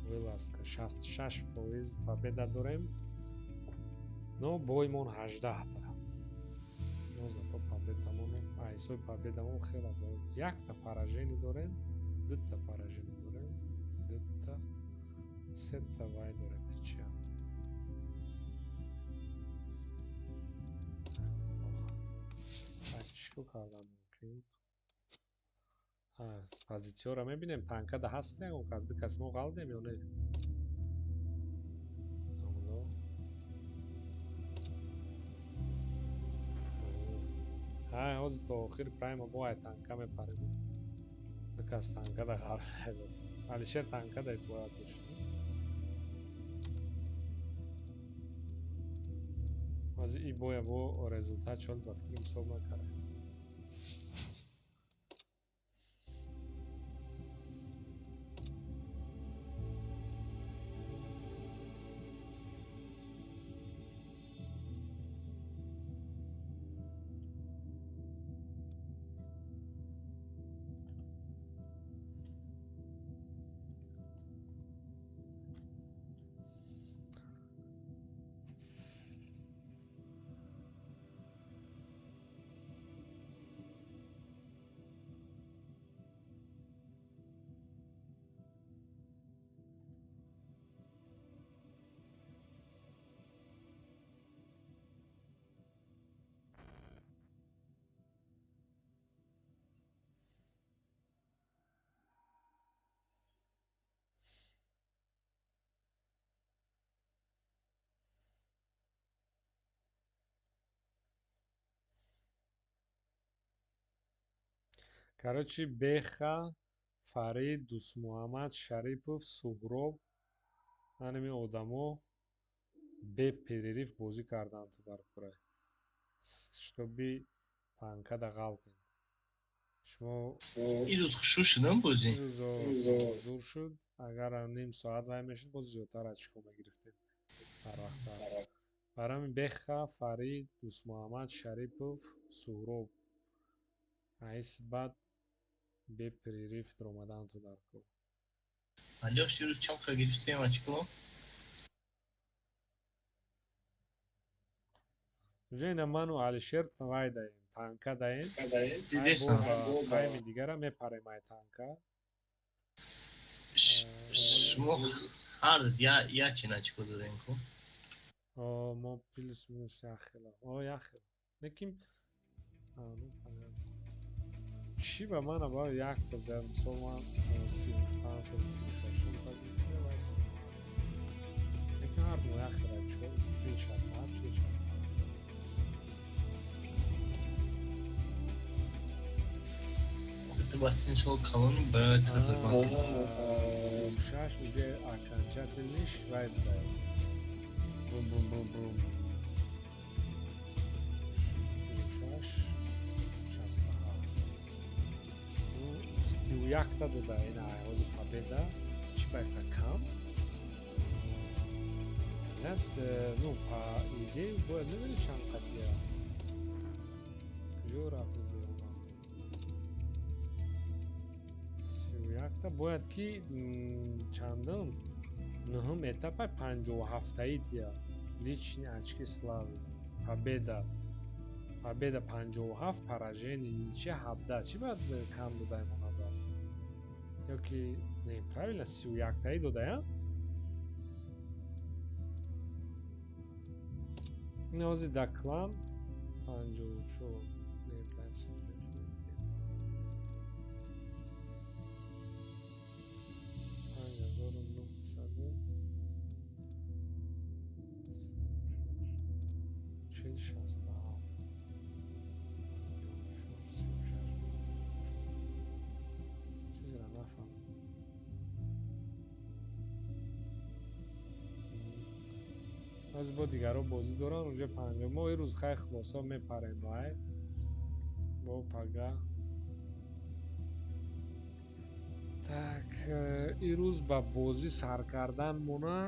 Вылазка 66% победа дорем. Но боймон 18-та. Но зато победамон, ҳисоби победамон хеле бо якта поражение дорем, дута поражение дорем, дута, сета вай дорем ничья. Чӣ кардан мумкин? Позитсияро мебинем, танкада ҳаст ягон кас, ду кас мо ғалдем ё не? Ҳа, ҳозир то охири прайма бо ай танка мепарем. Ду кас танкада ғалд. Алишер танкада бояд бошад. Ҳозир и боя бо результат шуд, ба фикр ҳисоб накардем. Короче, Беха, Фарид, Дӯстмуҳаммад, Шарипов, Суҳроб, ҳанами одамо бе перерыв бозӣ карданд дар кура, чтобы танкада ғалтем. Шумо Ирӯз хушу шудам бозӣ. Ирӯз зур шуд. Агар ним соат вай мешуд, боз зиёдтар очко мегирифтем ҳар вақта. Барои ҳамин Беха, Фарид, Дӯстмуҳаммад, Шарипов, Суҳроб айс баъд бе перерыв даромадан ту дар кор. Алёш, ирӯз чанд ха гирифтем очко? Уже ина ману Алишер вай даем, танка даем. Дидесам. Тайми дигара мепарем ай танка. Шумо ҳар я чин очко додем ку? О, мо плюс минус як хела. О, як хела. Лекин ну понятно. Чӣ ба ман ба якта зад, мисол ман 35 сол 36 позитсия вайс. Лекин ҳар ду як хела 47, 46. Ту ба син сол калони барои тадбир. 36 уже окончательный вай буда. Бум бум бум бум. 36 67. 31-та дода ина ҳозир победа чӣ байқа кам? Блядь, ну, по идее, бояд медони чанд қатия. Куҷо рафт идея? 31-та бояд ки чандум? Нуҳум этапа 57-таи тия. Личный очки славы. Победа. Победа 57, поражение ничья 17. Чӣ бояд кам додаем она? Ё ки не, правильно, 31-таи додаям? Не, ҳозир дар клан 54. Не, блядь, 5900 40 67 54 36. Чизеро нафаҳмидам. Ҳозир бо дигарҳо бозӣ доранд, уже 50. Мо ирӯз хай хулоса мепарем вай. Бо пага. Так, ирӯз ба бозӣ сар кардан мона,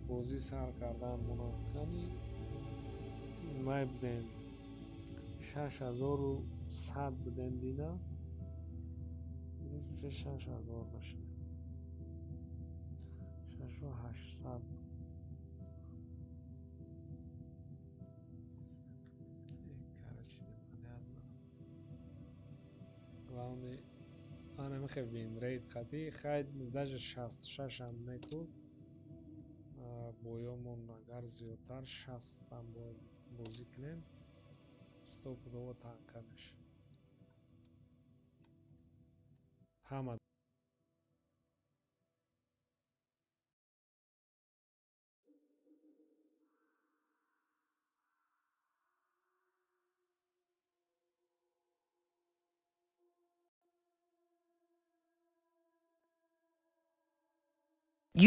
бозӣ сар кардан мона. Кани май будем 6100 будем дина. Ирӯз уже 6000 бошем. 6800. Короче, непонятно. Главное, ана мехе винрейт хати, хай даже 66 ам неку. Боёмон агар зиёдтар 60 ам бозӣ кунем, стопудово танка мешавад. Ҳама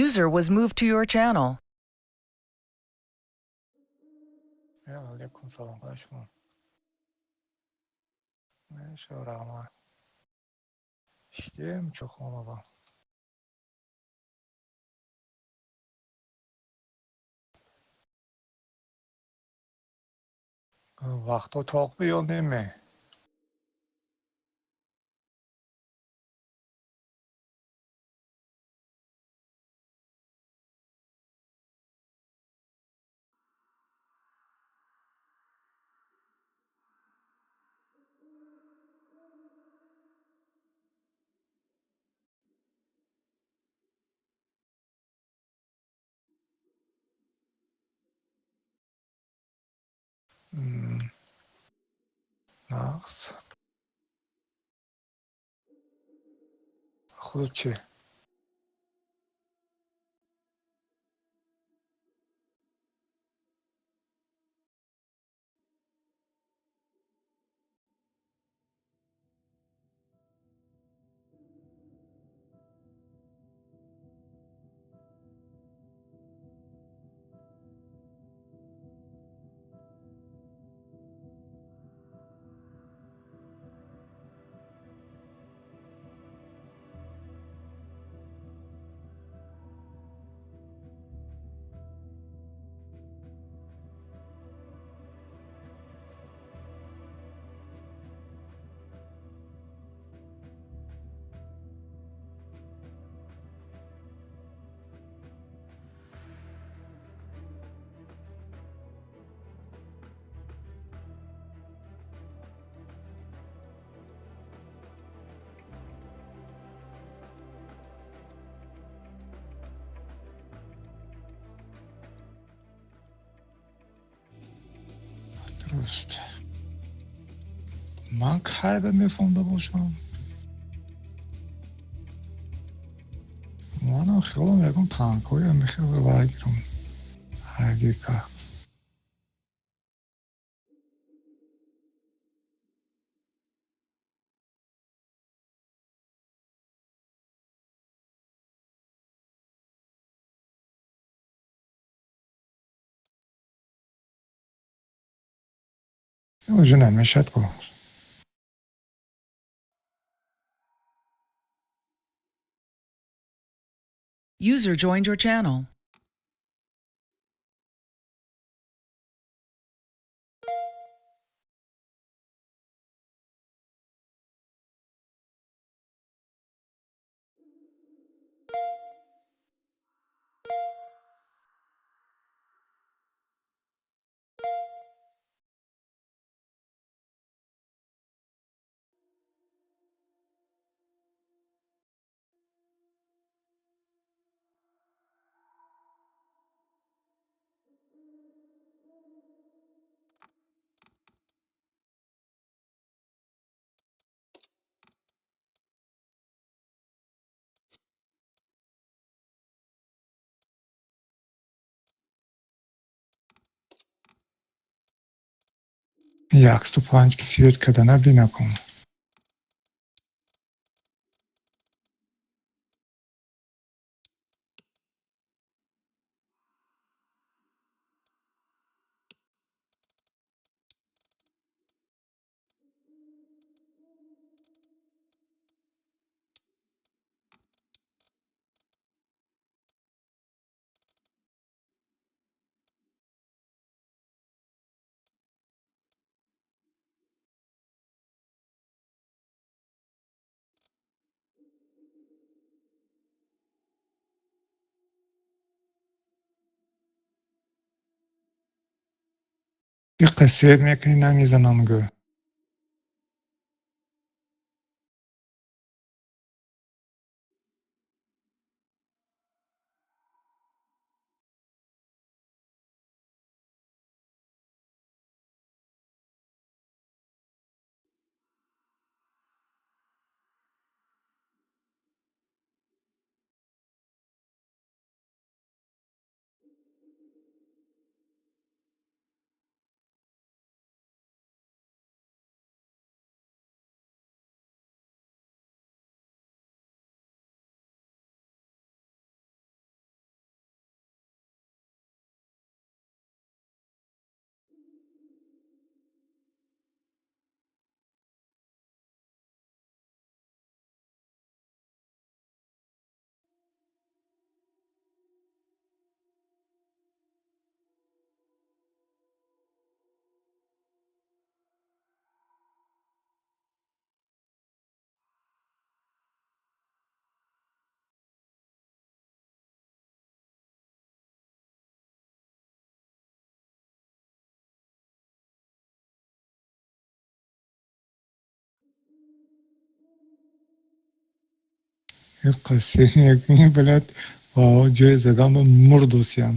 User was moved to your channel. Алейкум салом, худо шумо. Раҳмат. Иштем Чухонова. Вақтҳо тоқ ё неме? Нақс. Худо чӣ? Дуруст. Ман кай ба мефаҳмда бошам? Манам хиёлам ягон танкҳоям мехел вайгирам. Ҳагика. Уже намешад ко. User joined your channel. 105 ки свет када набинакун. Иқа свет мекунӣ, намезанам гӯ. Иқа свет мекунӣ, блядь, ва ҷои задан ба мурдосиян.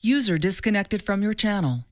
User disconnected from your channel.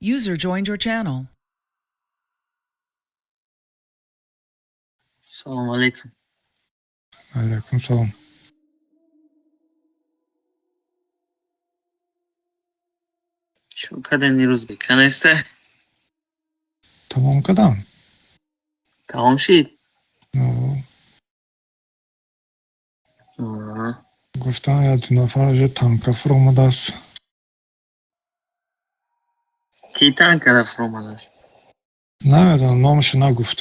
User joined your channel. Салом алейкум. Алейкум салом. Чӣ кардем дирӯз, канесте? Тамом кардам. Тамом шид? О, Аҳа. Гуфтам, як ду нафар уже танка фуромадааст. Ки танкара фуромадаш? Намедонам, номашо нагуфт.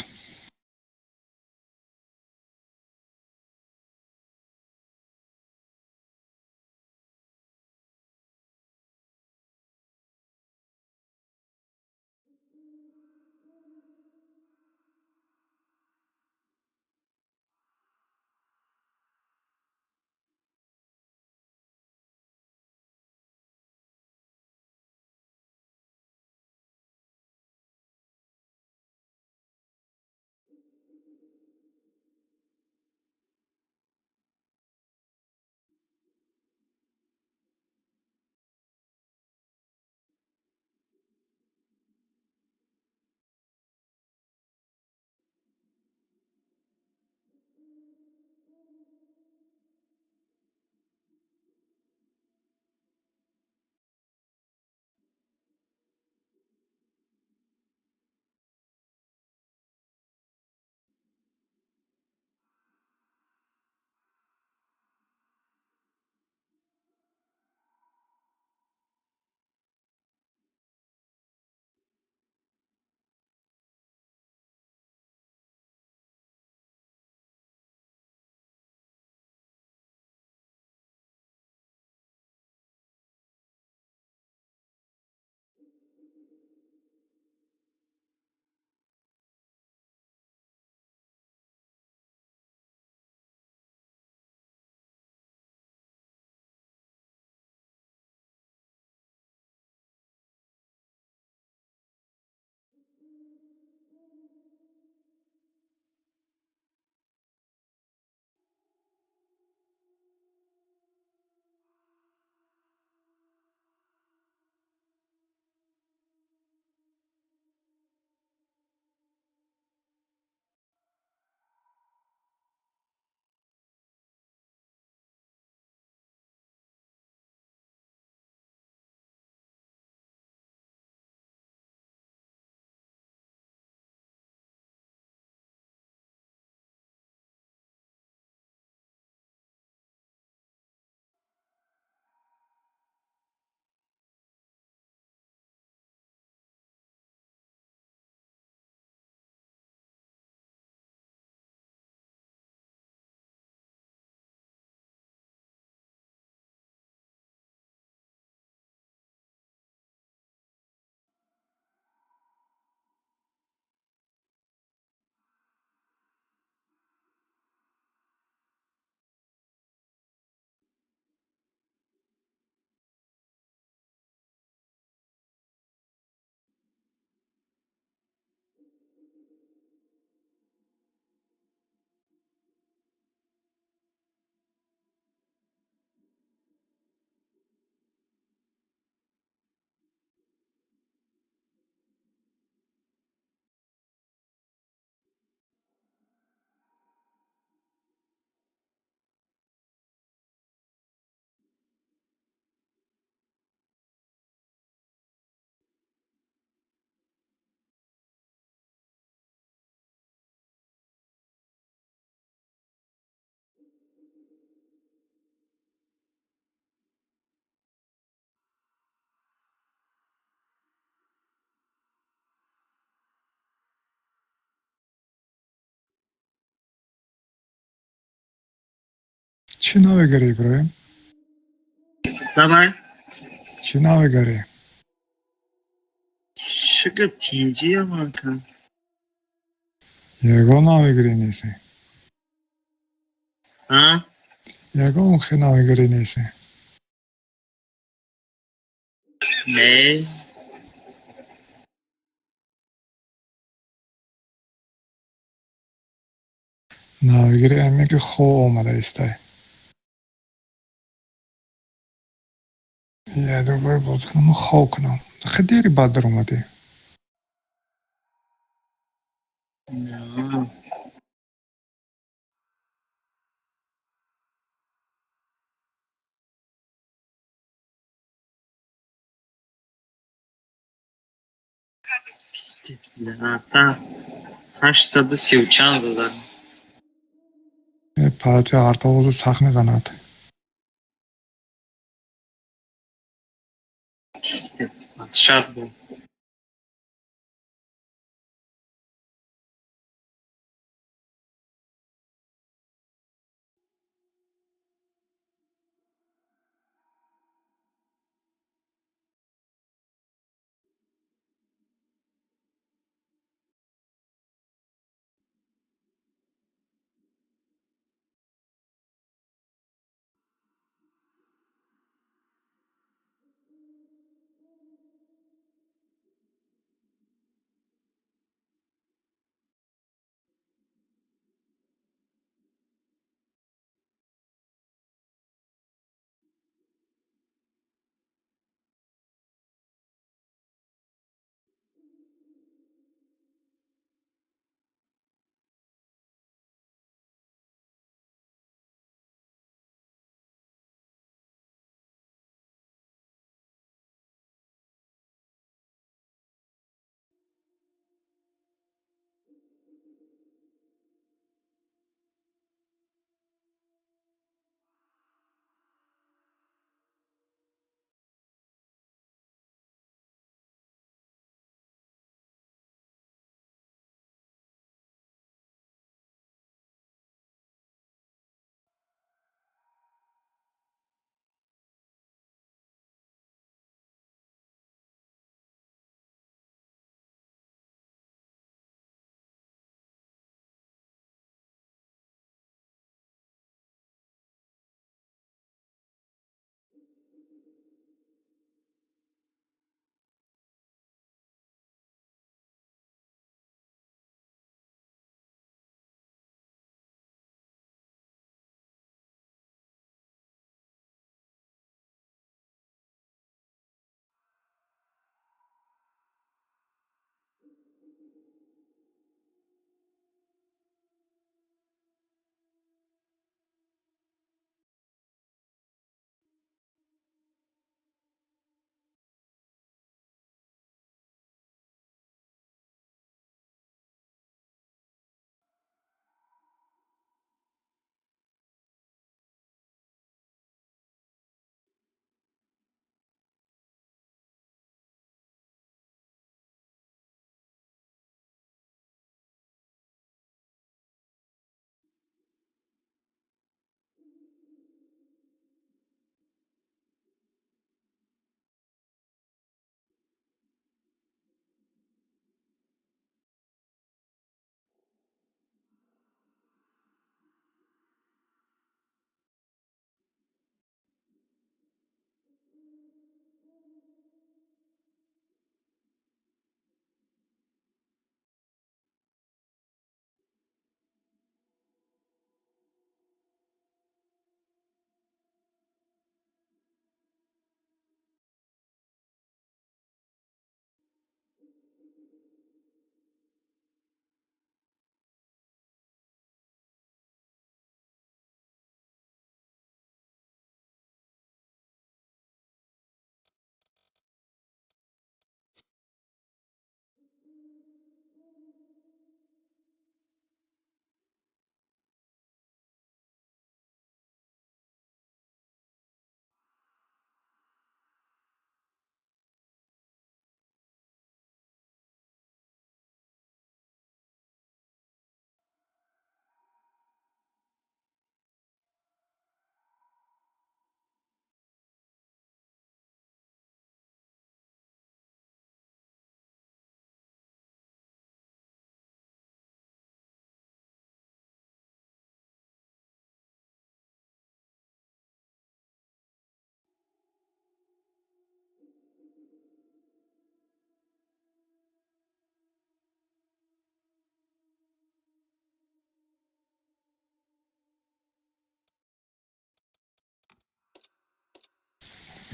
Чӣ навигарӣ, Иброҳим? Давай. Чӣ навигарӣ? Шукр, тинҷия мака. Ягон навигарӣ нестӣ? А? Ягон хел навигарӣ нестӣ? Не. Навигарӣ аме ки хоб омада истай. Яду бор боз кунаму хоб кунам. Хе дери баъд даромадӣ. На. Пиздец, бля. Та 830 чанд зада. Парча артовозу сахт мезанад. Пиздец, шат был.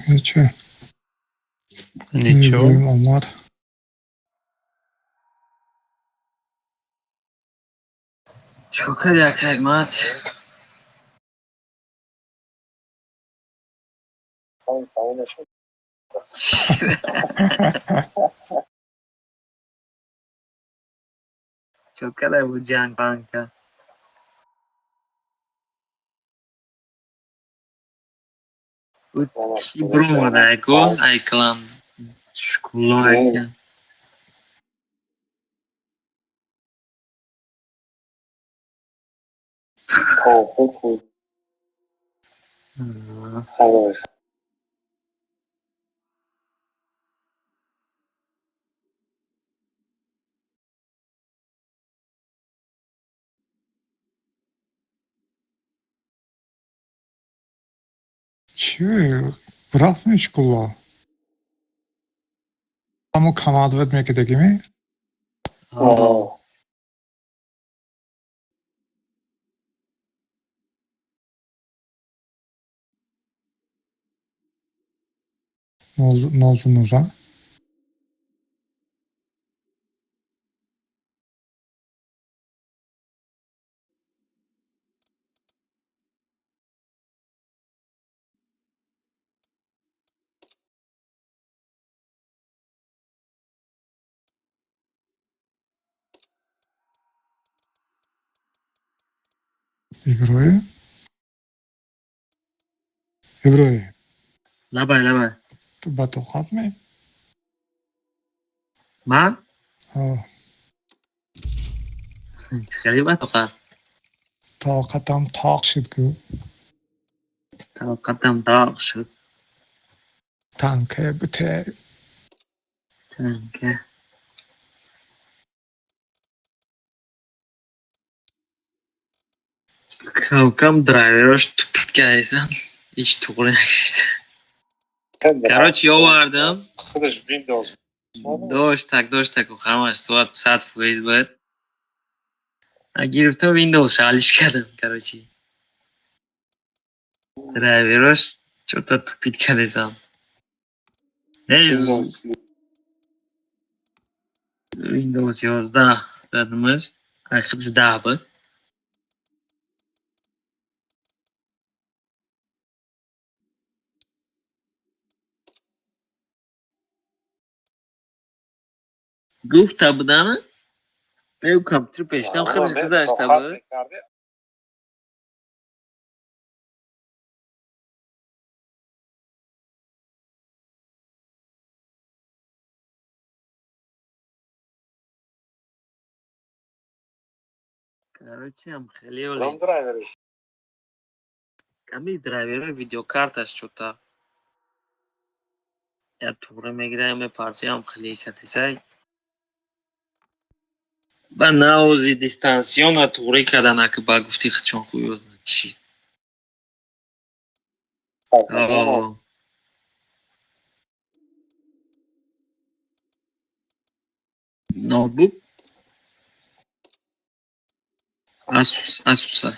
Ҳече. Ничего. Иброҳим омад. Чӣ карди, ака Ҳикмат? Чӣ карда буд ҷанг банка? Ки биромада айко айклан шукулло айка. Чӣ рафт мешкулло? Ҳамо командовать мекардагими? Нозу нуза? Иброҳим? Иброҳим. Лабай, лабай. Ту ба тоқат ме? Ман? О. Хеле ба тоқат. Тоқатам тоқ шуд гӯ. Тоқатам тоқ шуд. Танке буте. Танке. Кам-кам драйверош тупит кардасан. Ҳеҷ туғри накардасан. Короче, овардам. Худаш Windows. Дошт, так, дошт, так, ҳамаш соат 100% буд. Гирифтам Windows шалиш кардам, короче. Драйверош чё-то тупит кардасан. Не, Windows 11 дадимаш. Худаш 10 буд. Гуфта будам, ё компютер пешинам худаш гузашта буд. Короче, ам хеле оле. Ками драйверои видеокарташ чё-то я туғри мегирам, мепартоям, хеле катисай. Ба навози дистанционно туғри кардан, аки ба гуфти худшон хуёз чӣ. О. Ноутбук? Asus, Asus.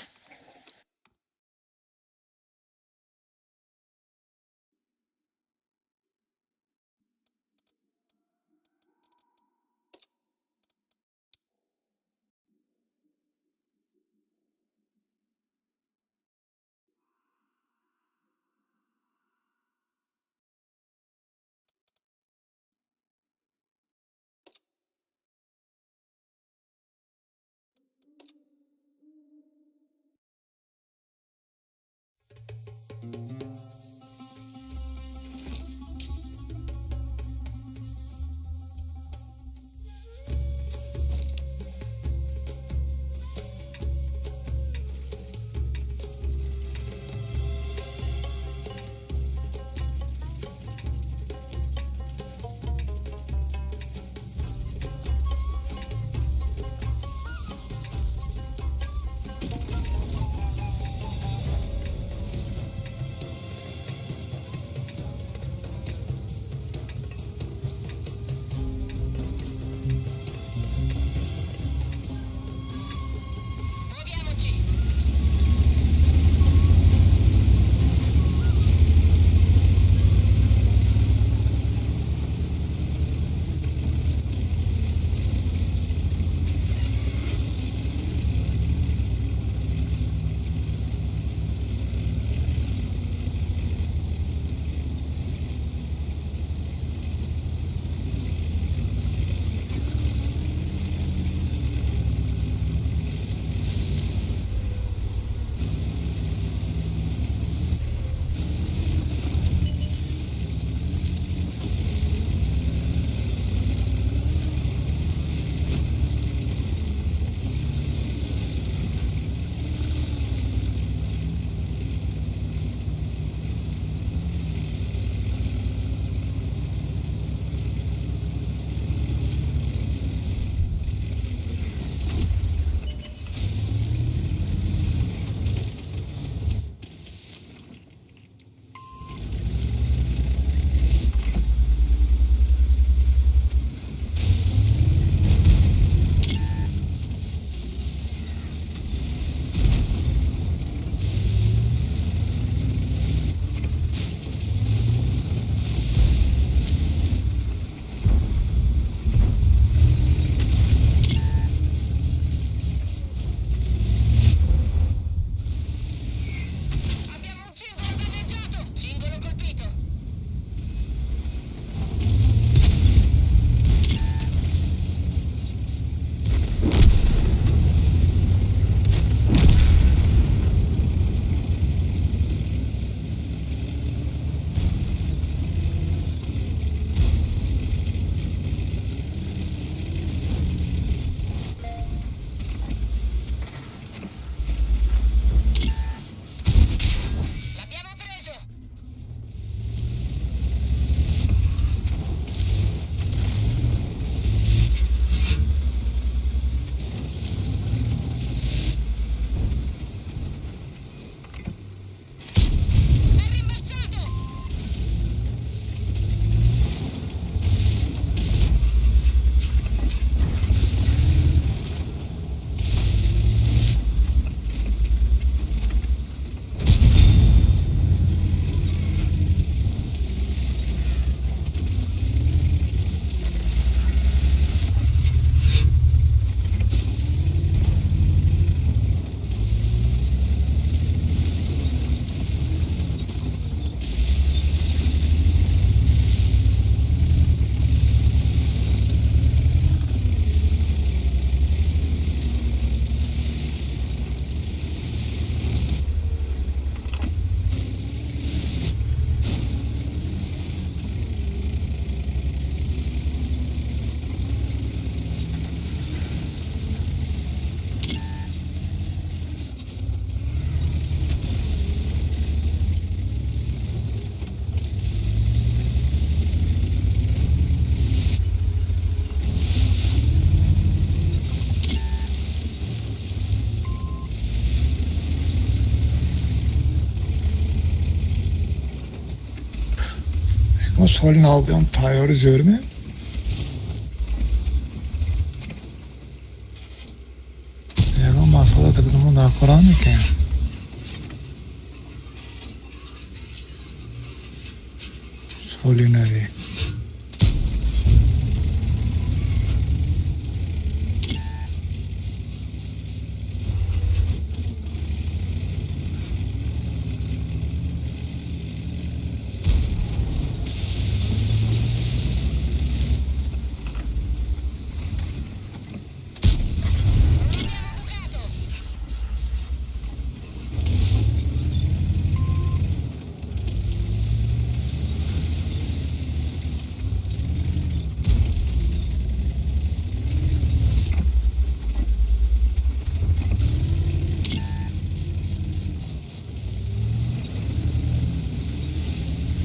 Мо соли нав биём, тайёри зӯрме. Ягон масъала кадамо дар кора мекунем. Соли навӣ.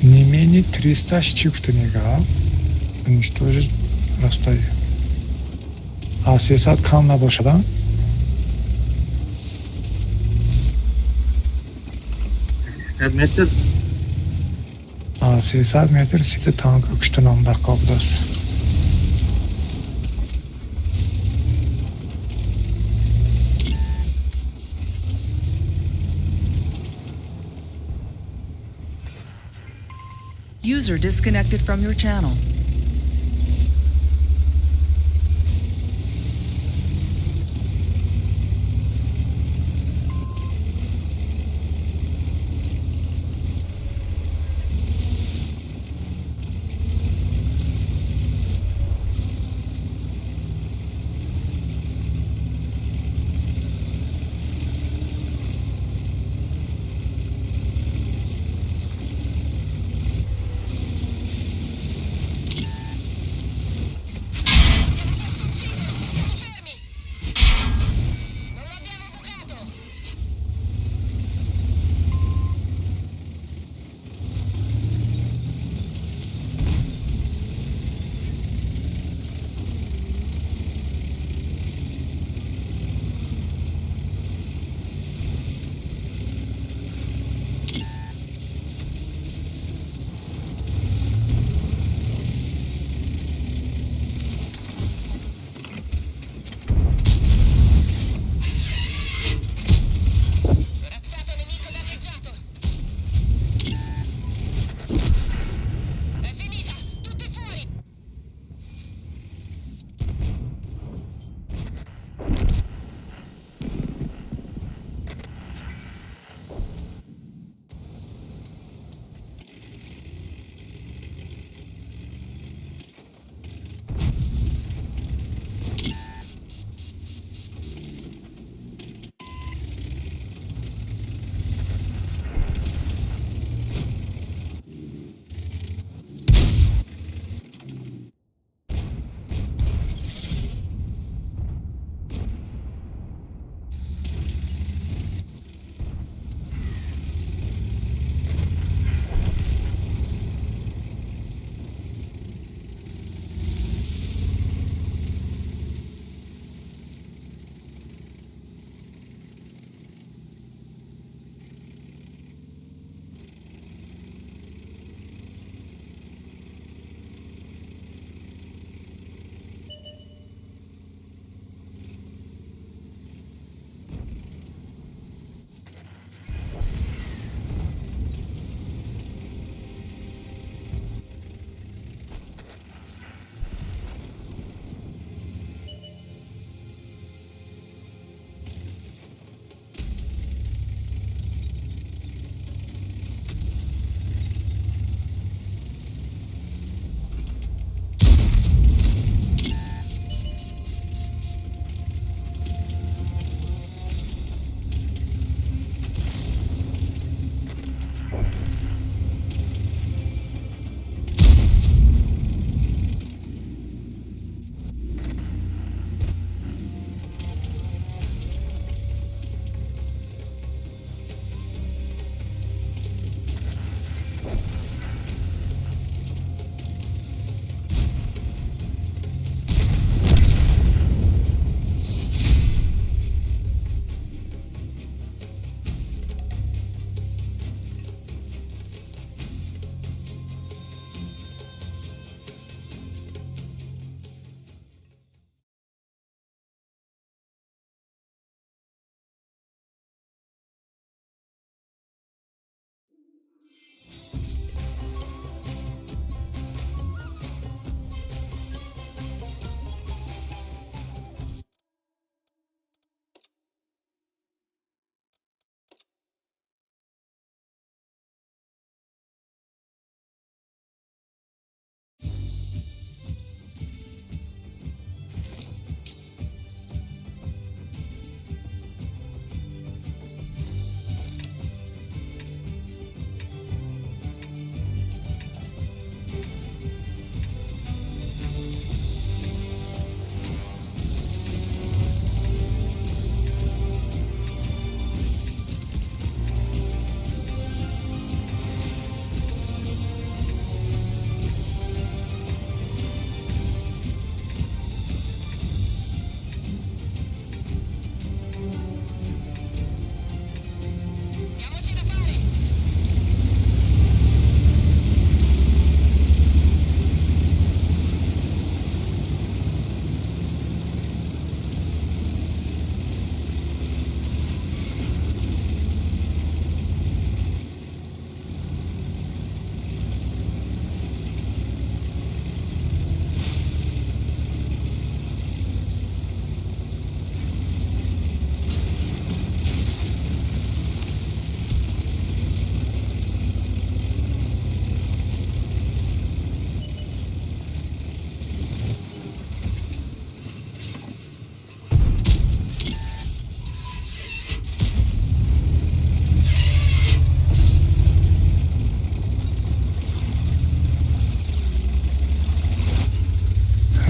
Не менее 300 чӣ гуфтани гап? Уничтожить рафтаи. А 300 кам набошад, а? 300 метр. А 300 метр сита танк куштанам дар кор будааст. User disconnected from your channel.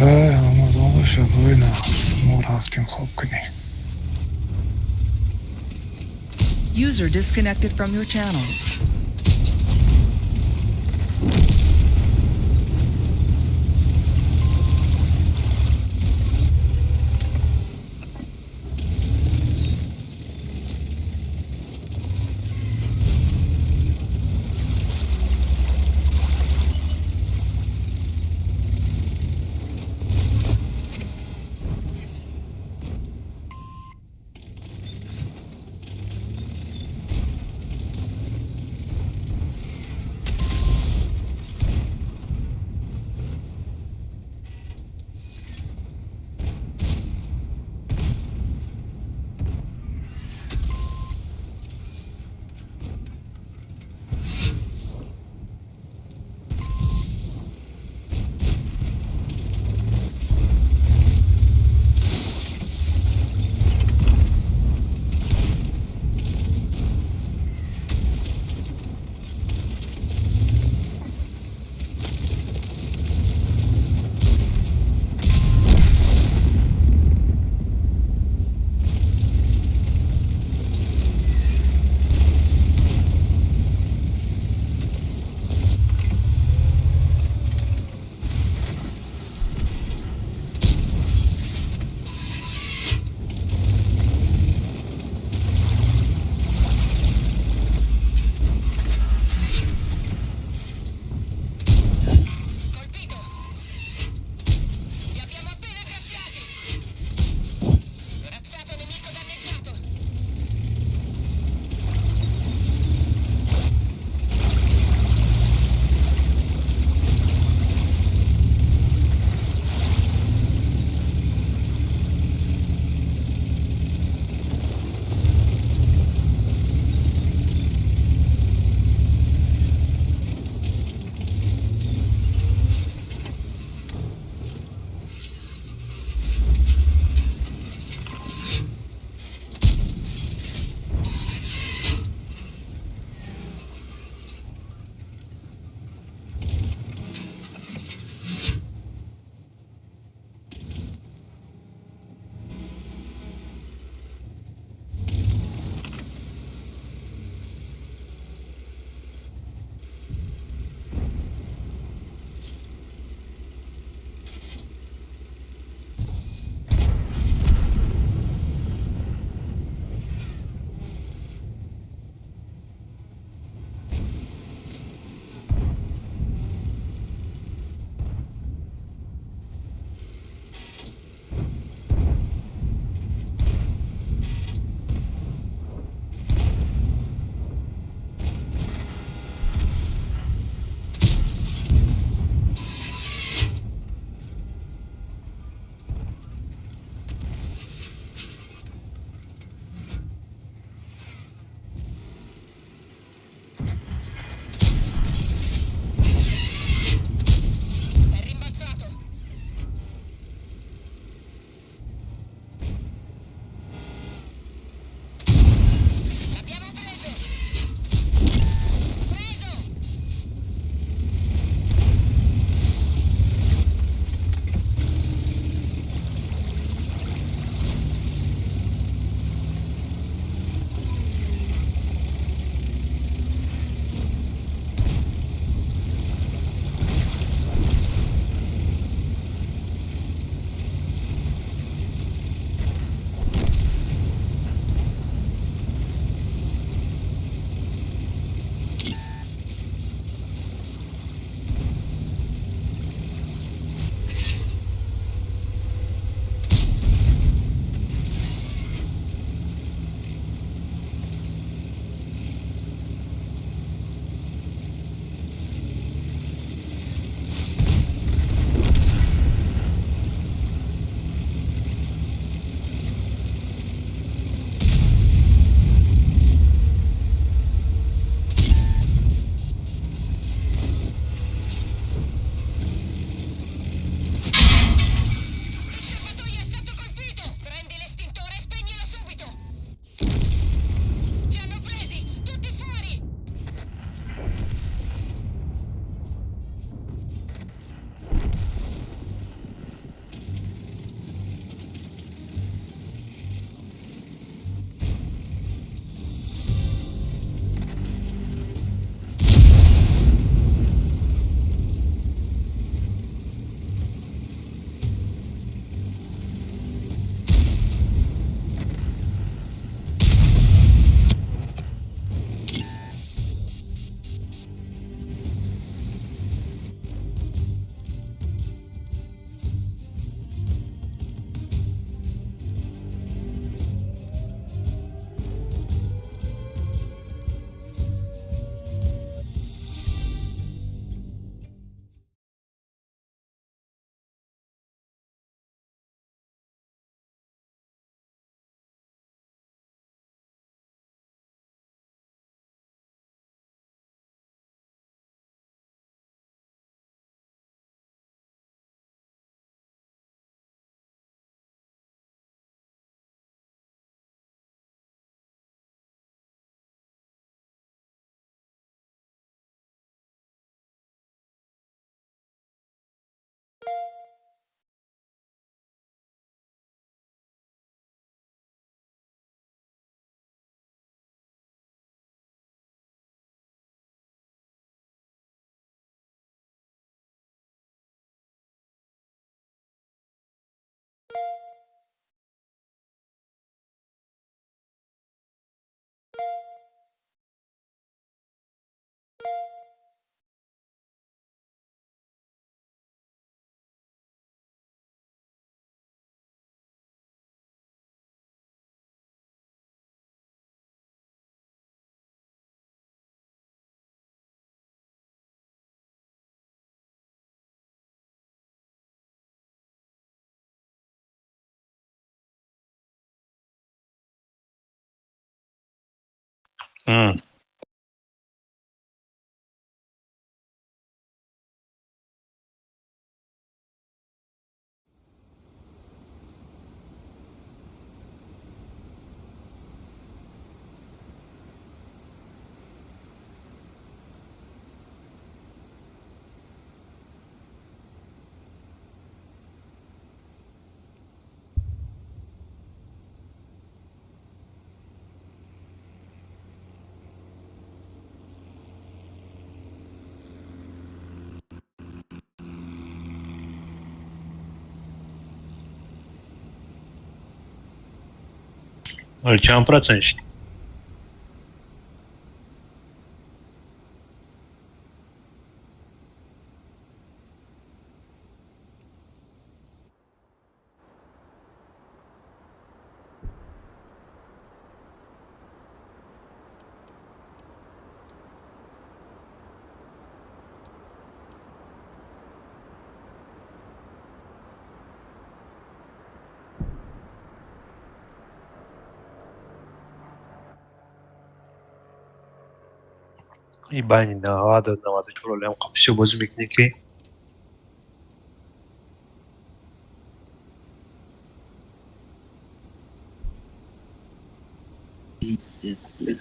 Ай, омадон боша, бой нағз. Мо рафтем хоб кунем. User disconnected from your channel. Чанд процент шид? И байни 90 94 лям всё бозӣ мекунӣ, ки Пиздец, блядь.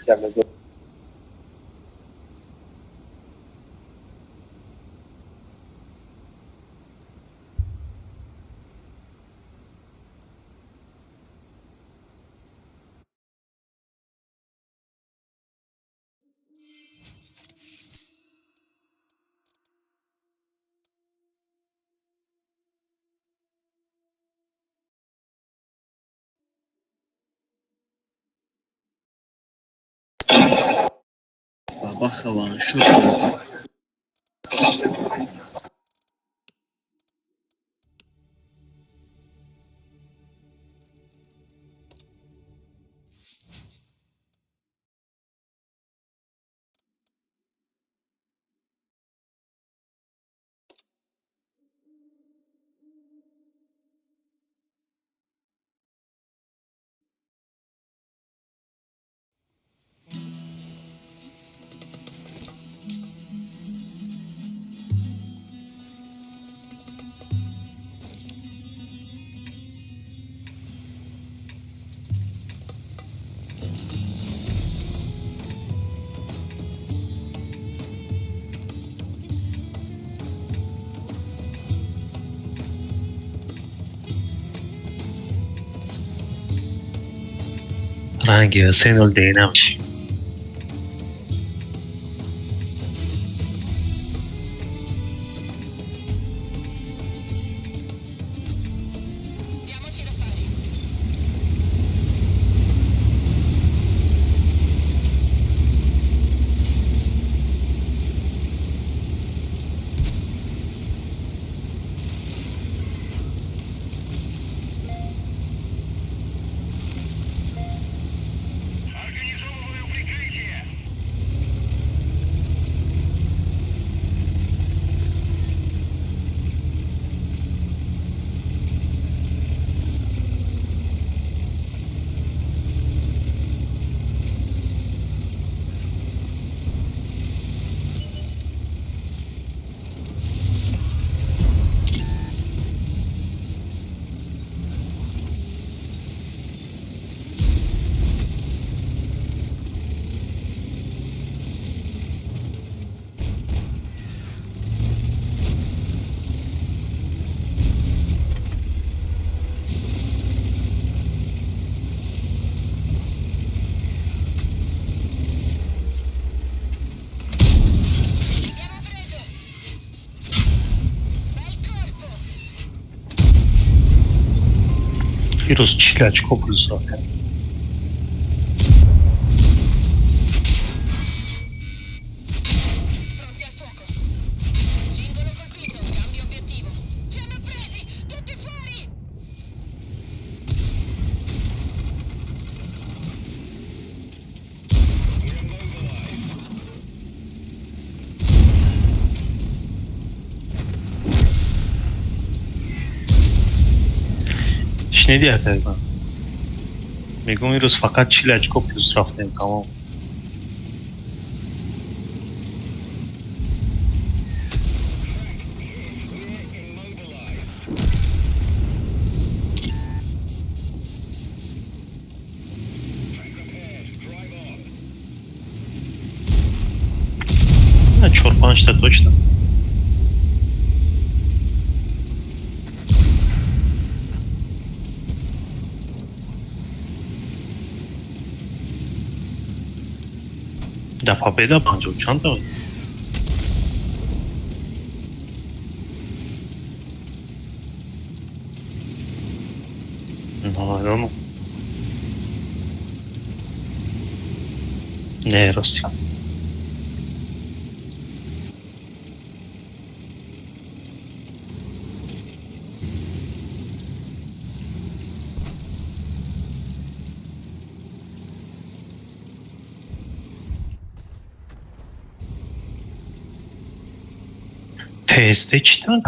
Бабаха ваншот буд. Ранги 3-0 денамш. Diamoci da fare. Ирӯз 40 очко плюс рафтем. Pronti al fuoco. Cingolo colpito. Cambio obiettivo. Ci hanno presi! Tutti fuori! Шунидӣ, акайгон? Мегӯм, ирӯз фақат 40 очко плюс рафтем, тамом. На чор панҷта точно. Да, победа панҷоҳу чанд та? Ну, не, рости. ТСТ чӣ танк?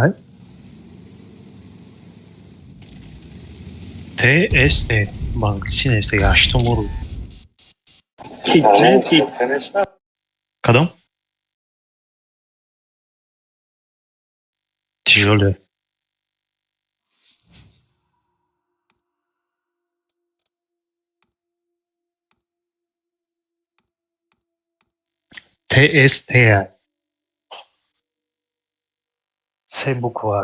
ТСТ ба англисӣ нависта, ҳаштум уровень. Кадом? Тяжёлый. ТСТ. Се буква.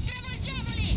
Travolgiamoli!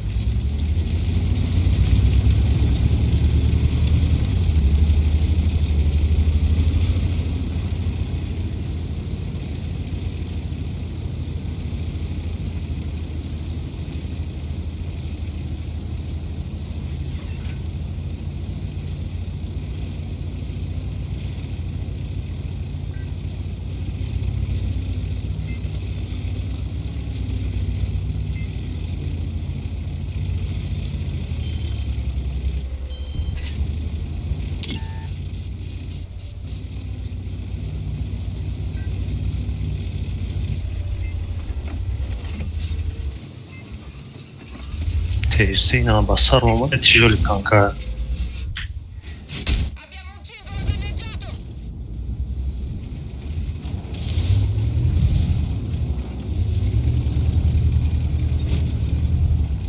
ТСТ ина ба сар омад. Тяжёлый танка. Abbiamo un cingolo danneggiato!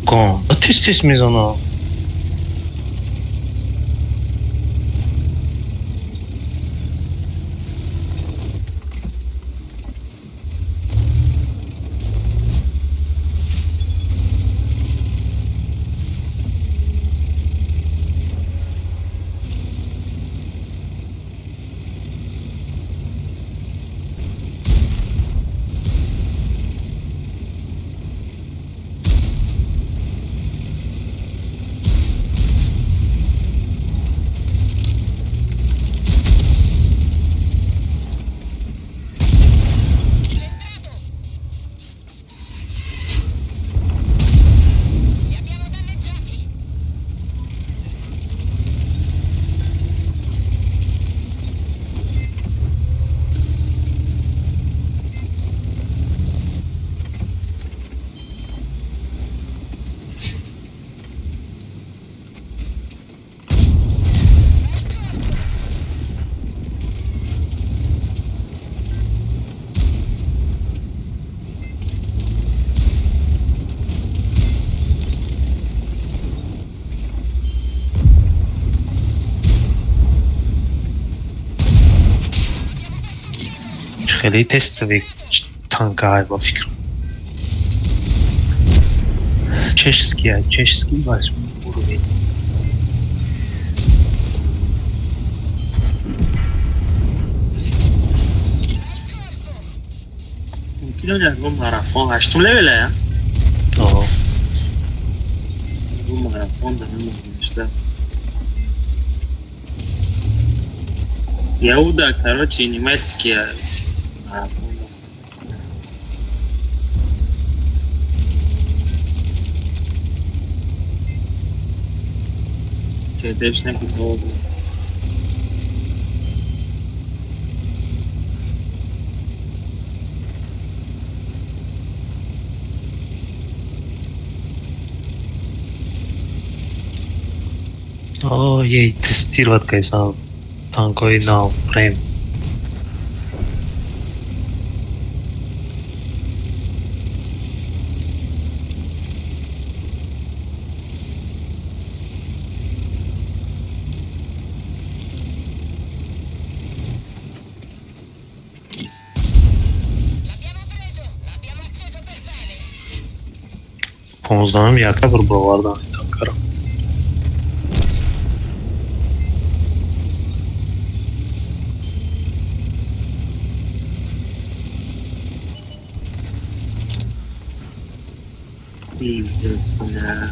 Гон. Тез тез мезана. Li abbiamo danneggiati. Хеле тестовый танкай ба фикрам. Чешский, чешский восьмой уровень. Мумкин ягон марафон ҳаштум левела? О, Ягон марафон да намоништа. Яуда, короче, немецкий марафон. Чедеш набудову. О, ей тестировать кайсан танкои нав прем. L'abbiamo preso. L'abbiamo acceso per bene. 15 октябр бировардан ин танкаро. Пиздец, бля.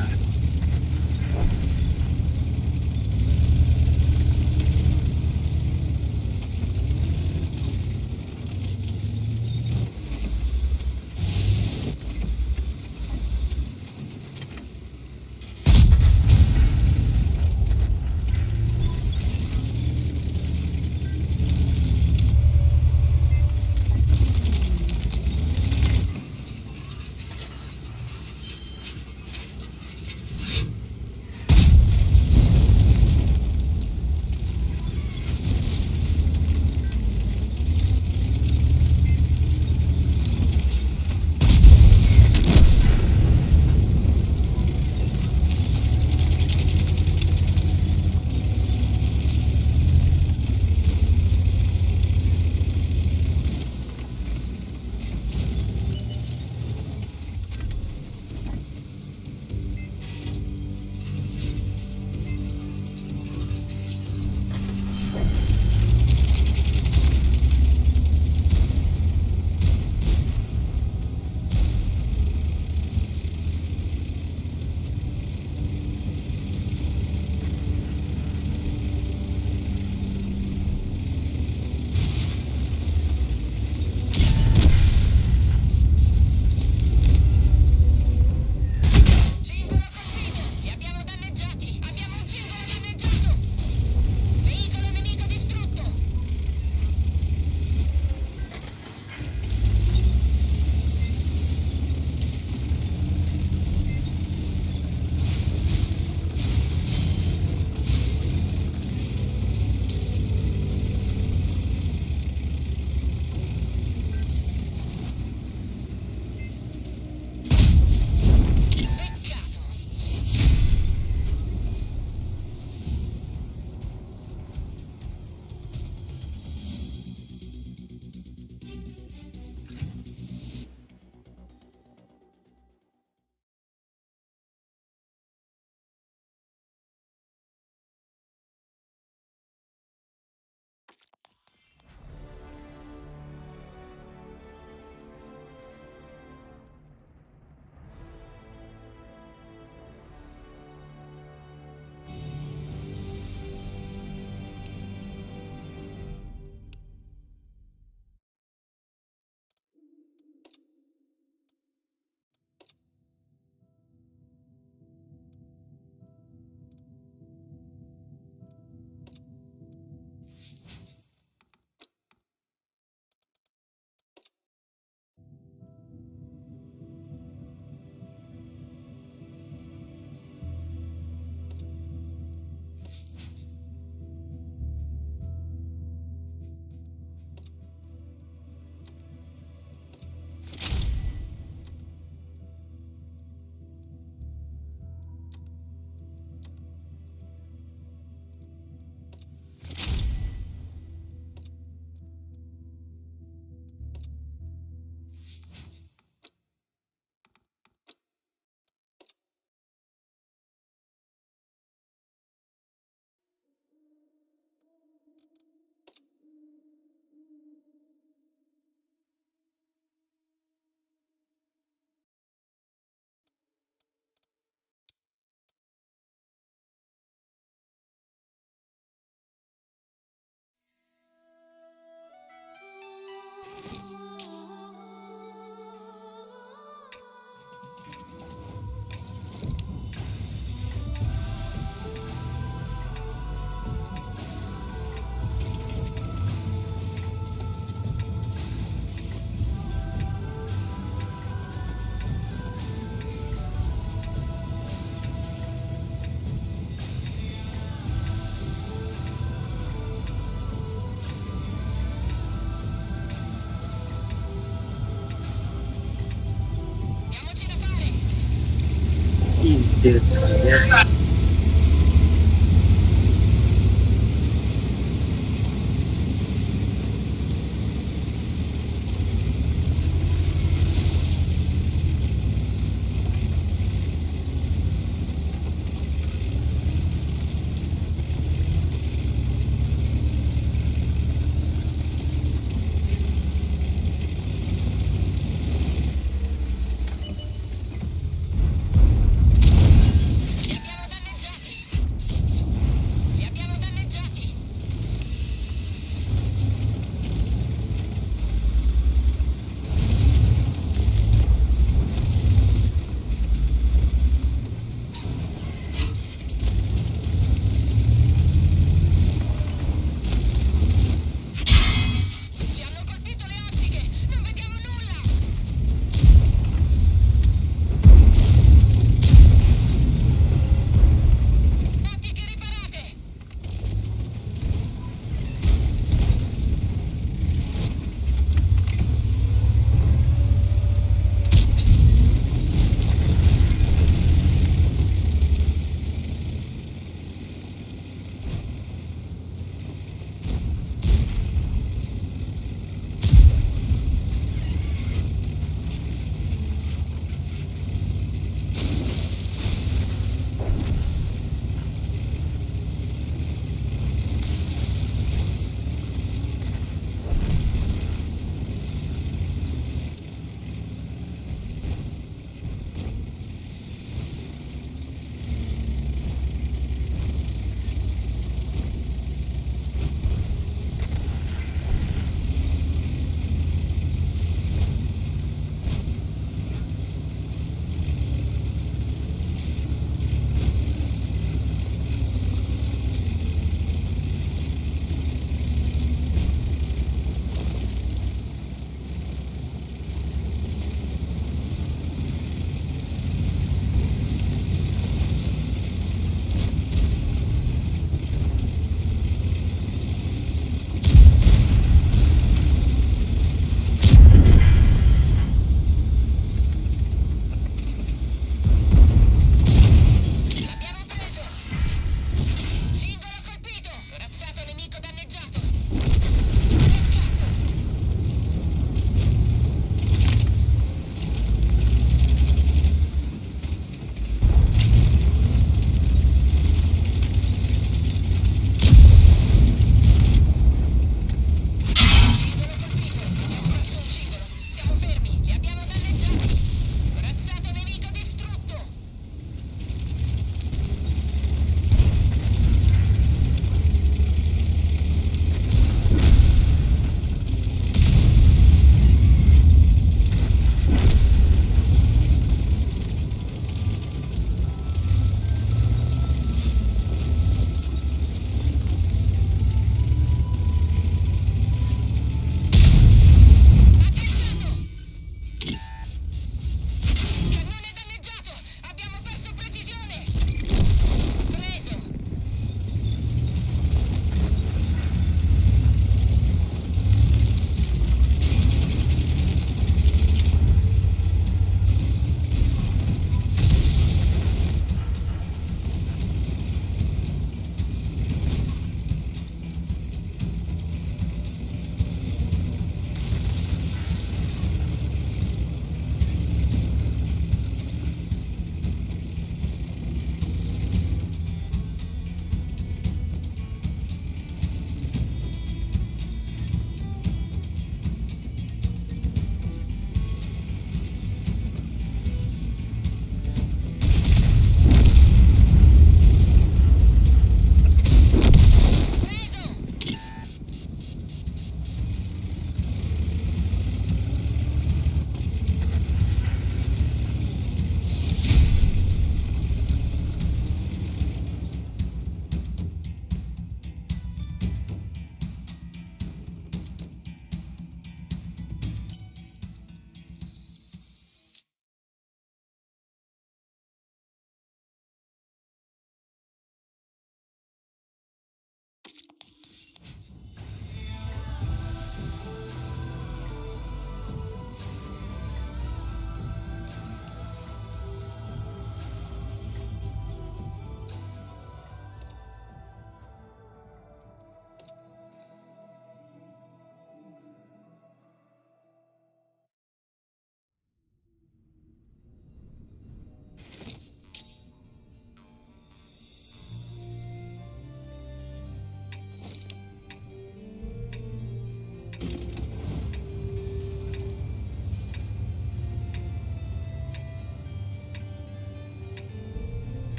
Пиздец, блядь. Li abbiamo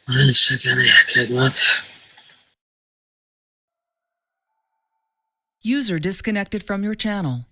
Шакани, User disconnected from your channel.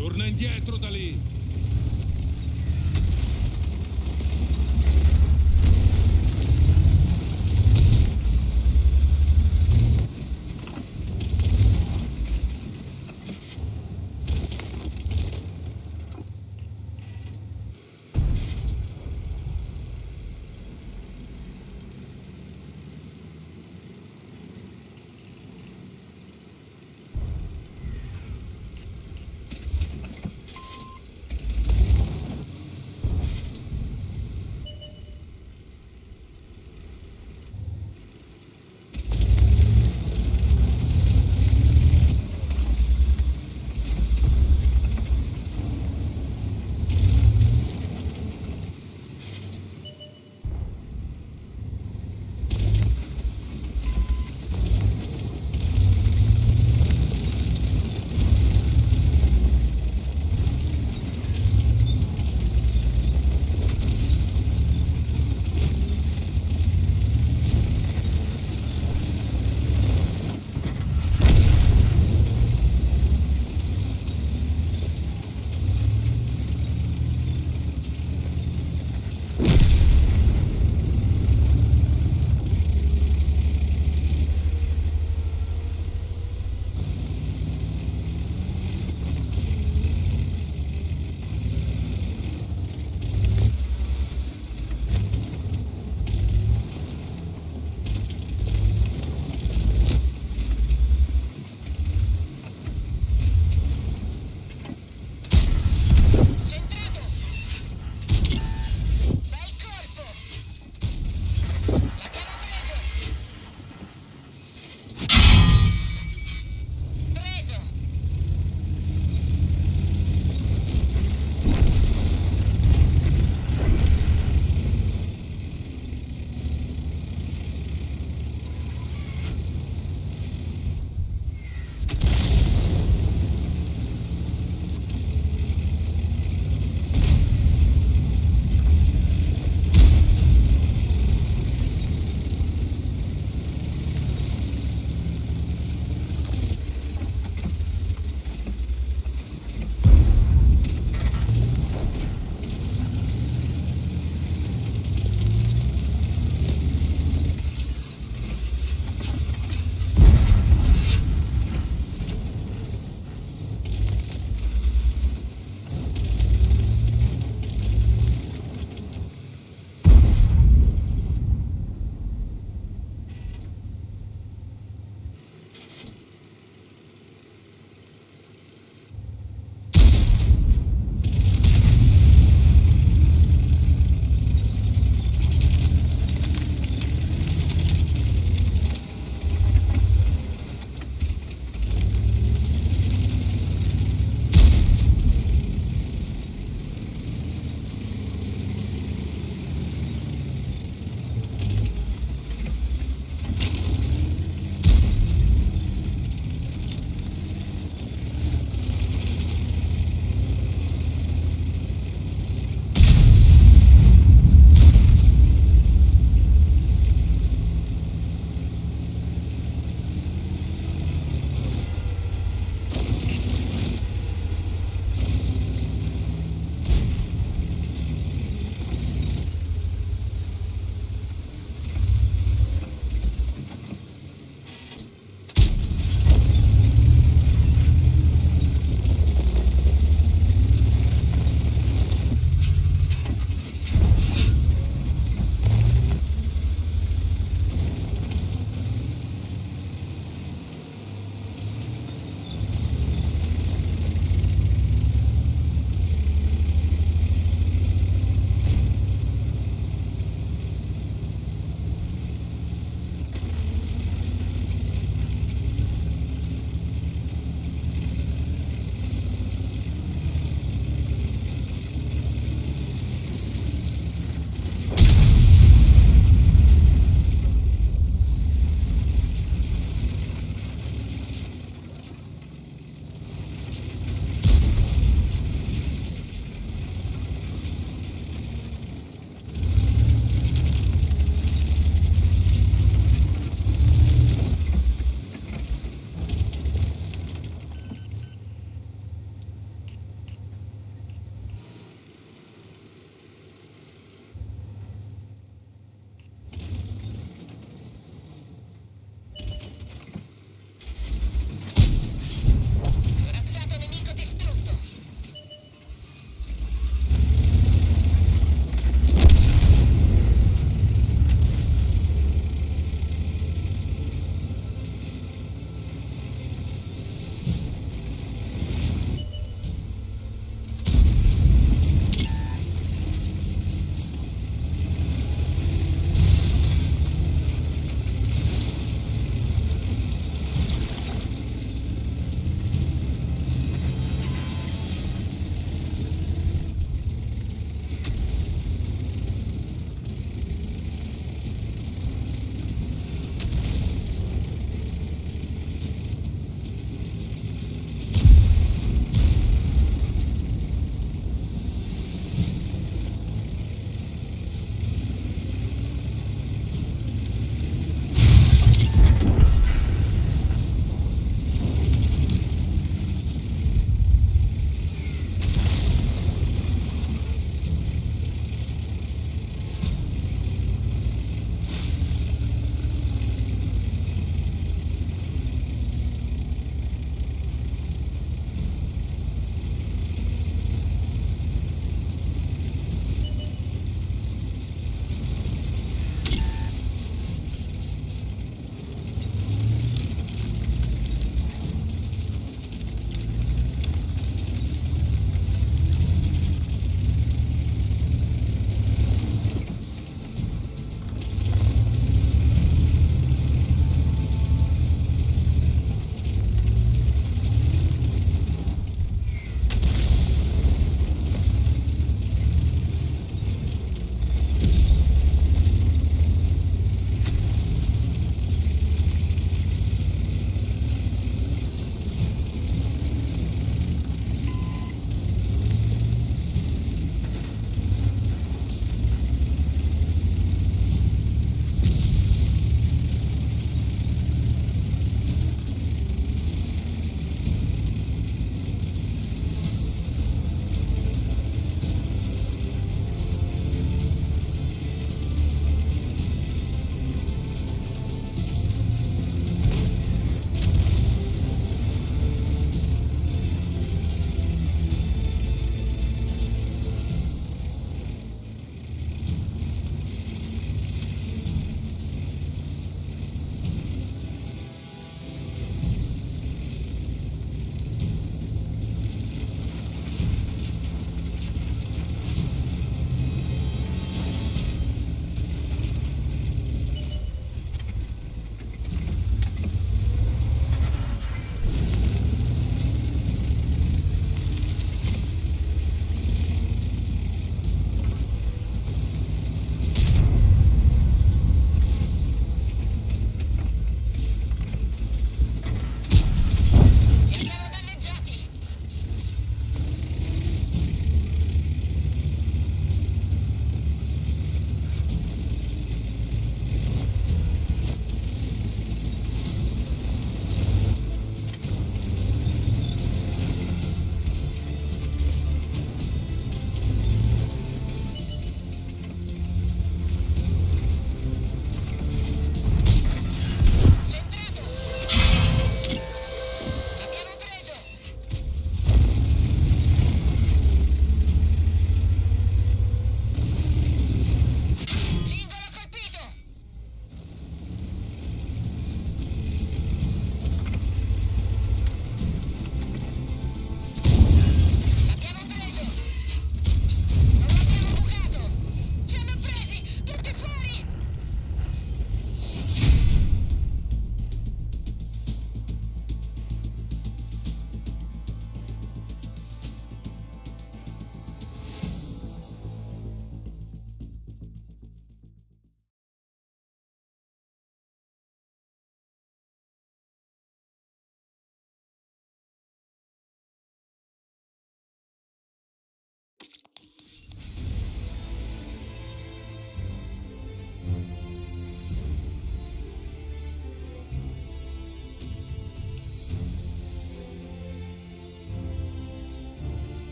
Torna indietro da lì!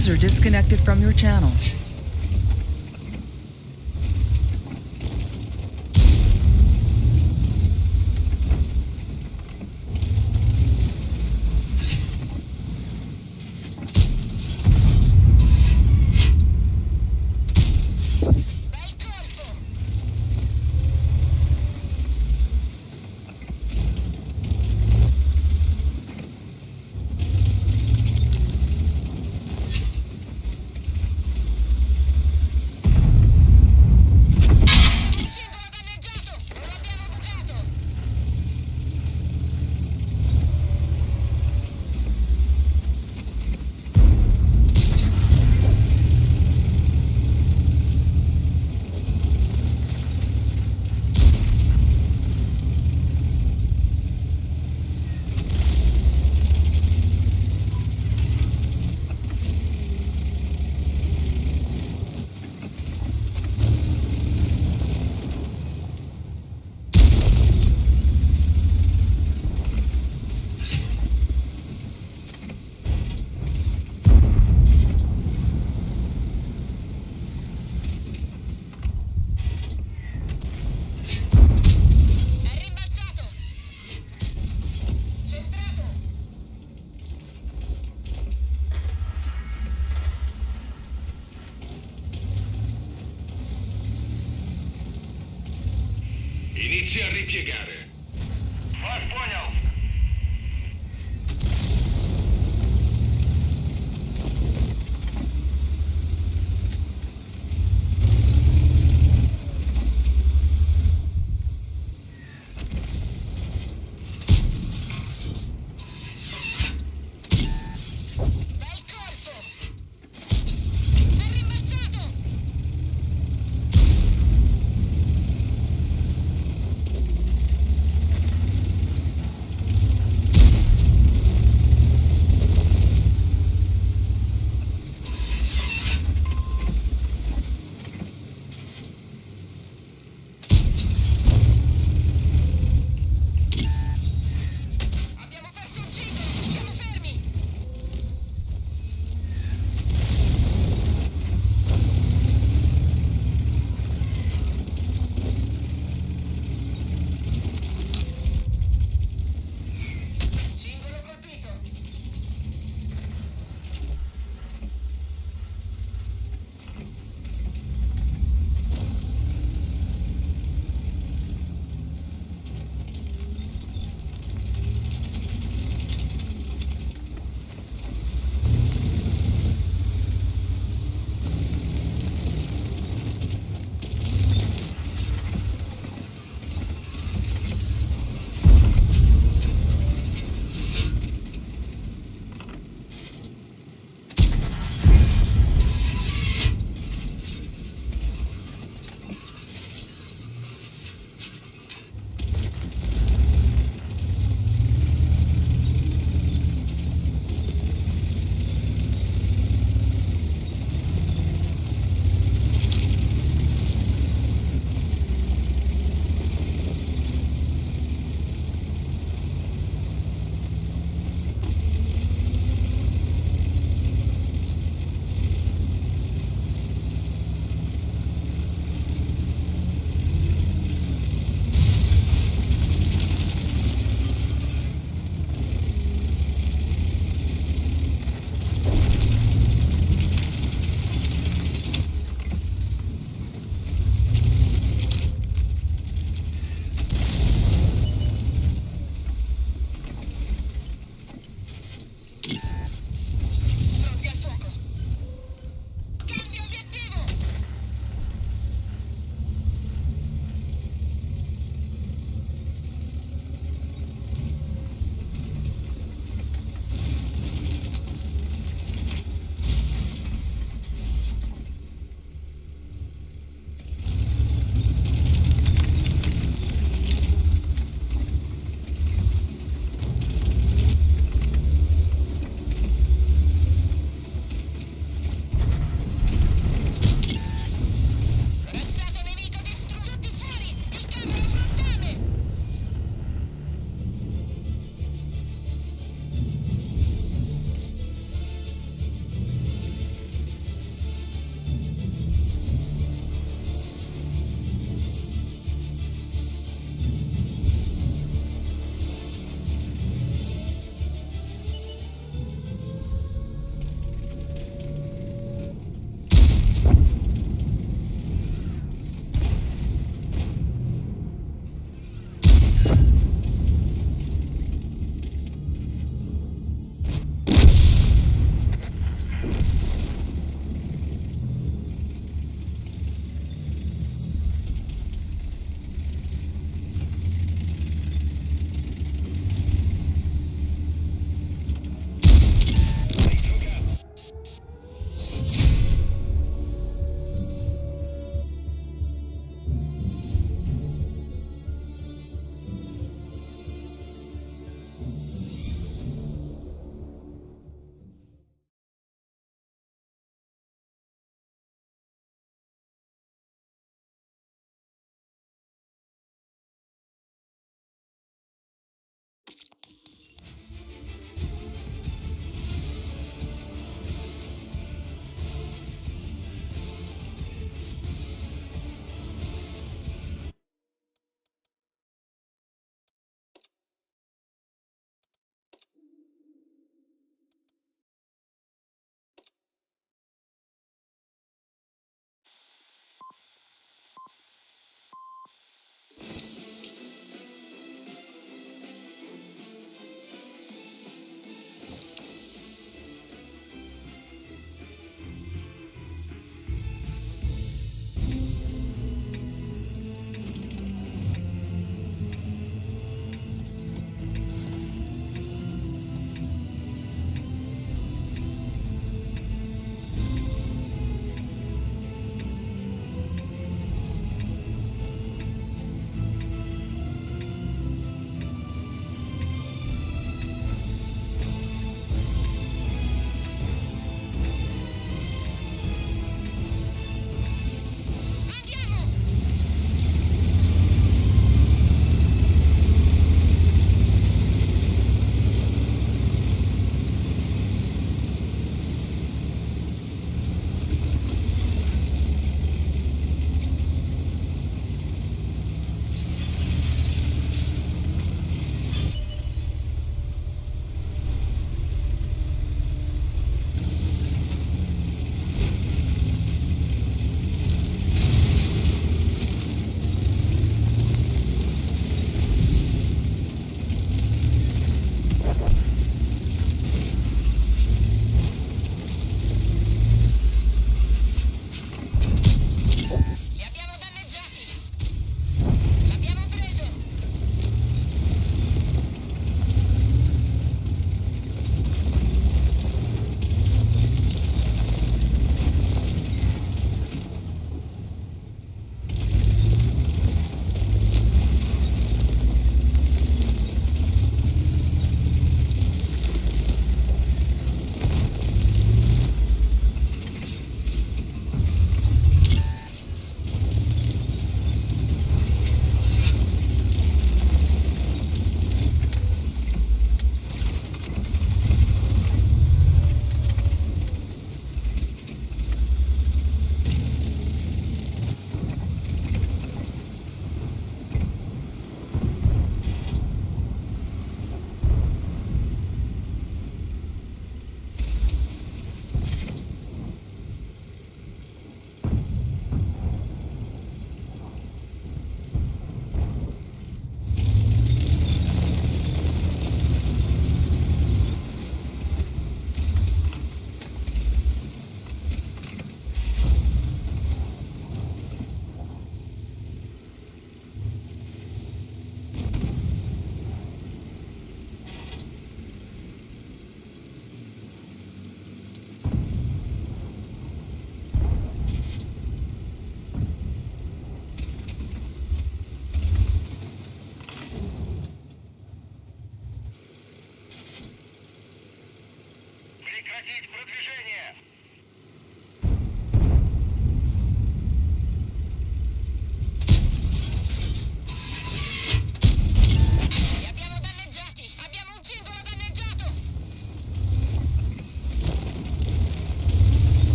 User disconnected from your channel. Bel colpo! Un singolo danneggiato! Non lo abbiamo bucato! È rimbalzato! Centrato! Inizia a ripiegare. Вас понял. Bel colpo! È rimbalzato!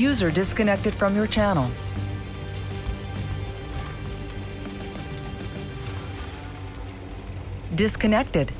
User disconnected from your channel. Disconnected.